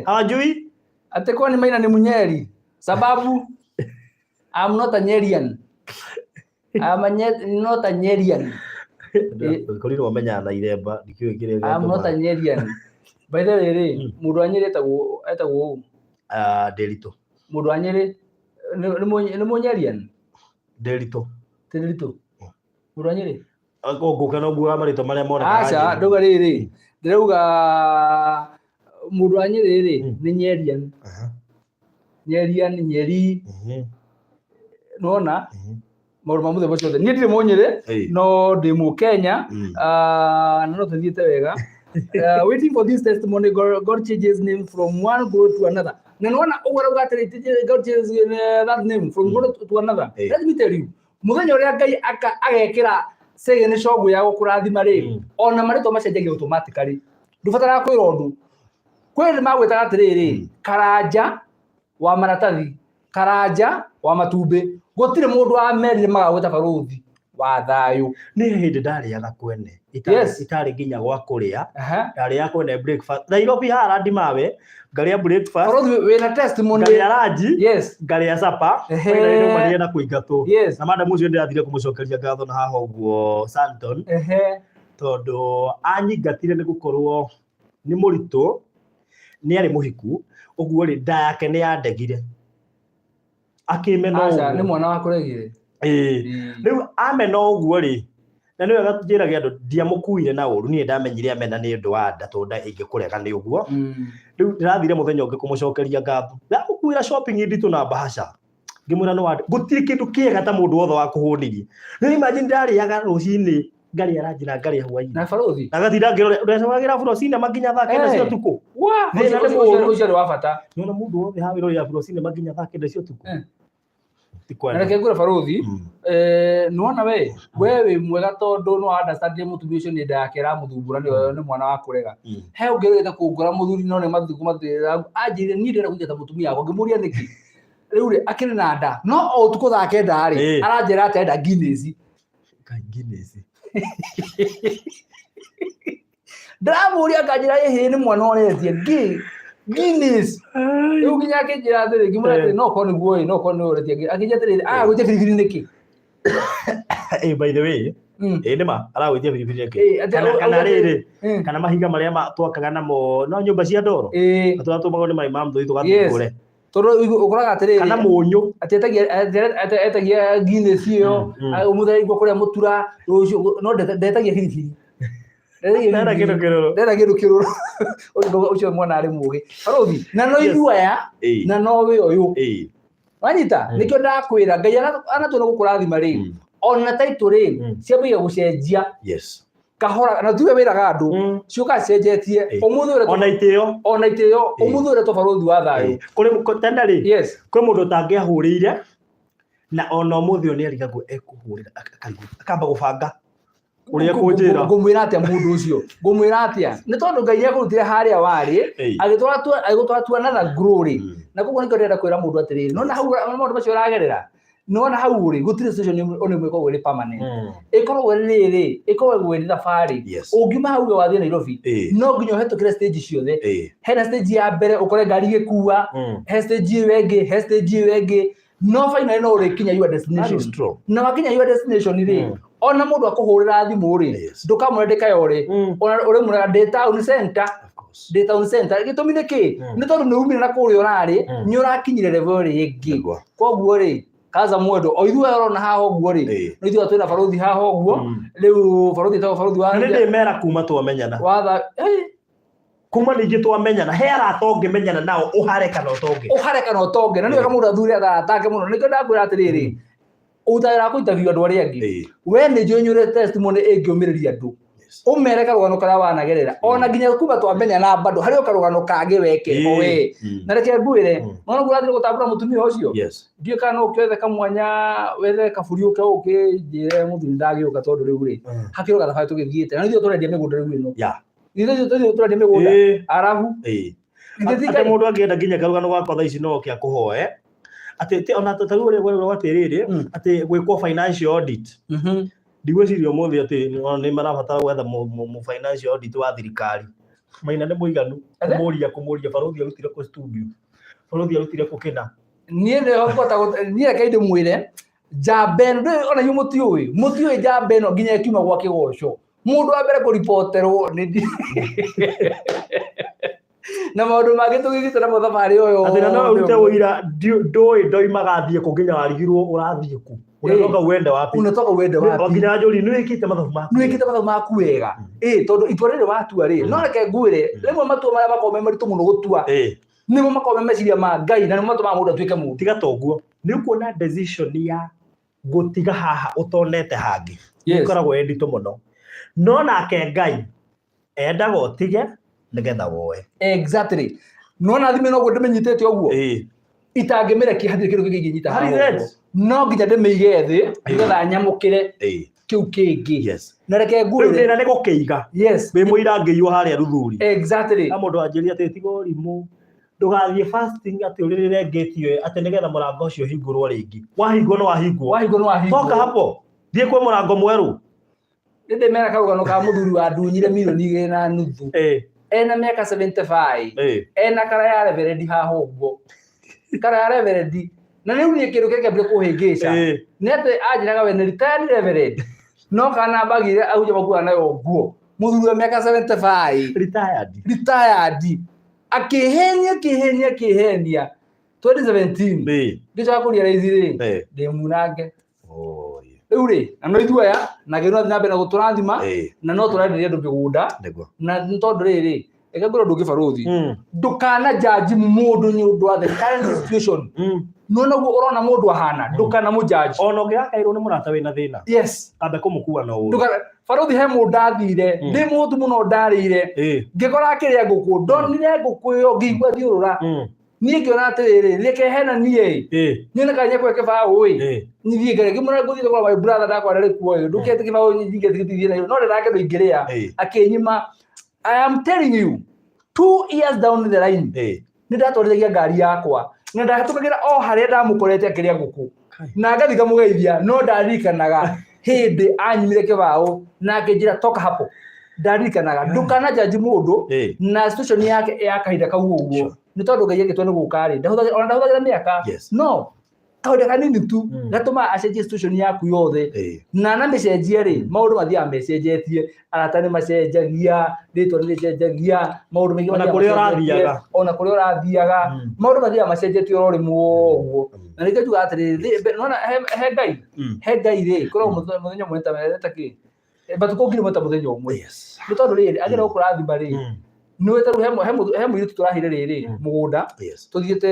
Hawajui? Atĩ kwani Maina ni Mũnyeri? Sababu I'm not a Nyerian. I'm a not a Nyerian. Korirwo menyaga na iremba, ndikĩũĩ kĩrĩa I'm not a gĩatũmaga. Nyerian. By the way rĩ, mũndũ wa Nyeri etagwo etagwo ũ? Ah, Ndĩritũ. Mũndũ wa Nyeri nĩ Mũnyerian? Ndĩritũ. Ti Ndĩritũ. Mũndũ wa Nyeri? Ngũka no nguaga marĩtwa marĩa monekaga Aca, Nyeri. ndauga rĩrĩ, ndĩrauga mũndũ wa Nyeri rĩ, nĩ Nyerian. Nyerian, Nyeri, nĩwona? Maũndũ ma mũthemba ũcio othe. Niĩ ndirĩ Mũnyĩrĩ, no ndĩ Mũkenya, na no tũthiĩte wega. Waiting for this testimony, God changes name from one glory to another. Na nĩwona ũguo arauga atĩrĩ, God changes that name from glory to another. Let me tell you, mũthenya ũrĩa Ngai agekĩra cegene cogũ ya gũkũrathima rĩ, ona marĩtwa macenjagia automatically. Ndũbataraga kwĩrwo ũndũ. Kwĩ nĩ magwĩtaga atĩrĩrĩ, Karanja wa maratathi, Karanja wa matumbĩ. Gũtirĩ mũndũ wamerire magagwĩta barũthi wa thayũ. Nĩ hĩndĩ ndarĩaga kwene. Itarĩ nginya gwa kũrĩa. Ndarĩaga kwene breakfast. Nairobi haha Landimawe, ngarĩa breakfast. Barũthi wĩna testimony. Ngarĩa lunch. Ngarĩa supper. Finally nĩumanire na kũingatwo. Na madam ũcio ndĩrathire kũmũcokeria ngatho na haha ũguo Santon. Tondũ anyingatire nĩ gũkorwo nĩ mũritũ, nĩ arĩ mũhiku, ũguo rĩ nda yake nĩ yandegire. Akĩmena Aca, ũguo. nĩ mwana wakũregire. Ĩĩ. Rĩu amena ũguo rĩ, na nĩ wega njĩrage andũ ndiamũkuire na ũru, niĩ ndamenyire amena nĩ ũndũ wa nda tondũ nda ĩngĩkũrega nĩ ũguo. Rĩu ndĩrathire mũthenya ũngĩ kũmũcokeria ngatho. Ndamũkuĩra shopping nditũ na bahasha. Ngĩmwĩra nĩ wandĩ, gũtirĩ kĩndũ kĩega ta mũndũ wothe wakũhũnirie. Rĩu imagine ndarĩaga rũcinĩ, ngarĩa ranji na ngarĩa hwainĩ. Na barũthi? Na ngatinda ngĩrora, ndecamagĩra Afro Cinema nginya thaa 9 cia ũtukũ. Wa, Thĩna nĩ ũcio mũũru. ũcio nĩ wa bata. Nĩwona mũndũ wothe haha wĩrorera Afro Cinema nginya thaa 9 cia ũtukũ. Ti kwenda. Na reke ngwĩre barũthi, nĩwona we wĩ mwega tondũ no understand mũtumia ũcio nĩ nda yake ĩramũthumbũra nĩ mwana wa kũrega. He ũngĩ ũrĩte kũngora mũthuri no nĩ mathukũ mathira, anjĩrire niĩ ndĩrenda kũingata mũtumia wakwa, ngĩmũria nĩkĩ? Rĩu rĩ, akĩrĩ na nda, no o ũtukũ thaa 9 rĩ, aranjĩra atĩ arenda Guinness. Ngai, Guinness. Ndĩramũria akanjĩra ĩhĩ nĩ mwana ũretia Guinness. Rĩu nginya akĩnjĩra atĩrĩ, ngĩmwĩra atĩrĩ, no korwo nĩguo ĩ, no korwo nĩwe ũretia. Akĩnjĩra atĩrĩrĩ, agwĩtia biribiri nĩkĩ? By the way, nĩ ma, aragwĩtia biribiri nĩkĩ? Atĩ Kana rĩrĩ, kana mahiga marĩa twakaga namo, no nyũmba cia ndoro? Na tũrĩa tũmagwo nĩ my mom tũthiĩ tũgathiĩ. Tondũ ũkoraga atĩrĩrĩ, Kana mũnyũ. Atĩ etagia Guinness ĩyo, ũmũthĩ araigua kũrĩa mũtura, rũciũ, no ndetagia biribiri. Ndetagia Ndenda biribiri. kĩndũ kĩrũrũ. Ndenda kĩndũ kĩrũrũ. Ũcio mwana arĩ mũgĩ. Barũthi, na no ithuĩ aya, na no wĩ ũyũ. Wanyita? Nĩkĩo ndakwĩra, Ngai anatua nĩ gũkũrathima rĩ, ona title rĩ, ciambagia gũcenjia. Kahora, na tiwe wĩraga andũ, ciũkaga cicenjetie. Ũmũthĩ ũretwo Ona itĩo. Ona itĩo, ũmũthĩ ũretwo barũthi wa thayũ. Kũrĩ tene rĩ, kwĩ mũndũ ũtangĩahũrĩire, na ona ũmũthĩ ũyũ nĩ arigagwo ekũhũrĩra, akarigwo, akamba gũbanga ũrĩa ekũnjĩra. Ngũmwĩra atĩa mũndũ ũcio? Ngũmwĩra atĩa? Nĩ tondũ Ngai nĩakũrutire harĩa warĩ, agĩtwara tu another glory. Na koguo nĩkĩo ndĩrenda kwĩra mũndũ atĩrĩrĩ, nĩwona hau maũndũ macio ũragerera? Nĩwona hau rĩ, gũtirĩ station ona ĩmwe ĩkoragwo ĩrĩ permanent. Ĩkoragwo ĩrĩ rĩrĩ, ĩkoragwo ĩrĩ thabarĩ. Ũngiuma hau uge wathiĩ Nairobi, no nginya ũhetũkĩre stage ciothe. Hena stage ya mbere ũkore ngari ĩgĩkua, he stage ĩyo ĩngĩ, he stage ĩyo ĩngĩ, no finally no ũrĩkinya your That destination. is true. Na wakinya your destination rĩ, ona mũndũ akũhũrĩra thimũ rĩ, ndũkamwĩra ndĩ Kayole, ona ũrĩmwĩraga ndĩ town center. Of course. Ndĩ town center. Gĩtũmi nĩ kĩ? Nĩ tondũ nĩ umire na kũrĩa ũrarĩ, nĩ ũrakinyire level ĩrĩa ĩngĩ. Koguo rĩ, kaza mwendo o ithuĩ ũrona haha ũguo rĩ, no ithuĩ twĩna barũthi haha ũguo. Rĩu barũthi etagwo barũthi wa Na nĩ ndĩmera kuma twamenyana. Watha, Kuma ningĩ twamenyana, he arata ũngĩmenyana nao ũhare kana ũtonge. Ũhare kana ũtonge. Na nĩ wega mũndũ athure arata ake mũno. Nĩkĩo ndakwĩra atĩrĩrĩ, ũtawĩra kũ interview andũ arĩa angĩ. We nĩ njũĩ nyũre testimony ĩngĩũmĩrĩria andũ. Ũmere karũgano karĩa wanagerera. Ona nginya kuma twamenyana bado harĩ o karũgano kangĩ weke o we. Na reke ngwĩre, nona ũguo ũrathiĩ gũtambũra mũtumia ũcio? Ndiũĩ kana no ũkĩethe kamwanya wethe kaburi ũke ũkĩnjĩre mũthuri ndagĩũka tondũ rĩu rĩ, hakĩrĩ o gathabarĩ tũgĩthiĩte. Na ithuĩ tũrendia mĩgũnda rĩu ĩno. Ithuĩ tũrendia mĩgũnda. Arabu. Ithuĩ ti Atĩ Ngai. mũndũ angĩenda nginya karũgano gakwa thaa ici no oke akũhoe. Atĩ ti ona ta rĩu ũrĩa kwerwo atĩrĩrĩ, atĩ gwĩkwo financial audit. Ndigwĩciria ũmũthĩ atĩ ona nĩ marabatara gwetha mũ financial audit wa thirikari. Maina nĩ mũiganu. Atĩ? Kũmũria barũthi arutire kũ studio. Barũthi arutire kũ kĩna. Niĩ nĩho ngũhota niĩ reke ndĩmwĩre, njamba ĩno, ndũĩ ona inyuĩ mũtiũĩ, mũtiũĩ njamba ĩno nginya ĩkiuma gwa kĩgoco. Mũndũ wa mbere kũriboterwo nĩ na maũndũ mangĩ tũgĩthiĩte namo thabarĩ ũyũ. Atĩ na no ũrute ũira, ndũĩ ndoimaga thiĩ kũ nginya warigirwo ũrathiĩ kũ. Unatoka uende wapi? Unatoka uende wapi? O nginya njũri, nĩ wĩkĩte mathabu maku. Nĩ wĩkĩte mathabu maku wega. Tondũ itua rĩrĩ watua rĩ, no reke ngwĩre, rĩmwe matua marĩa makoragwo me maritũ mũno gũtua, nĩmo makoragwo me meciria ma Ngai na nĩmo matũmaga mũndũ atuĩke mũndũ. Tiga ta ũguo, nĩ ũkuona decision ya gũtiga haha ũtonete hangĩ. Ĩkoragwo ĩ nditũ mũno. No nake Ngai endaga ũtige nĩgetha woe. Exactly. Nona thimũ ĩno ũguo ndĩmĩnyitĩte ũguo. Itangĩmĩrekia hatirĩ kĩndũ kĩngĩ ingĩnyita That is haha it. ũguo. No nginya ndĩmĩige thĩ nĩgetha nyamũkĩre kĩu kĩngĩ. Na reke Rĩu ngwĩre. thĩna nĩ gũkĩiga. Wĩ mũira ngĩiywo harĩa Ruthuri. Na mũndũ anjĩria atĩ tiga ũrimũ. Ndũgathiĩ fasting atĩ ũrĩrĩre ngĩti ĩyo atĩ nĩgetha mũrango ũcio ũhingũrwo rĩngĩ. Wahingwo nĩ wahingwo. Wahingwo nĩ wahingwo. Toka hapo. Thiĩ kwĩ mũrango mwerũ. Nĩ ndĩmera karũgano ka mũthuri wa ndunyire mirioni igĩrĩ na nuthu. Ena mĩaka 75. Ena kara ya reverendi haha ũguo. Kara ya reverendi. Na rĩu niĩ kĩndũ kĩrĩa kĩambire kũhĩngĩca. Nĩ atĩ anjĩraga we nĩ retired reverend. No kana mbagi ĩrĩa ahunjia makuaga nayo nguo. Mũthuri wa mĩaka 75. Retired. Retired. Akĩhenia, akĩhenia, akĩhenia. 2017. Ngĩcoka kũria raithi rĩ, ndĩ munange. Rĩu rĩ, na no ithuĩ aya, na Ngai no athiĩ na mbere na gũtũrathima, na no tũrenderia andũ mĩgũnda. Na nĩ tondũ rĩrĩ, reke ngwĩre ũndũ ũngĩ barũthi. Ndũkana judge mũndũ nĩ ũndũ wa the current situation. Nĩ ũguo ũrona mũndũ ahana, ndũkana mũ judge. Ona ũngĩgakaĩrwo nĩ mũrata wĩna thĩna. Ambe kũmũkua na ũru. Ndũkana, barũthi he mũndũ ndathire, ndĩ mũhũtu mũno ndarĩire. Ngĩkora akĩrĩa ngũkũ, ndonire ngũkũ ĩyo ngĩigua thiũrũra. Niĩ ngĩona atĩrĩrĩ, reke hena niĩ. Niĩ nĩ kanya kwe kĩbaũ ĩ. Niĩ ngĩra ngĩmwĩra ngũthiĩ kũgũra my brother ndakwa rĩ kuo ĩ. Ndũkete kĩbaũ nyingĩ tigithie nayo. No ndĩrake ndũ ingĩrĩa. Akĩnyima. I am telling you, 2 years down the line, nĩ ndatwarithagia ngari yakwa. Na ndahetũkagĩra o harĩa ndamũkorete akĩrĩa ngũkũ. Na ngathiĩ ngamũgeithia, no ndaririkanaga hĩndĩ anyimire kĩbaũ na akĩnjĩra toka hapo. Ndaririkanaga. Ndũkana judge mũndũ na situation yake ya kahinda kau ũguo. Nĩ tondũ Ngai agĩtua nĩ gũka rĩ, ona ndahũthagĩra mĩaka. No kahinda kanini tu gatũmaga acenjie situation yaku yothe. Na namĩcenjia rĩ, maũndũ mathiaga mecenjetie, arata nĩ macenjagia, rĩtwa nĩ rĩcenjagia, maũndũ maingĩ Ona mathiaga kũrĩa macenjetie, ũrathiaga. ona kũrĩa ũrathiaga, maũndũ mathiaga macenjetie oro rĩmwe ũguo. Na nĩkĩo njugaga atĩrĩrĩ, nĩwona he Ngai, he Ngai rĩ, koragwo mũthenya ũmwe ta kĩ? Matukũ ngiri ĩmwe ta mũthenya ũmwe. Nĩ tondũ rĩrĩ, angĩenda gũkũrathima rĩ, nĩ ta rĩu he mũirĩtu tũrahire rĩrĩ, mũgũnda, tũthiĩte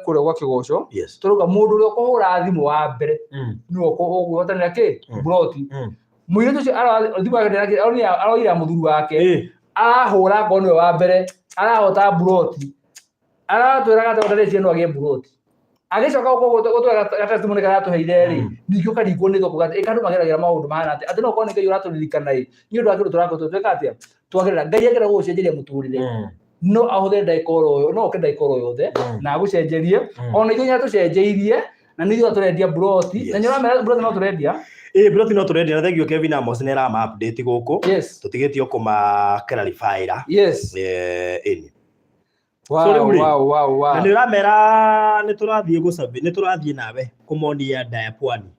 kũrĩa gwa Kĩgoco, tũrauga mũndũ ũrĩa ũkũhũra thimũ wa mbere, nĩwe ũkũgwatanĩra kĩ? Mburoti. Mũirĩtu ũcio thimũ yake ndĩrakĩ-, aroire ya mũthuri wake, arahũra ngoro nĩwe wa mbere, arahota mburoti. Aratwĩraga atĩ ndarĩ ciana agĩe mburoti. Agĩcoka gũtwĩra gatestimony karĩa atũheire rĩ, ningĩ ũkaringwo nĩ thoko gatĩ, ĩka andũ mageragĩra maũndũ mahana atĩa. Atĩ no ũkorwo nĩ Ngai ũratũririkana ĩ, nĩ ũndũ wa kĩndũ tũrakoretwo tweka atĩa? Twagerera. Ngai angĩenda gũgũcenjeria mũtũrĩre, no ahũthĩre ndagĩka oro, no oke ndagĩka oro yothe, na agũcenjerie. Ona ithuĩ nĩ atũcenjeirie, Na nĩ ithuĩ tũrendia mburoti. Na nĩ ũramera mburoti no tũrendia. Ĩĩ, mburoti no tũrendia, na thengiũ Kevin Amos nĩ arama update gũkũ. Yes. Tũtigĩtio kũma clarify-ra. Yes. Ĩni. Wow, So rĩu rĩ, wow. Na nĩ ũramera nĩ tũrathiĩ gũcabi, nĩ tũrathiĩ nawe kũmonia Ndaya Pwani.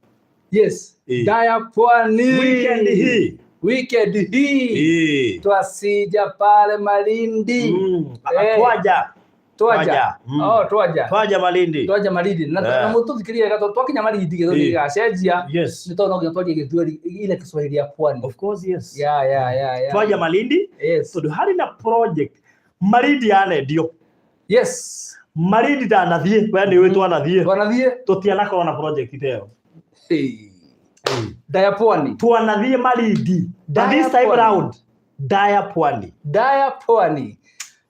Yes. Ĩĩ. Ndaya Pwani. Weekend hii. Weekend hii. Ĩĩ. Twasija pale Malindi. Eh. Twaja. Twaja. Twaja. Oh, twaja. Twaja Malindi. Twaja Malindi. Na Eh. na mũtũthikĩrĩrie wega tondũ twakinya Malindi gĩthũri gĩgacenjia. Yes. Nĩ tondũ no nginya twarie gĩthweri ile Kiswahili ya pwani. Of course, yes. Yeah. Twaja Malindi. Yes. Tondũ harĩ na project Malindi yanendio. Yes. Malindi ndanathiĩ, we nĩ ũĩ twanathiĩ. Twanathiĩ. Tũtianakorwo na project ta ĩyo. Hey. Ndaya Pwani. Twanathiĩ Malindi. But Ndaya this time Pwani. round, Ndaya Pwani. Ndaya Pwani.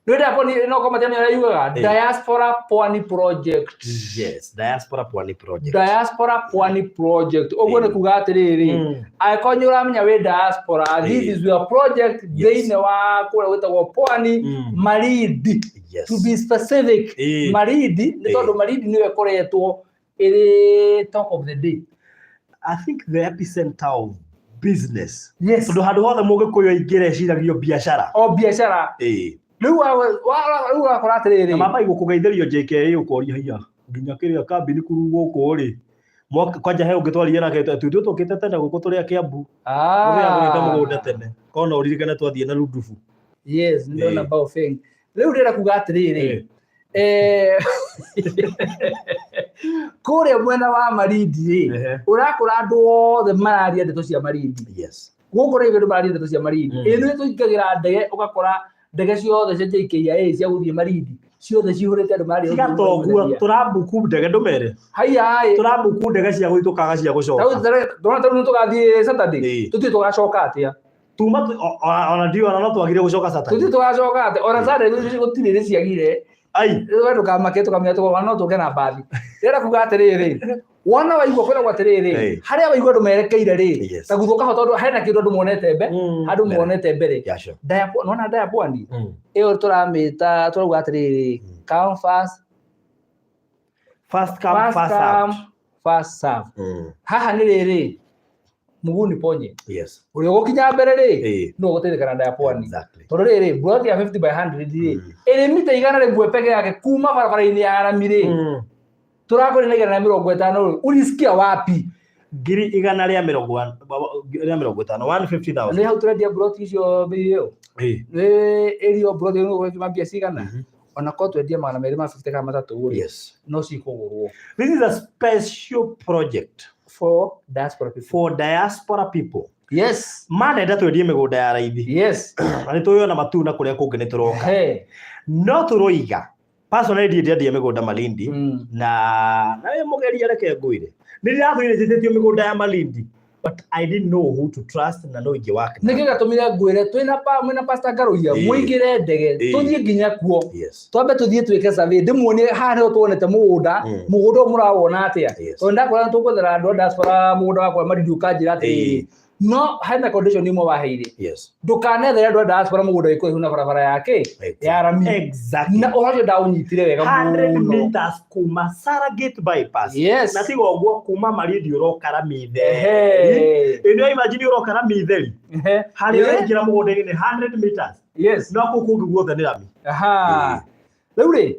Nĩ Ndaya Pwani no koma tene ũrĩa yugaga Eh. Diaspora Pwani Project. Yes, Diaspora Pwani Project. Diaspora Pwani Project. Ũguo Eh. nĩ kuga atĩrĩrĩ, angĩkorwo nĩ ũramenya wĩ diaspora, this Eh. is your project Yes. thĩinĩ wa kũrĩa gwĩtagwo Pwani, Malindi. Yes. To be specific, Malindi nĩ tondũ Malindi nĩyo ĩkoretwo ĩrĩ talk of the day. I think the epicenter of business. Yes. Tondũ handũ hothe mũgĩkũyũ aingĩra eciragio biacara. O biacara. Rĩu rĩu ũgakora atĩrĩrĩ. Na mamba gũkũgeithĩrio JKA ũkoria hiya nginya kĩrĩa kambini kuru gũkũ rĩ. Mwaka kwanja he ũngĩ twaria nake tu ithuĩ tũkĩte tene gũkũ tũrĩ a Kiambu. Mũthenya agũrĩte mũgũnda tene. Korwo no ũririkane twathiĩ na Lundubu. Yes, nĩ ndona Baofeng. Rĩu ndĩrenda kuga atĩrĩrĩ. Kũrĩa mwena wa Malindi rĩ, ũrakora andũ othe mararia ndeto cia Malindi. Yes. Gũkũ rĩngĩ andũ mararia ndeto cia Malindi. Ĩ nĩ tũingagĩra ndege ũgakora ndege ciothe cia JKIA cia gũthiĩ Malindi ciothe cihũrĩte andũ mararia Tiga toguo tũrambuku ndege ndũmere. Haiya ĩ. Tũrambuku ndege cia gũthiĩ tũkaga cia gũcoka. Ndona tarĩu nĩ tũgathiĩ Saturday. Tũtiũĩ tũgacoka atĩa. Tuma ona ndiũ ona no twagire gũcoka Saturday. Tũtiũĩ tũgacoka atĩa. Ona Saturday gũtirĩ nĩ ciagire. Ai. We ndũkamake tũkamenya tũkoga no tũke na mbathi. Ndĩrenda kuga atĩrĩrĩ, wona waigua kwĩragwo atĩrĩrĩ, harĩa waigua andũ merekeire rĩ, ta gũthũka ho tondũ hena kĩndũ andũ monete mbe, andũ monete mbere. Yeah, sure. Ndaya nona Ndaya Pwani ĩyo tũramĩta tũrauga atĩrĩrĩ, come first, First come, first first served. come, first serve. Haha nĩ rĩrĩ, mũguni ponye. Yes. Ũrĩa ũgũkinya mbere rĩ, nĩwe ũgũteithĩka na Ndaya Pwani. Exactly. Tondũ rĩrĩ, mburoti ya 50 by 100 rĩ, ĩrĩ mita 100 peke yake kuma barabara-inĩ ya rami rĩ, tũrakũrĩ na 150 rĩ, ulisikia wapi? Ngiri igana rĩa mĩrongo rĩa mĩrongo ĩtano, 150,000. Nĩ hau tũrendia mburoti icio bei ĩyo. Nĩ ĩrio mburoti ĩyo ũgũkiuma mbia cigana? Ona korwo twendie 250 kana 300 rĩ, Yes. no cikũgũrwo. This is a special project For diaspora people. For diaspora people. Yes. Manenda twendie mĩgũnda ya raithi. Yes. Na nĩ tũĩ ona matu na kũrĩa kũngĩ nĩ tũroka. Hey. No tũroiga. Personally ndiĩ ndĩendia mĩgũnda Malindi. Na wĩ mũgeria reke ngwĩre. Nĩ ndĩratũire njĩtĩtio mĩgũnda ya Malindi. But I didn't know who to trust na no ingĩ work. Nĩkĩ gĩatũmire ngwĩre twĩna pa mwĩna Pastor Ngaruiya mũingĩre ndege tũthiĩ nginya kuo. Yes. Twambe tũthiĩ twĩke survey ndĩmuonie haha nĩho tuonete mũgũnda, mũgũnda ũyũ mũrawona atĩa. Yes. Tondũ ndakora nĩ tũgwethera andũ a diaspora mũgũnda wakwa Malindi ũkanjĩra atĩrĩrĩ, no hena condition imwe waheire. Yes. Ndũkanethere andũ a diaspora mũgũnda wĩ kũraihu na barabara yake ya rami. Exactly. Na ũhoro ũcio ndaũnyitire wega 100 mũno. meters kuma Saragate bypass. Yes. Na tiga ũguo kuma Malindi ũroka rami theri. Ĩno imagine ũroka rami theri. Harĩa ũraingĩra mũgũnda-inĩ nĩ 100 meters. Yes. No kũu kũngĩ guothe nĩ rami. Aha. Rĩu rĩ,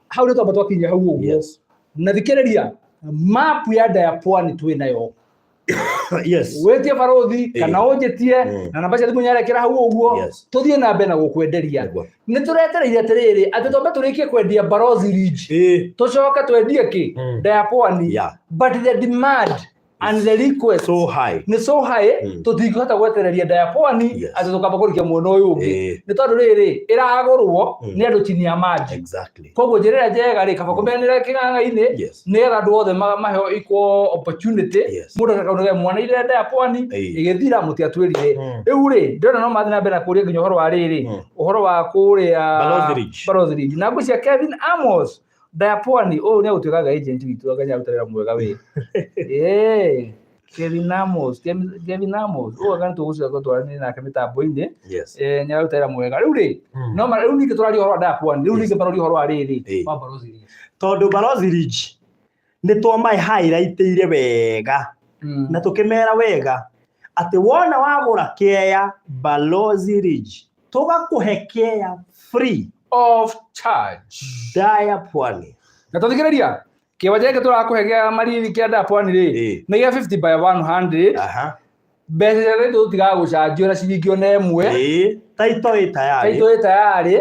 hau nĩ twamba twakinya hau ũguo. Yes. Na thikĩrĩria, mapu ya Ndaya Pwani twĩ nayo. Yes. Wĩtie barothi kana ũnjĩtie na namba cia thimũ nyarekera hau ũguo, Yes. tũthiĩ na mbere na gũkwenderia. Nĩguo. Nĩ tũretereire atĩrĩrĩ, atĩ twambe tũrĩkie kwendia Barozi Ridge. Tũcoke twendie kĩ? Ndaya Pwani. Yeah. But the demand and the request So high. nĩ so high, tũtingĩhota gwetereria Ndaya Pwani Yes. atĩ tũkamba kũrikia mwena ũyũ ũngĩ. Eh. Nĩ tondũ rĩrĩ, ĩragũrwo nĩ andũ chini ya maji. Exactly. Koguo njĩra ĩrĩa njega rĩ, kaba kũmeanĩra kĩng'ang'a-inĩ Yes. nĩgetha andũ othe maheo equal opportunity. Yes. Mũndũ akaunaga mwana ire Ndaya Pwani ĩgĩthira mũtiatwĩrire. Rĩu rĩ, ndĩrona no mathiĩ na mbere na kũria nginya ũhoro wa rĩrĩ, ũhoro wa kũrĩa Balozi Ridge. Balozi Ridge. Na ngwĩciria Kevin Amos Ndaya Pwani ũyũ nĩ agũtuĩkaga agent witũ anga nĩ aruta wĩra mwega wĩ. Kevin Amos, Kevin Amos, ũyũ anga nĩ tũgũcoka twaranĩrie nake mĩtambo-inĩ. Yes. Nĩ araruta wĩra mwega. Rĩu rĩ, no rĩu ningĩ tũraria ũhoro wa Ndaya Pwani, rĩu ningĩ maroria ũhoro wa rĩrĩ, wa Balozi Ridge. Tondũ Balozi Ridge Nĩ twamae highlightĩire wega na tũkĩmera wega atĩ wona wagũra kĩea Balozi Ridge, tũgakũhe kĩea free of charge. Daya Pwani. Na tũthikĩrĩria kĩwanja gĩkĩ tũrakũhe gĩa Mariri kĩa Daya Pwani rĩ, nĩ gĩa 50 by 100. Mbeca cia rĩndũ tũtigagũcanjio na ciringi ona ĩmwe. Taito ĩ tayari. Taito ĩ tayari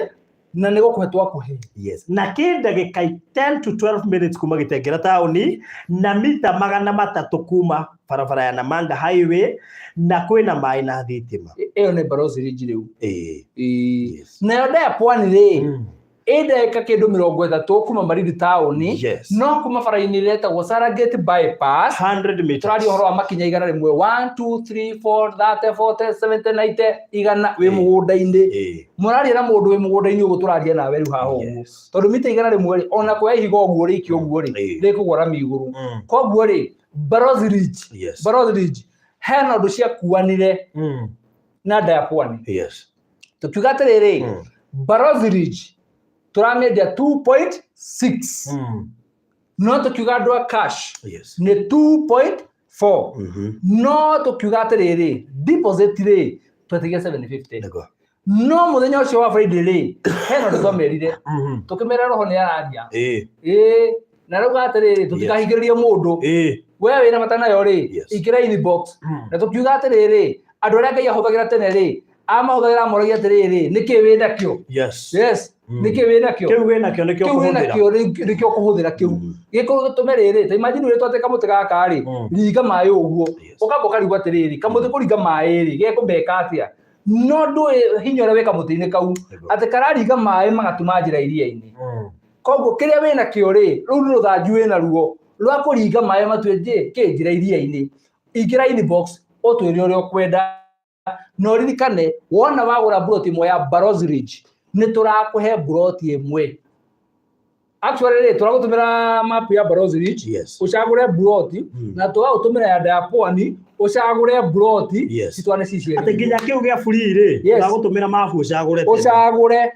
na nĩ gũkũhe twakũhe. Yes. Na kĩ ndagĩka 10 to 12 minutes kuma Gĩtengera taũni na mita 300 kuma barabara ya Namanga Highway, na kwĩna maĩ na thitima. Ĩyo nĩ Balozi Ridge rĩu. Ĩĩ. Yes. Nayo Daya Pwani rĩ, ĩ ndagĩka kĩndũ 30 kuma Malindi taũni, no kuma bara-inĩ ĩrĩa ĩtagwo Serengeti Bypass, 100 meters. Tũraria ũhoro wa makinya 100, 1, 2, 3, 4, 30, 40, 70, 90, 100 wĩ mũgũnda-inĩ. Mũraria na mũndũ wĩ mũgũnda-inĩ ũguo tũraria nawe rĩu haha ũguo. Tondũ mita 100 rĩ, ona kuoya ihiga ũguo rĩikio ũguo rĩ, rĩkũgwa rami igũrũ. Koguo rĩ, Balozi Ridge, Balozi Ridge, hena ũndũ ciakuanire na Daya Pwani. Tũkiuga atĩrĩrĩ, Balozi Ridge tũramĩendia 2.6. No tũkiuga andũ a cash nĩ 2.4. No tũkiuga atĩrĩrĩ, deposit rĩ, twetigia 750. No mũthenya ũcio wa Friday rĩ, hena ũndũ twamerire. Tũkĩmera roho nĩ araria. Ĩĩ, na rauga atĩrĩrĩ, tũtikahingĩrĩrie mũndũ. We wĩna bata nayo rĩ, ingĩra inbox. Na tũkiuga atĩrĩrĩ, andũ arĩa Ngai ahũthagĩra tene rĩ, amahũthagĩra amoragia atĩrĩrĩ, nĩkĩ wĩ nakĩo? Yes. Nĩkĩ wĩ nakĩo? Kĩu wĩ nakĩo nĩkĩo Kĩu wĩ ũkũhũthĩra. nakĩo nĩkĩo ũkũhũthĩra kĩu. Gĩkorwo gĩtũme rĩrĩ, ta imagine ũrĩa twate kamũtĩ gaka rĩ, ringa maĩ ũguo. Ũkamba ũkarigwo atĩrĩrĩ, kamũtĩ kũringa maĩ rĩ, gekũmeka atĩa? No ndũĩ hinya ũrĩa wĩ kamũtĩ-inĩ kau, atĩ kararinga maĩ magatuma njĩra iria-inĩ. Koguo kĩrĩa wĩ nakĩo rĩ, rũu nĩ rũthanju wĩ naruo rwa kũringa maĩ matue kĩ njĩra iria-inĩ. Ingĩra inbox ũtwĩre ũrĩa ũkwenda. Na ũririkane wona wagũra mburoti ĩmwe ya Balozi Ridge, nĩ tũrakũhe mburoti ĩmwe. Actually rĩ, tũragũtũmĩra map ya Balozi Ridge, ũcagũre mburoti, na tũgagũtũmĩra ya Daya Pwani, ũcagũre mburoti, citwane ci cierĩ. Atĩ nginya kĩu gĩa free rĩ, tũragũtũmĩra mabu ũcagũre tene. Ũcagũre.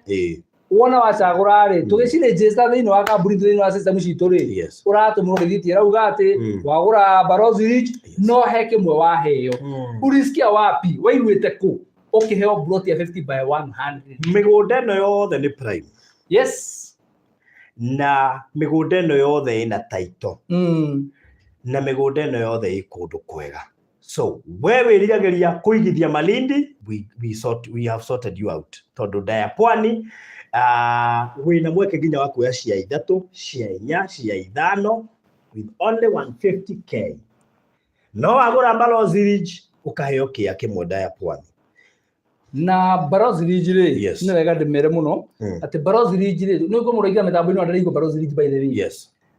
Wona wacagũra rĩ, tũgĩciregister thĩinĩ wa kambuni thĩinĩ wa system citũ rĩ, ũratũmĩrwo rĩthiti ĩrauga atĩ wagũra Balozi Ridge, no he kĩmwe waheo. Ulisikia wapi? Waiguĩte kũ? Ũkĩheo mburoti ya 50 by 100. Mĩgũnda ĩno yothe nĩ prime. Na mĩgũnda ĩno yothe ĩna title. Na mĩgũnda ĩno yothe ĩ kũndũ kwega. So, we wĩriragĩria kũigithia Malindi, we have sorted you out. Tondũ Daya Pwani, wĩna mweke nginya wa kuoya cia 3, cia 4, cia 5, with only 150K. No wagũra Balozi Ridge, ũkaheo kĩa kĩmwe Daya Pwani. Na Balozi Ridge rĩ, nĩ wega ndĩmere mũno, atĩ Balozi Ridge rĩ, nĩ ũguo mũndũ aingĩra mĩtambo-inĩ ndaraigua Balozi Ridge by the way.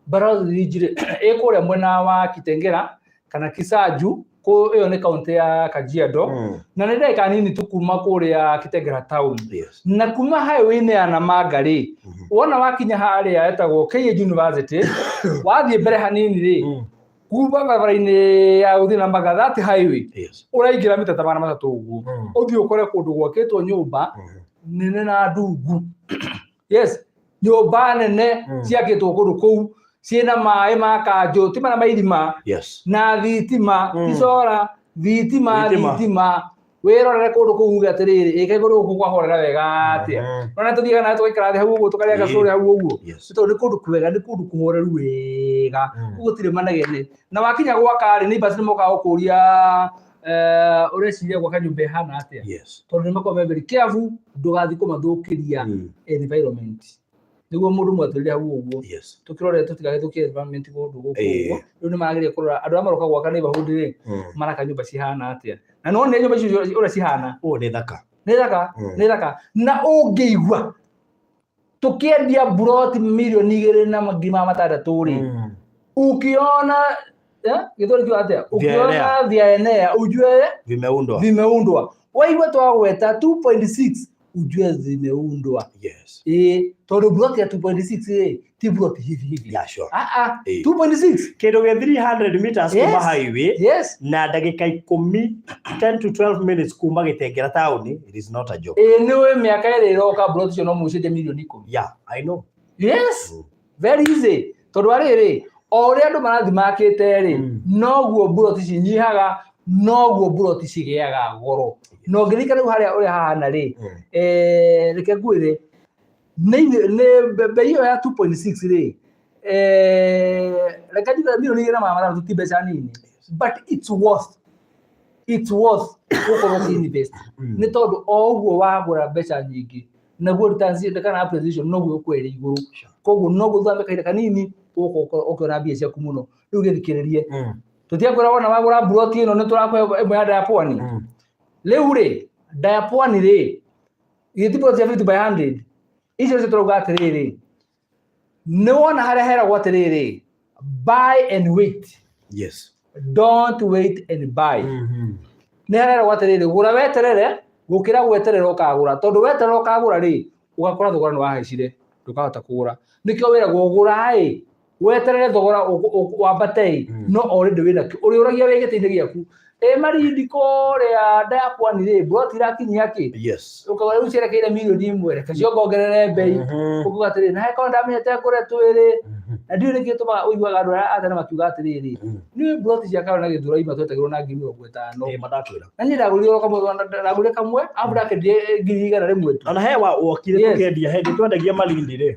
Balozi Ridge rĩ, ĩ kũrĩa mwena wa Kitengela kana Kisaju, ĩyo nĩ kaũntĩ ya Kajiado. Na nĩ ndagĩka nini tu kuma kũrĩa Kitengela town. Na kuma highway-inĩ ya Namanga rĩ, wona wakinya harĩa etagwo KH University, wathiĩ mbere hanini rĩ, kuma barabara-inĩ ya gũthiĩ Namanga, that highway, ũraingĩra mita ta 300 ũguo. Ũthiĩ ũkore kũndũ gwakĩtwo nyũmba nene na ndungu. Yes, nyũmba nene ciakĩtwo kũndũ kũu, ciĩna maĩ ma kanjũ, ti marĩa ma irima, na thitima, ti solar, thitima, thitima. Wĩrorere kũndũ kũu uge atĩrĩrĩ, ĩ kaĩ kũndũ gũkũ kwahorera wega atĩa? Nona tũthiaga nawe tũgaikara thĩ hau ũguo, tũkarĩa gacũrĩ hau ũguo. Nĩ tondũ nĩ kũndũ kwega, nĩ kũndũ kũhoreru wega. Kũu gũtirĩ manegene. Na wakinya gwaka rĩ, neighbors nĩ mokaga gũkũria, ũreciria gwaka nyũmba ĩhana atĩa? Tondũ nĩ makoragwo me very careful, ndũgathiĩ kũmathũkĩria environment. Nĩguo mũndũ mwatũrĩre hau ũguo. Tũkĩrore tũtigagĩthũkie environment kũndũ gũkũ ũguo. Rĩu nĩ marageria kũrora andũ arĩa maroka gwaka neighborhood rĩ, maraka nyũmba cihana atĩa. Na no nĩ nyũmba icio ũrĩa cihana. Ũũ nĩ thaka. Nĩ thaka, nĩ thaka. Na ũngĩigua tũkĩendia mburoti mirioni igĩrĩ na ngiri magana matandatũ rĩ, ukiona, gĩthweri kiuga atĩa? Ukiona vyaenea, ujue Vimeundwa. Vimeundwa. Waigua twagweta 2.6, ujue zimeundwa. Ĩĩ, tondũ mburoti ya 2.6 rĩ, ti mburoti hivi hivi. Yeah, sure. 2.6. Kĩndũ gĩa 300 meters kuma highway, na ndagĩka ikũmi, 10 to 12 minutes kuma Gĩtengera taũni, it is not a joke. Ĩĩ, nĩ ũĩ mĩaka ĩrĩ ĩroka mburoti icio no mũcenjie mirioni ikũmi. Yeah, I know. Yes. Very easy. Tondũ wa rĩrĩ, O ũrĩa andũ marathiĩ makĩte rĩ, noguo mburoti cinyihaga, noguo mburoti cigĩaga goro. Na ũngĩririkana rĩu harĩa ũrĩa hahana rĩ, reke ngwĩre, nĩ mbei ĩyo ya 2.6 rĩ, reke njuge 2,500,000 ti mbeca nini, but it's worth gũkorwo ũkĩ-invest, nĩ tondũ o ũguo wagũra mbeca nyingĩ, naguo returns kana appreciation noguo ĩgũkorwo ĩrĩ igũrũ. Koguo noguo thutha wa kahinda kanini ũgũkorwo ũkĩona mbia ciaku mũno. Rĩu gĩthikĩrĩrie, tũtiakwĩra wona wagũra mburoti ĩno nĩ tũrakũhe ĩmwe ya Dayapwani. Rĩu rĩ, Dayapwani rĩ, githĩ ti plot ya 50 by 100? Icio nĩcio tũrauga atĩrĩrĩ, nĩ wona harĩa heragwo atĩrĩrĩ, buy and wait. Don't wait and buy. Nĩ hareragwo atĩrĩrĩ, gũra weterere gũkĩra gweterera ũkagũra, tondũ weterera ũkagũra rĩ, ũgakora thogora nĩ wahaicire, ndũkahota kũgũra. Nĩkĩo wĩragwo gũra ĩ, weterere thogora wambate ĩ, no already wĩna kĩo ũrĩũragia wĩ gĩtĩ-inĩ gĩaku, ĩ Malindi kũrĩa Dayapwani rĩ, mburoti irakinyia kĩ? Ũkauga rĩu cierekeire 1 mirioni, reke ciongongerere mbei. Ũkuga atĩrĩrĩ, na hekorwo ndamenyete ngũre twĩrĩ. Na ndiũĩ nĩkĩ gĩtũmaga ũiguaga andũ arĩa a tene makiuga atĩrĩrĩ, niĩ mburoti cia Karo na Gĩthũrai matwetagĩrwo na 50,000. Ĩ mandakwĩra. Na niĩ ndagũrire o kamwe, ndagũrire kamwe arabu ndakendire 100,000 tu. Ona he wa wokire tũkĩendia, hĩndĩ twendagia Malindi rĩ,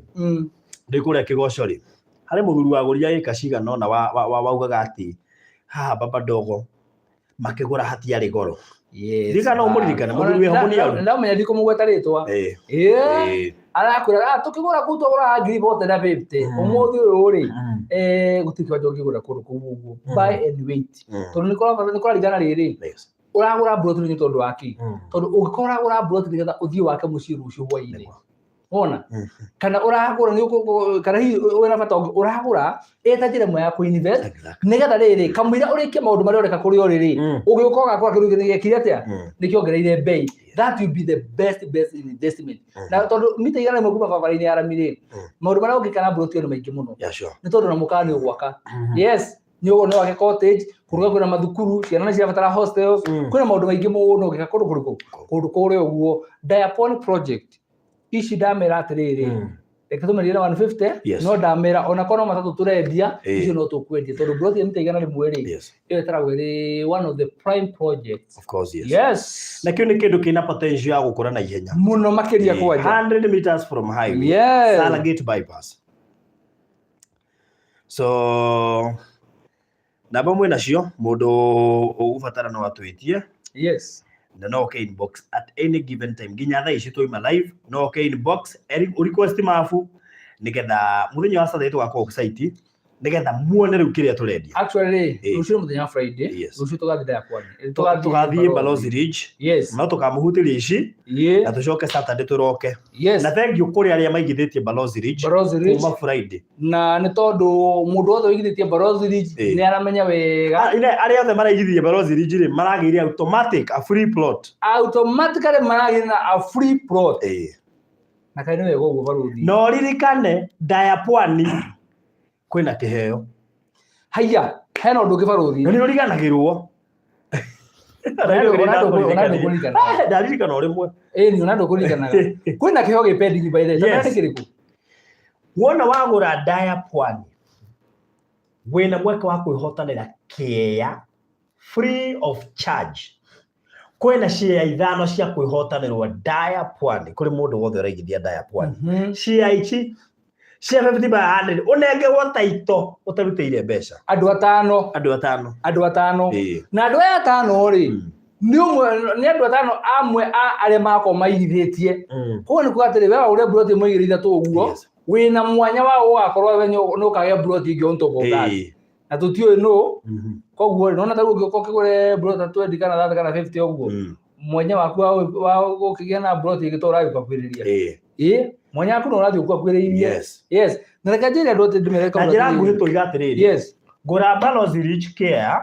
ndĩ kũrĩa Kĩgoco rĩ, harĩ mũthuri wagũrire ĩka cigana ũna waugaga atĩ haha Baba Ndogo makĩgũra hatiarĩ goro. Ndirikana no ũmũririkane, mũthuri wĩho mũniaru. Ndamenya ndikũmũgweta rĩtwa. Arakwĩra, "Ah, tũkĩgũra kũu twagũraga ngiri bote na 50. Ũmũthĩ ũyũ rĩ, gũtirĩ kĩwanja ũngĩgũra kũndũ kũu ũguo." Buy and wait, tondũ nĩ kũraringana rĩrĩ, ũragũra mburoti nĩ tondũ wa kĩ? Tondũ ũngĩkorwo ũragũra mburoti nĩgetha ũthiĩ wake mũciĩ rũciũ hwainĩ, wona, kana ũragũra nĩ kana hihi wĩna bata ũngĩ ũragũra ĩta njĩra ĩmwe ya kũ-invest, nĩgetha rĩrĩ kamũira ũrĩkie maũndũ marĩa ũreka kũrĩa ũrĩ rĩ, ũgĩũka ũgakora kĩndũ gĩkĩ gĩekire atĩa? Nĩkĩongereire mbei. That will be the best best investment. Na tondũ mita 100 kuma barabara-inĩ ya rami rĩ, maũndũ marĩa ũngĩka na mburoti ĩyo nĩ maingĩ mũno, nĩ tondũ na mũkawa nĩ ũgwaka. Yes, nĩ ũguo, nĩ wake cottage kũruga, kwĩna mathukuru, ciana nĩ cirabatara hostels. Kwĩna maũndũ maingĩ mũno ũngĩka kũndũ kũrĩkũ, kũndũ kũrĩa ũguo. Diapon project ici ndamera atĩrĩrĩ, reke tũmenderie na 150. No ndamera ona korwo no matatũ tũrendia, icio no tũkwendia, tondũ mburoti ya mita 100 rĩ, ĩyo ĩtaragwo ĩrĩ one of the prime projects. Of course, yes. Na kĩu nĩ kĩndũ kĩna potential ya gũkũra na ihenya. Mũno makĩria kwanja. 100 meters from highway. Salagate bypass. So namba mwĩ nacio, mũndũ ũgũbatara no atwĩtie na no oke inbox at any given time, nginya thaa ici twaima live no oke inbox request mabu, nĩgetha mũthenya wa Saturday tũgakorwo site, nĩgetha muone rĩu kĩrĩa tũrendia. Actually rũciũ nĩ mũthenya wa Friday. Rũciũ tũgathiĩ Diapwani. Tũgathiĩ Balozi Ridge. No tũkamũhutĩria ici na tũcoke Saturday tũroke. Na thank you kũrĩ arĩa maigithĩtie Balozi Ridge Balozi Ridge. kuma Friday. Na nĩ tondũ mũndũ wothe ũigithĩtie Balozi Ridge nĩ aramenya wega. Ah, arĩa othe maraigithirie Balozi Ridge rĩ, maragĩire automatic a free plot. Automatically maragĩire na a free plot. Na kaĩ nĩ wega ũguo, barũthi. Na ũririkane Dayapwani kwĩna kĩheo. Haiya, hena ũndũ ũngĩ, barũthi. Na nĩ ũriganagĩrwo. Ona ndũkũririkanaga. Ah, ndaririkana o rĩmwe. Ĩĩ, ni ona ndũkũririkanaga kwĩna kĩheo gĩ pending, by the way. Nĩ kĩrĩkũ? Wona wagũra Dayapwani, wĩna mweke wa kwĩhotanĩra kĩea free of charge. Kwĩna share ithano cia kwĩhotanĩrwo Dayapwani kũrĩ mũndũ wothe ũraigithia Dayapwani. Share ici cia 50 by 100 ũnengerwo taito ũtarutĩire mbeca. Andũ atano. Andũ atano. Andũ atano. Na andũ aya atano rĩ, nĩ ũmwe nĩ andũ atano amwe a arĩa makorwo maigithĩtie. Koguo nĩ kuga atĩrĩ, we wagũrire mburoti ĩmwe igĩrĩ ithatũ ũguo, wĩna mwanya wa ũgakorwo we nĩ ũkagĩa mburoti ĩngĩ on top of that. Na tũtiũĩ nũ. Koguo rĩ, nona tarĩu ũngĩũka ũkĩgũre mburoti ta 20 kana 30 kana 50 ũguo, mwanya waku wa gũkĩgĩa na mburoti ĩngĩ to ũrathiĩ ũkakuhĩrĩria. Ĩ mwanya waku no ũrathiĩ ũkuhakuhĩrĩirie. Yes, na reke njĩre andũ atĩ ndĩmere Na njĩra nguhĩ tũiga atĩrĩrĩ, ngũra Balozi Ridge Care,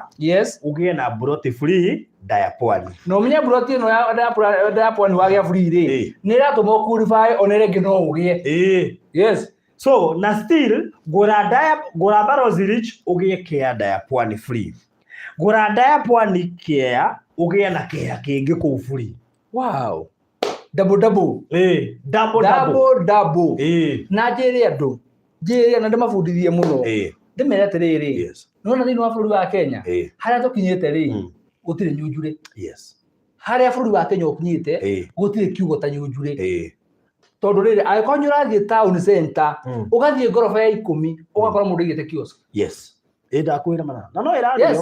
ũgĩe na mburoti free Dayapwani. Na ũmenye mburoti ĩno ya Diapwani wagĩa free rĩ, nĩ ĩratũma ũqualify ona ĩrĩa ĩngĩ no ũgĩe. So na still ngũra Daya ngũra Balozi Ridge ũgĩe Care Dayapwani free. Ngũra Dayapwani Care ũgĩe na kĩea kĩngĩ kũu free. Wow, double double. Ĩĩ, double double. Double double. Na njĩre andũ, njĩre na ndĩmabundithie mũno. Ndĩmere atĩrĩrĩ, nĩwona thĩinĩ wa bũrũri wa Kenya harĩa tũkinyĩte rĩ, gũtirĩ nyunjurĩ. Harĩa bũrũri wa Kenya ũkinyĩte, gũtirĩ kiugo ta nyunjurĩ. Tondũ rĩrĩ, angĩkorwo nĩ ũrathiĩ town center, ũgathiĩ ngoroba ya 10, ũgakora mũndũ aigĩte kiosk. Yes, ĩ ndakwĩra mana na no ĩrario. Yes.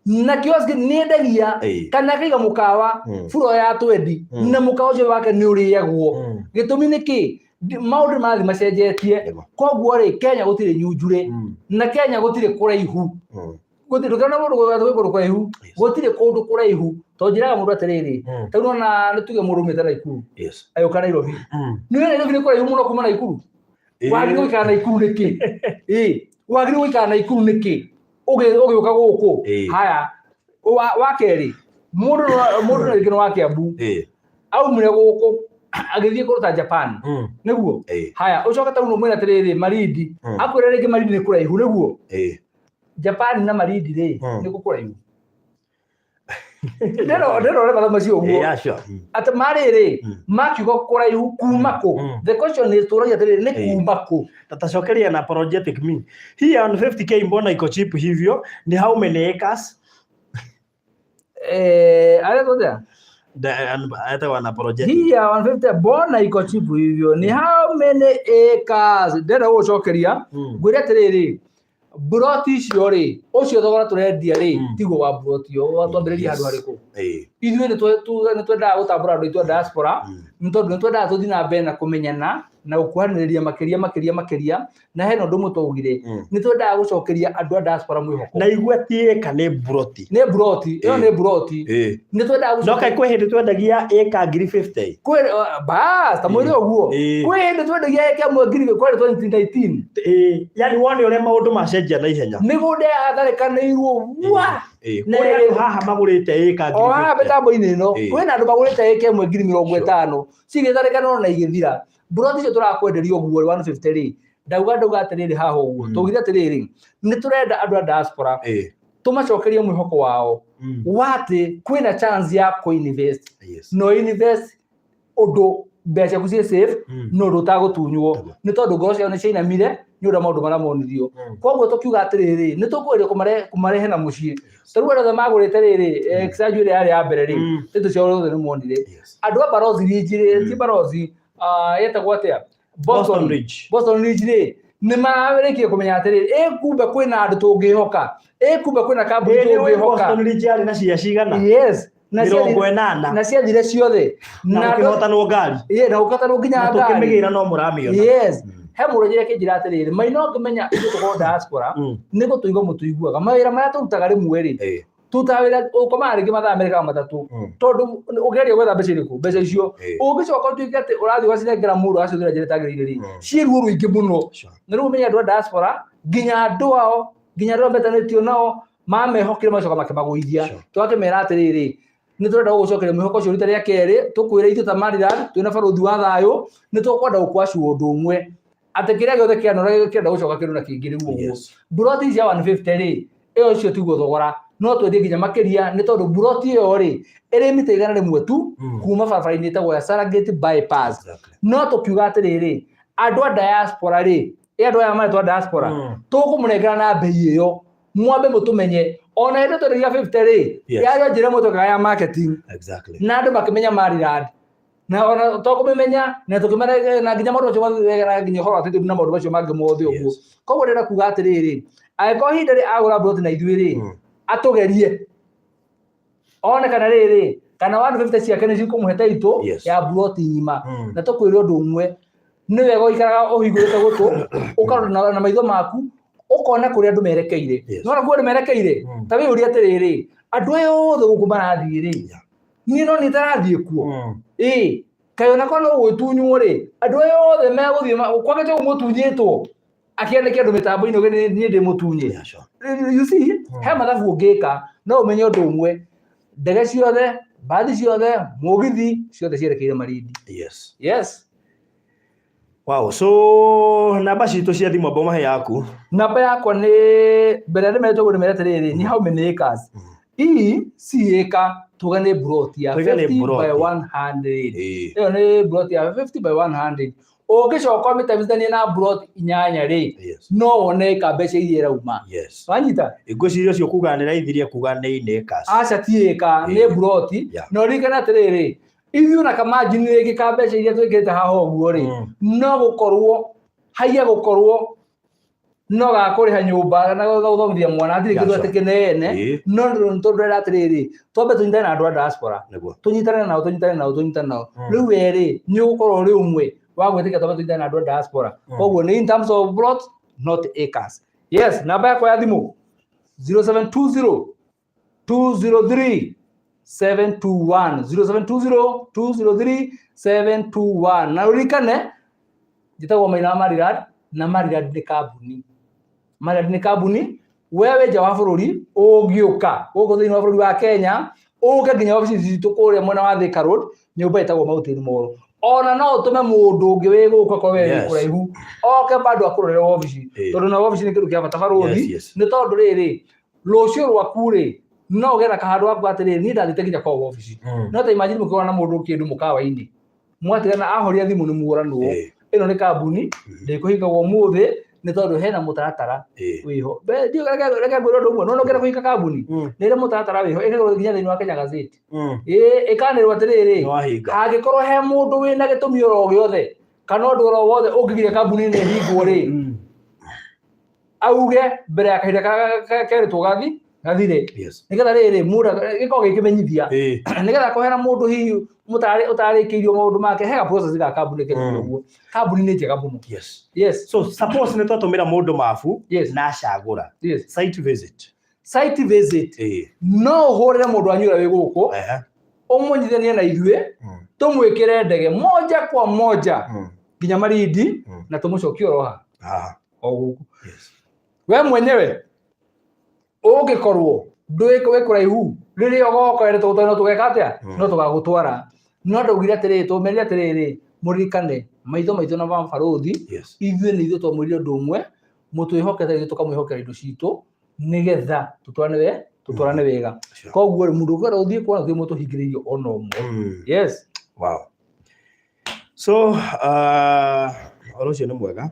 Na kiosk nĩ endagia kana akaiga mũkawa buro ya 20, na mũkawa ũcio wake nĩ ũrĩagwo. Gĩtũmi nĩ kĩ? Maũndũ nĩ marathiĩ macenjetie. Koguo rĩ, Kenya gũtirĩ nyunjurĩ, na Kenya gũtirĩ kũraihu. Gũtirĩ, ndũkĩona mũndũ gwĩ kũndũ kũraihu. Gũtirĩ kũndũ kũraihu, tondũ njĩraga mũndũ atĩrĩrĩ, ta rĩu nona nĩ tuge mũndũ umĩte Naikuru agĩũka Nairobi, nĩ Nairobi nĩ kũraihu mũno kuma Naikuru. Wagĩrĩirwo gũikara Naikuru nĩkĩ? Ĩ wagĩrĩirwo gũikara Naikuru nĩkĩ ũgĩũka gũkũ? Haya, wa kerĩ, mũndũ rĩngĩ nĩ wa Kiambu, aumire gũkũ agĩthiĩ kũndũ ta Japan, nĩguo? Haya, ũcoke ta rĩu ũmwĩre atĩrĩrĩ, Malindi, akwĩre rĩngĩ Malindi nĩ kũraihu, nĩguo? Japan na Malindi rĩ, nĩ kũ kũraihu? Ndĩrona ũrĩa mathomo macio ũguo. Yeah, sure. Atĩ marĩrĩ, makiuga kũraihu kuma kũ? The question is, tũragia atĩrĩrĩ, nĩ kuma kũ? Tatacokeria na apologetic me. Hii ya 150K mbona iko cheap hivyo? Ni how many acres? Arĩa tũthĩa? Etagwo an apologetic. Hii ya 150 mbona iko cheap hivyo? Ni how many acres? Ndĩrenda gũgũcokeria. Ngwĩre atĩrĩrĩ, mburoti icio rĩ, ũcio thogora tũrendia rĩ, tiguo wa mburoti ĩyo twambĩrĩria handũ harĩkũ. Ithuĩ nĩ twendaga gũtambũra andũ aitũ a diaspora, nĩ tondũ nĩ twendaga tũthiĩ na mbere na kũmenyana na gũkuhanĩrĩria makĩria makĩria makĩria, na hena ũndũ ũmwe twaugire, nĩ twendaga gũcokeria andũ a diaspora mwĩhoko. Na igua ti ĩka, nĩ mburoti. Nĩ mburoti ĩyo, nĩ mburoti. Nĩ twendaga No kaĩ kwĩ hĩndĩ twendagia ĩka ngiri 50? Kwĩ bas ta mwĩre ũguo. Kwĩ hĩndĩ twendagia ĩka ĩmwe ngiri kwĩ 2019. Yani wone ũrĩa maũndũ macenjia na ihenya. Mĩgũnda yatharĩkanĩirwo wa Na kũrĩ andũ haha magũrĩte ĩka o haha ngiri 50. Mĩtambo-inĩ ĩno, kwĩna andũ magũrĩte ĩka ĩmwe ngiri 50, cigĩtharĩkanwo na igĩthira. Mburoti icio tũrakwenderia ũguo 150 rĩ, ndauga atĩrĩrĩ, haha ũguo tũgire atĩrĩrĩ, nĩ tũrenda andũ a diaspora tũmacokerie mwĩhoko wao wa atĩ kwĩna chance ya kũ-invest. No invest ũndũ mbeca ciaku ciĩ safe, no ũndũ ũtagũtunywo, nĩ tondũ ngoro ciao nĩ ciainamire nĩ ũndũ wa maũndũ marĩa monirio. Koguo tũkiuga atĩrĩrĩ, nĩ tũkũgeria kũmarehe na mũciĩ. Ta rĩu arĩa othe magũrĩte rĩrĩ exanju ĩrĩa yarĩ ya mbere rĩ, ndeto ciao othe nĩ monire. Andũ a Barozi Ridge rĩ, ti Barozi, yetagwo atĩa? Boston Ridge. Boston Ridge rĩ, nĩ mararĩkia kũmenya atĩrĩrĩ, ĩ kumbe kwĩna andũ tũngĩhoka, ĩ kumbe kwĩna kambuni Ĩ, nĩ ũĩ tũngĩhoka. Boston Ridge yarĩ na cia cigana? Yes, na 80. Na ciathire ciothe. Na gũkĩhotanwo ngari. Ĩĩ, na gũkĩhotanwo nginya Na ngari. tũkĩmĩgĩra no mũramĩona. Yes. He mũndũ njĩra kĩnjĩra atĩrĩrĩ, maina ũngĩmenya ithuĩ tũkorwo diaspora, nĩ gũtũigua mũtũiguaga mawĩra marĩa tũrutaga rĩmwe rĩ, tũrutaga wĩra ũkomaga rĩngĩ mathaa merĩ kana 3, tondũ ũgeria gwetha mbeca irĩkũ, mbeca icio ũngĩcoka ũtuĩke atĩ ũrathiĩ ũgacinengera mũndũ agacihũthĩra njĩra ĩtagĩrĩire rĩ, ciĩ ruo rũingĩ mũno. Na rĩu ũmenye andũ a diaspora, nginya andũ ao, nginya andũ arĩa metanĩtio nao mamehokire, magacoka makĩmagũithia. Tũgakĩmera atĩrĩrĩ, nĩ tũrenda gũgũcokeria mwĩhoko ũcio rita rĩa kerĩ, tũkwĩre ithuĩ ta Maryland twĩna barũthi wa thayũ, nĩ tũkwenda gũkwacua ũndũ ũmwe, atĩ kĩrĩa gĩothe kĩanora kĩrenda gũcoka kĩndũ na kĩngĩ rĩu ũguo. Mburoti cia 150 rĩ, ĩyo ũcio tiguo thogora, no twendie nginya makĩria, nĩ tondũ mburoti ĩyo rĩ, ĩrĩ mita 100 tu kuma barabara-inĩ ĩtagwo ya Saragate Bypass. No tũkiuga atĩrĩrĩ, andũ a diaspora rĩ, ĩ andũ aya maretwo a diaspora, tũkũmũnengera na mbei ĩyo mwambe mũtũmenye. Ona hĩndĩ twendagia 50 rĩ, yarĩ o njĩra ĩmwe twekaga ya marketing, na andũ makĩmenya Maryland, na ona to kũmĩmenya na tũkĩmenya na nginya maũndũ macio mothe, na nginya ũhoro wa title na maũndũ macio mangĩ mothe ũguo. Koguo ndĩrenda kuga atĩrĩrĩ, angĩkorwo ihinda rĩ agũra mburoti na ithuĩ rĩ, atũgerie one kana rĩrĩ, kana 150 ciake nĩ cikũmũhe title ya mburoti ng'ima. Na tũkwĩre ũndũ ũmwe, nĩ wega ũikaraga ũhingũrĩte gũtũ, ũkarora na maitho maku, ũkona kũrĩa andũ merekeire. Nĩwona kũrĩa andũ merekeire? Ta wĩyũrie atĩrĩrĩ, andũ aya othe gũkũ marathiĩ rĩ, niĩ no niĩ itarathiĩ kuo? Ĩ kaĩ ona korwo no gwĩtunywo rĩ, andũ aya othe megũthiĩ kwagĩte ũguo mũtunyĩtwo akĩandĩke andũ mĩtambo-inĩ ũgĩ niĩ ndĩ mũtunye. Yeah, sure. You see, he mathabu ũngĩka no ũmenye ũndũ ũmwe, ndege ciothe, mbathi ciothe, mũgithi ciothe cierekeire Malindi. Yes. Wow, so namba citũ cia thimũ amba ũmahe yaku. Namba yakwa nĩ mbere ndĩmerĩtwo ũguo, ndĩmere atĩrĩrĩ, nĩ how many acres? Ii si ĩka, tuge nĩ mburoti ya Tuge nĩ 50 by mburoti. 100. Ĩyo nĩ mburoti ya 50 by 100. Ũngĩcoka ũmĩtamithanie na mburoti 8 rĩ, no wone ĩka mbeca iria ĩrauma. Wanyita? Ngwĩciria ũcio kuga nĩ raithirie kuga nĩ in acres. Aca ti ĩka, nĩ mburoti. Na ũririkane atĩrĩrĩ, ithuĩ ona kamanjini rĩngĩ ka mbeca iria twĩkĩrĩte haha ũguo rĩ, no gũkorwo haiya gũkorwo no gakũrĩha nyũmba na gũthomithia mwana hatirĩ kĩndũ atĩ kĩnene. No nĩ tondũ ndĩrenda atĩrĩrĩ, twambe tũnyitane na andũ a diaspora, tũnyitane nao, tũnyitane nao, tũnyitane nao. Rĩu we rĩ, nĩ ũgũkorwo ũrĩ ũmwe wa gwĩtĩkia twambe tũnyitane na andũ a diaspora. Koguo nĩ in terms of plot, not acres. Yes, namba yakwa ya thimũ 0720 203 721, 0720 203 721. Na ũririkane njĩtagwo Maina wa Marirad, na Marirad nĩ kambuni. Marirad nĩ kambuni. We wĩ nja wa bũrũri, ũngĩũka gũkũ thĩinĩ wa bũrũri wa Kenya, ũke nginya wabici citũ kũrĩa mwena wa Thika Road, nyũmba ĩtagwo Mountain Mall. Ona no ũtũme mũndũ ũngĩ wĩ gũkũ akorwo we wĩ kũraihu, oke bado akũrorere wabici, tondũ na wabici nĩ kĩndũ kĩa bata barũthi. Nĩ tondũ rĩrĩ, rũciũ rwaku rĩ, no ũgĩe na kahandũ gaku atĩrĩrĩ, niĩ ndathiĩte nginya kwa wabici. No ta imagine mũkĩgũra na mũndũ kĩndũ mũkawa-inĩ, mwatigana ahoria thimũ nĩ muoranwo. Ĩno nĩ kambuni ndĩkũhingagwo ũmũthĩ, nĩ tondũ hena mũtaratara wĩho. Reke ngwĩre ũndũ ũmwe, no ũngĩenda kũhinga kambuni, nĩ ĩrĩ mũtaratara wĩho, ĩkĩrwo nginya thĩinĩ wa Kenya Gazette. Ĩkanĩrwo atĩrĩrĩ, angĩkorwo he mũndũ wĩna gĩtũmi oro gĩothe kana ũndũ oro wothe ũngĩgiria kambuni ĩno ĩhingwo rĩ, auge mbere ya kahinda kerĩtwo gathi gathire. Nĩgetha rĩrĩ, mũndũ gĩkorwo gĩkĩmenyithia, nĩgetha kũhera mũndũ hihi ũtarĩkĩirio maũndũ make, hega process ga kambuni kĩndũ ũguo. Kambuni nĩ njega mũno. Yes. So suppose nĩ twatũmĩra mũndũ mabu na acagũra. Site visit. Site visit. No ũhũrĩre mũndũ wanyu ũrĩa wĩ gũkũ, ũmũnyitithanie na ithuĩ, tũmwĩkĩre ndege moja kwa moja nginya Malindi, na tũmũcokie oro haha o gũkũ. We mwenyewe ũngĩkorwo ndwĩ wĩ kũraihu, rĩrĩa ũgoka wende tũgũtware, no tũgeka atĩa? No tũgagũtwara. No ndaugire atĩrĩrĩ, tũmerire atĩrĩrĩ, mũririkane maitho maitũ na mabarũthi, ithuĩ nĩ ithuĩ twamwĩrire ũndũ ũmwe, mũtwĩhokete ithuĩ tũkamwĩhokera indo citũ, nĩgetha tũtwarane wega. Koguo rĩ, mũndũ ũkwenda gũthiĩ kuona gũtirĩ mũndũ tũhingĩrĩirio ona ũmwe. Yes. Wow. So, ũhoro ũcio nĩ mwega.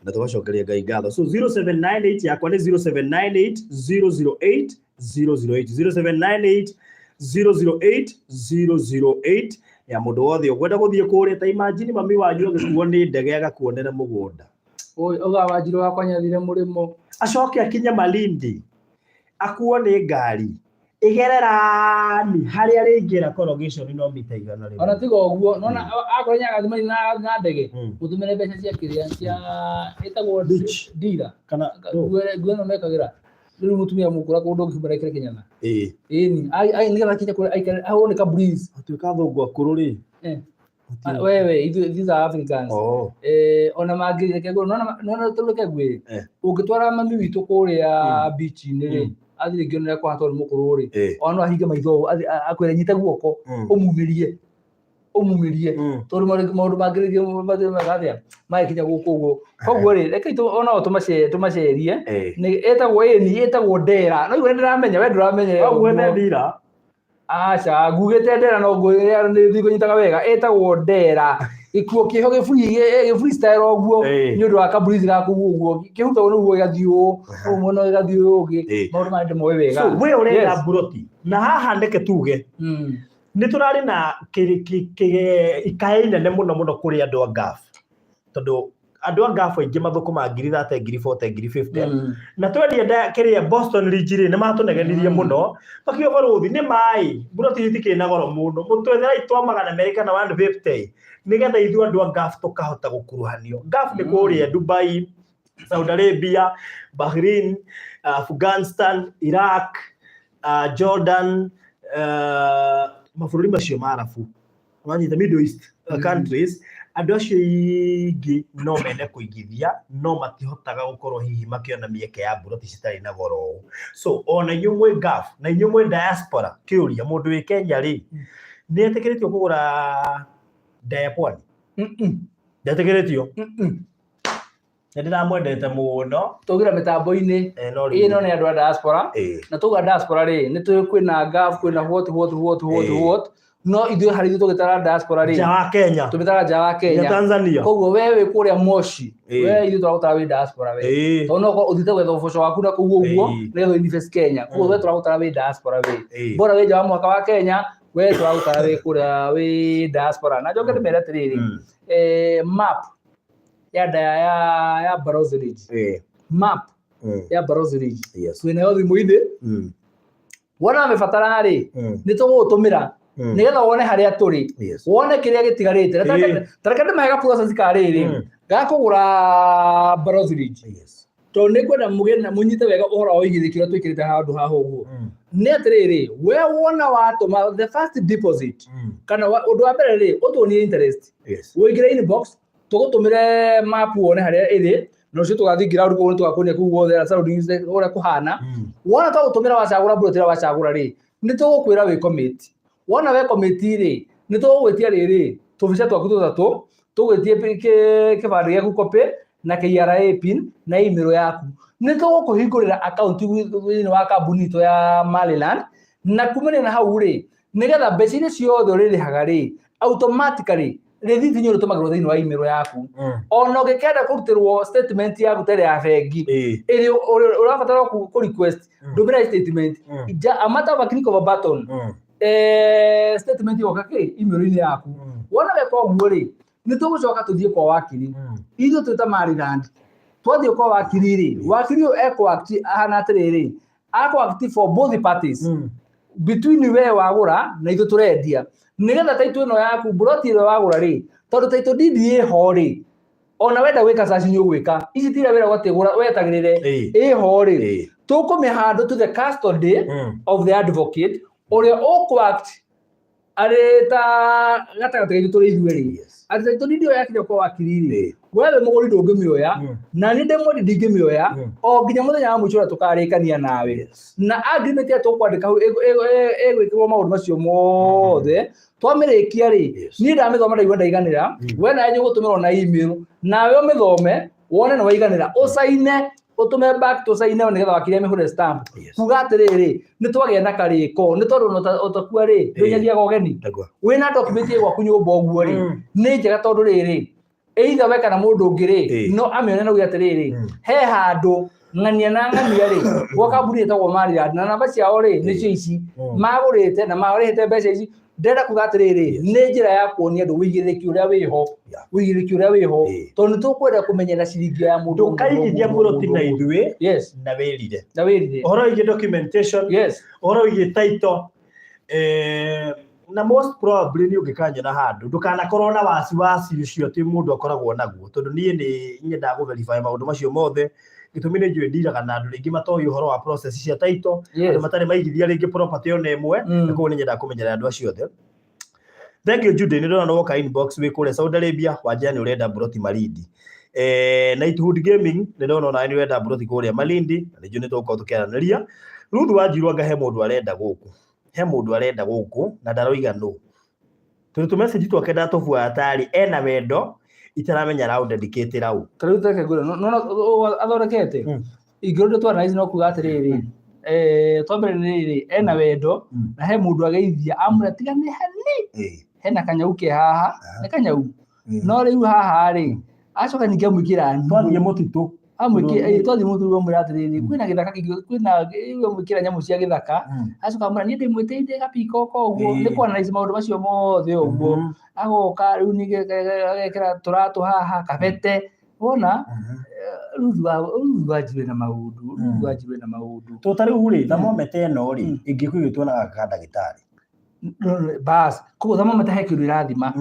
Na tũgacokeria Ngai ngatho. So 0798 yakwa nĩ 0798 008 008, 0798 008 008 ya mũndũ wothe ũkwenda gũthiĩ kũrĩa. Ta imagine mami wanyu agĩkuo nĩ ndege agakuonere mũgũnda. Oi, uga Wanjirũ wakwa nĩathire mũrĩmo. Acoke akinye Malindi akuo nĩ ngari ĩgere rami harĩa rĩingĩra corrugation no mita 100. Ona tiga ũguo, nona akorwo nĩagathiĩ Malindi na ndege, mũtũmĩre mbeca cia kĩrĩa cia ĩtagwo Beach. Dira. Kana Nguo ĩno mekagĩra. Rĩu mũtumia mũkũra kũndũ ũngĩhumbĩra ekĩre kĩnyatha. Ĩni, nĩgetha akinye kũrĩa aikare ahũrwo nĩ ka breeze. Atuĩka athũngũ akũrũ rĩ. Wewe, ithuĩ these are Africans. Ona mangĩ reke ngwĩre, nona tondũ reke ngwĩre, ũngĩtwara mami witũ kũrĩa beach-inĩ rĩ, athiĩ rĩngĩ onere kwa tondũ nĩ mũkũrũ rĩ, ona no ahinge maitho ũũ, athiĩ akwĩre nyita guoko, ũmumĩrie, ũmumĩrie, tondũ maũndũ mangĩ rĩngĩ mega atĩa, magĩkinya gũkũ ũguo. Koguo rĩ, reke ona o tũmacerie. Nĩ ĩtagwo ĩni, ĩtagwo ndera. No igua nĩ ndĩramenya, we ndũramenya. Ũguo nĩ ndira. Aca, ngugĩte ndera no ngwĩre nĩ ngũnyitaga wega. Ĩtagwo ndera. Gĩkuo kĩho gĩ freestyle ũguo, nĩ ũndũ wa kaburithi gaku ũguo. Kĩhutagwo nĩ ũguo gĩgathiĩ ũũ, ũũ mwena ũyũ gĩgathiĩ ũũ ũngĩ. Maũndũ maya ndĩmoĩ wega. So we ũrenda mburoti. Na haha reke tuge. Nĩ tũrarĩ na ikaĩ inene mũno mũno kũrĩ andũ a Gulf. Tondũ andũ a Gulf aingĩ mathũkũmaga ngiri 30, ngiri 40, ngiri 50. Na twendia kĩrĩa Boston Ridge rĩ, nĩ matũnegenirie mũno. Makiuga barũthi nĩ maĩ, mburoti itikĩrĩ na goro mũno. Mũtwetherei twa 200 kana 150 nĩgetha ithuĩ andũ a Gulf tũkahota gũkuruhanio. Gulf nĩ kũrĩa Dubai, Saudi Arabia, Bahrain, Afghanistan, Iraq, Jordan, mabũrũri macio ma Arabu. Wanyita Middle East countries, andũ acio aingĩ no mende kũigithia no matihotaga gũkorwo hihi makĩona mĩeke ya mburoti citarĩ na goro ũũ. So ona inyuĩ mwĩ Gulf na inyuĩ mwĩ diaspora, kĩũria mũndũ wĩ Kenya rĩ, nĩ etĩkĩrĩtio kũgũra nda ya pwani? Ndetĩkĩrĩtio? Nĩ ndĩramwendete mũno. Tũgira mĩtambo-inĩ. No rĩu Ĩno nĩ andũ a diaspora. Na tuga diaspora rĩ, nĩ tũĩ kwĩna Gulf, kwĩna what, what, what, what, what. No ithuĩ harĩ ithuĩ tũgĩtara diaspora rĩ, Nja wa Kenya. Tũmĩtara nja wa Nginya Kenya. Tanzania. Koguo we wĩ kũrĩa Moshi, we ithuĩ tũragũtara wĩ diaspora we, tondũ no ũkorwo ũthiĩte gwetha ũboco waku na kũu ũguo nĩgetha invest Kenya. Koguo we tũragũtara wĩ diaspora we, bora wĩ nja wa mũhaka wa Kenya, we tũragũtara wĩ kũrĩa wĩ diaspora. Na njoke ndĩmere atĩrĩrĩ, map ya ndaya ya Barozi Ridge, map ya Barozi Ridge twĩnayo thimũ-inĩ. Wona wamĩbatara rĩ, nĩ tũgũgũtũmĩra nĩgetha wone harĩa tũrĩ, wone kĩrĩa gĩtigarĩte. Na tareke ndĩmahe ga process ka rĩrĩ ga kũgũra Barozi Ridge, tondũ nĩ ngwenda mũgĩe na mũnyite wega ũhoro wa ũigithĩki ũrĩa twĩkĩrĩte handũ haha ũguo. Nĩ atĩrĩrĩ, we wona watũma the first deposit, kana ũndũ wa mbere rĩ, ũtuonie interest, ũingĩre inbox, tũgũtũmĩre map wone harĩa ĩrĩ, na ũcio tũgathiĩ ground kũu, tũgakuonia kũu guothe surroundings ũrĩa kũhana. Wona twagũtũmĩra, wacagũra mburoti ĩrĩa wacagũra rĩ, nĩ tũgũkwĩra wĩ commit. Wona we commit rĩ, nĩ tũgũgwĩtia rĩrĩ tũbica twaku tũtatũ, tũgwĩtie kĩbandĩ gĩaku copy na KRA PIN na email yaku. Nĩ tũgũkũhingũrĩra account thĩinĩ wa kambuni itũ ya Maryland, na kumania na hau rĩ, nĩgetha mbeca iria ciothe ũrĩrĩhaga rĩ, automatically rĩthiti nĩ ũrĩtũmagĩrwo thĩinĩ wa email yaku. Ona ũngĩkenda kũrutĩrwo statement yaku ta ĩrĩa ya bengi, ĩrĩa ũrabatara kũ request, ndũmĩra statement, a matter of a click of a button, statement yoka kĩ email-inĩ yaku. Wona weka ũguo rĩ, nĩ tũgũcoka tũthiĩ kwa wakiri. Ithuĩ twĩ ta Maryland, twathiĩ kwa wakiri rĩ, wakiri ũyũ ekũ act ahana atĩrĩrĩ, akũ act for both parties, between we wagũra na ithuĩ tũrendia, nĩgetha title ĩno yaku, mburoti ĩrĩa wagũra rĩ, tondũ title deed ĩho rĩ, ona wenda gwĩka search nĩ ũgwĩka. Ici tira wĩra atĩ gũra wetagĩrĩre, ĩho rĩ, tũkũmĩhandũ to the custody of the advocate ũrĩa ũkũ act arĩ ta gatagatĩ gaitũ tũrĩ ithuerĩ, atĩ title deed ĩyo yakinya kwa wakiri rĩ, we wĩ mũgũri ndũngĩmĩoya, na niĩ ndĩ mwendi ndingĩmĩoya, o nginya mũthenya wa mũico ũrĩa tũkarĩkania nawe. Na agreement ĩrĩa tũkwandĩka hau ĩgwĩkĩrwo maũndũ macio mothe. Twamĩrĩkia rĩ, niĩ ndamĩthoma ndaigua ndaiganĩra, we nawe nĩ ũgũtũmĩrwo na email, nawe ũmĩthome wone nĩ waiganĩra, ũcaine, ũtũme back, tũcaine nĩgetha wakiri amĩhũre stamp, kuga atĩrĩrĩ, nĩ twagĩa na karĩko, nĩ tondũ ona ũtakua rĩ, ndũnyagiaga ũgeni. Wĩna document ĩ gwaku nyũmba ũguo rĩ, nĩ njega, tondũ rĩrĩ, either we kana mũndũ ũngĩ rĩ, no amĩone na uge atĩrĩrĩ, he handũ ng'ania na ng'ania rĩ, gwa kambuni ĩtagwo Maryland, na namba ciao rĩ nĩcio ici, magũrĩte na marĩhĩte mbeca ici. Ndĩrenda kuga atĩrĩrĩ, nĩ njĩra ya kuonia andũ ũigĩrĩrĩki ũrĩa wĩho, ũigĩrĩrĩki ũrĩa wĩho, tondũ nĩ tũkwenda kũmenyera ciringi ya mũndũ. Ndũkaigithia mũroti na ithuĩ na wĩrire. Na wĩrire. Ũhoro wĩgiĩ documentation, ũhoro wĩgiĩ title, na most probably nĩ ũngĩkanyona handũ, ndũkanakorwo na wasiwasi ũcio atĩ mũndũ akoragwo naguo, tondũ niĩ nĩ nyendaga kũ verify maũndũ macio mothe. Gĩtũmi nĩ njũĩ ndiraga na andũ rĩngĩ matoĩ ũhoro wa process cia title, andũ matarĩ maigithia rĩngĩ property ona ĩmwe, na koguo nĩ nyendaga kũmenyerera andũ acio othe. Thank you, Jude, nĩ ndĩrona woka inbox wĩ kũrĩa Saudi Arabia, wanjĩra nĩ ũrenda mburoti Malindi. Knighthood Gaming, nĩ ndona onawe nĩ ũrenda mburoti kũrĩa Malindi, na nĩ njũĩ nĩ tũgũkorwo tũkĩaranĩria. Ruth Wanjiru, anga he mũndũ arenda gũkũ. He mũndũ arenda gũkũ na ndaroiga no. Tondũ tũ message twake ndatũbuaga tarĩ ena wendo itaramenya araũ dedicate rau. Ta rĩu reke ngwĩre, nona athondekete, ingĩrwo twana ici no kuga atĩrĩrĩ, twambere nĩ rĩrĩ, ena wendo, na he mũndũ ageithia amwĩra tiga nĩ hani, hena kanyau ke haha, nĩ kanyau, no rĩu haha rĩ, acoka ningĩ amwĩkĩra. Twathiĩ mũtitũ. Twathiĩ mũtitũ, amwĩra atĩrĩrĩ, kwĩna gĩthaka kĩngĩ, kwĩna amwĩkĩra nyamũ cia gĩthaka, acoka amwĩra niĩ ndĩmwĩtĩire gapikoko ũguo, nĩ kwanalize maũndũ macio mothe ũguo. Agoka rĩu ningĩ agekĩra tũratũ haha kabete, wona Ruth Wanjiru na maũndũ, Ruth Wanjiru na maũndũ. To ta rĩu rĩ, thermometer ĩno rĩ, ĩngĩkũigua tuonaga ka ndagĩtarĩ. Bas, koguo thermometer he kĩndũ ĩrathima,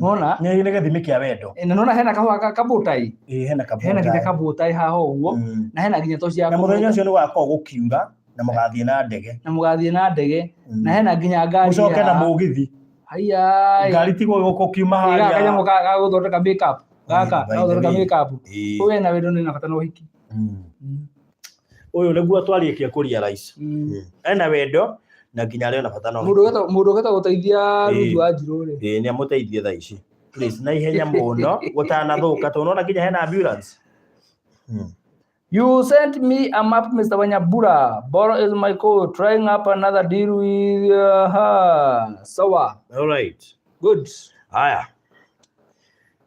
wona. Nĩ gĩthimi kĩa wendo. Na nona hena kahũa kabũtai. Ĩĩ, hena Hena nginya kabũtai. Kabũtai haha ũguo, na hena nginya toci ya Na mũthenya ũcio nĩ gũgakorwo gũkiura na mũgathiĩ na ndege. Na mũgathiĩ na ndege, na hena nginya ngari. Mũcoke na mũgithi. Haiya. Ngari tigwo gũkũ kiuma gaka harĩa. Kanyamũ ga gũthondeka makeup gaka, By the ga gũthondeka way. makeup. Ũyũ ena wendo, nĩ na bata na ũhiki. Ũyũ nĩguo twarĩkia kũ realize. Ena wendo na nginya arĩ ona bata na Mũndũ ũgeta mũndũ ũgeta gũteithia Ruth Wanjiru rĩ. Ĩĩ, nĩ amũteithie thaa ici. Please, na ihenya mũno gũtanathũka, tondũ nona nginya hena ambulance. You sent me a map, Mr. Wanyabura. Borrow is my code. Trying up another deal with her. Sawa. All right. Good. Haya.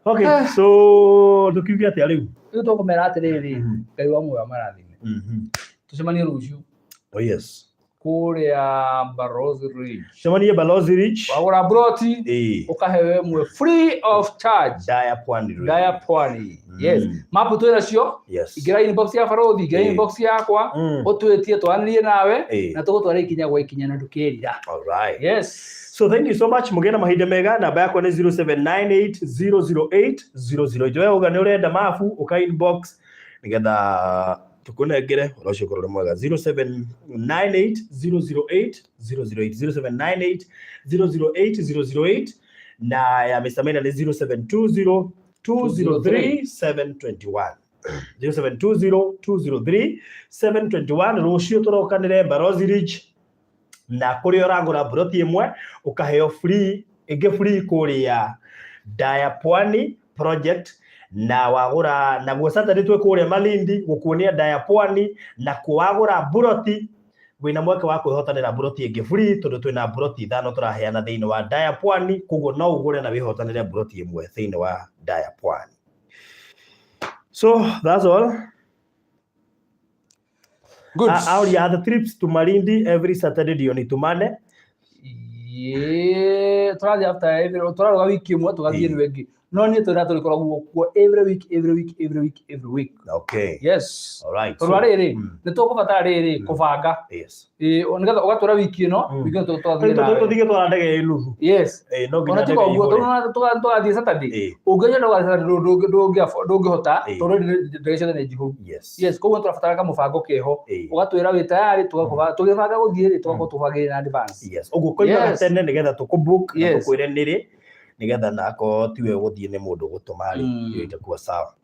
Okay, Ah. so tukiuge atia riu? Rĩu tũkũmera atĩrĩrĩ, Ngai wa muoyo amarathime. Tũcemanie rũciũ Oh yes. kũrĩa Barozi Ridge. Cemanie Balozi Ridge. Wagũra broti Eh. ũkaheo ĩmwe free of charge. Daya Pwani Road. Ndaya Pwani. Yes. Mapu twĩ nacio. Yes. Ingĩra inbox ya Barothi, ingĩra Eh. inbox yakwa, ũtwĩtie twaranĩrie nawe na tũgũtwara ikinya gwa ikinya na ndũkerira. All right. Yes. So thank you so much. Mugĩe na mahinda mega. Namba yakwa nĩ 0798008008. We uga nĩ ũrenda mabu ũka inbox nĩgetha tũkũnengere ũhoro ũcio ũkorwo ũrĩ mwega. 0798008008 0798008008 na ya Mr. Maina nĩ 0720 203 721. 0720 203 721. Rũciũ tũrokanĩre Barozi Ridge na kũrĩa ũragũra mburoti ĩmwe ũkaheo free ĩngĩ free kũrĩa Daya Pwani project na wagũra naguo Saturday twĩ kũrĩa Malindi gũkuonia Daya Pwani na wagũra mburoti wĩna mweke wa kwĩhotanĩra mburoti ĩngĩ free tondũ twĩna mburoti ithano tũraheana thĩinĩ wa Daya Pwani koguo no ũgũre na wĩhotanĩre mburoti ĩmwe thĩinĩ wa Daya Pwani. So that's all. Good. Auria are the trips to Malindi every Saturday ndio nitumane. Yeah, tũrathiĩ after every tũraruga wiki ĩmwe tũgathiĩ Ĩĩ. ĩno ĩngĩ no niĩ twĩra tũrĩkoragwo kuo every week, every week, every week, every week. Okay. Yes. All right. Tondũ wa rĩrĩ nĩ tũkũbatara rĩrĩ kũbanga. Ĩĩ, nĩgetha ũgatwĩra wiki ĩno, wiki ĩno tũgathiĩ nawe. Tũthiĩ twara ndege ĩ nuthu. Yes. Eh, no nginya Ona tiga ndege ũguo ihũre. tondũ tũgathiĩ Saturday, ũngĩenda ũgathiĩ Saturday ndũngĩhota tondũ ndege ciothe nĩ njihũru. Yes, koguo tũrabatara kamũbango keho, ũgatwĩra wĩ tayarĩ, tũgĩbanga gũthiĩ rĩ, tũgakorwo tũbangĩire in advance. Yes. Ũguo koimaga tene nĩgetha tũkũbook na tũkwĩre nĩrĩ nĩgetha na akorwo tiwe ũgũthiĩ nĩ mũndũ ũgũtũma rĩ, hiyo itakuwa sawa.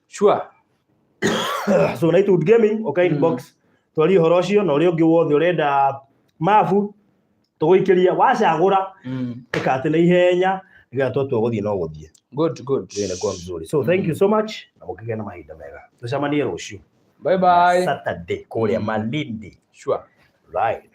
Sure. So Nightwood Gaming ũka inbox twarie ũhoro ũcio na ũrĩa ũngĩ wothe ũrenda mabu tũgũikĩria wacagũra ĩka atĩ na ihenya nĩgetha twatua gũthiĩ no gũthiĩ. Good, good. Hiyo inakuwa mzuri. So thank you so much na mũkĩgĩe na mahinda mega. Tũcemanie rũciũ. Bye bye. Saturday kũrĩa Malindi. Sure. Right.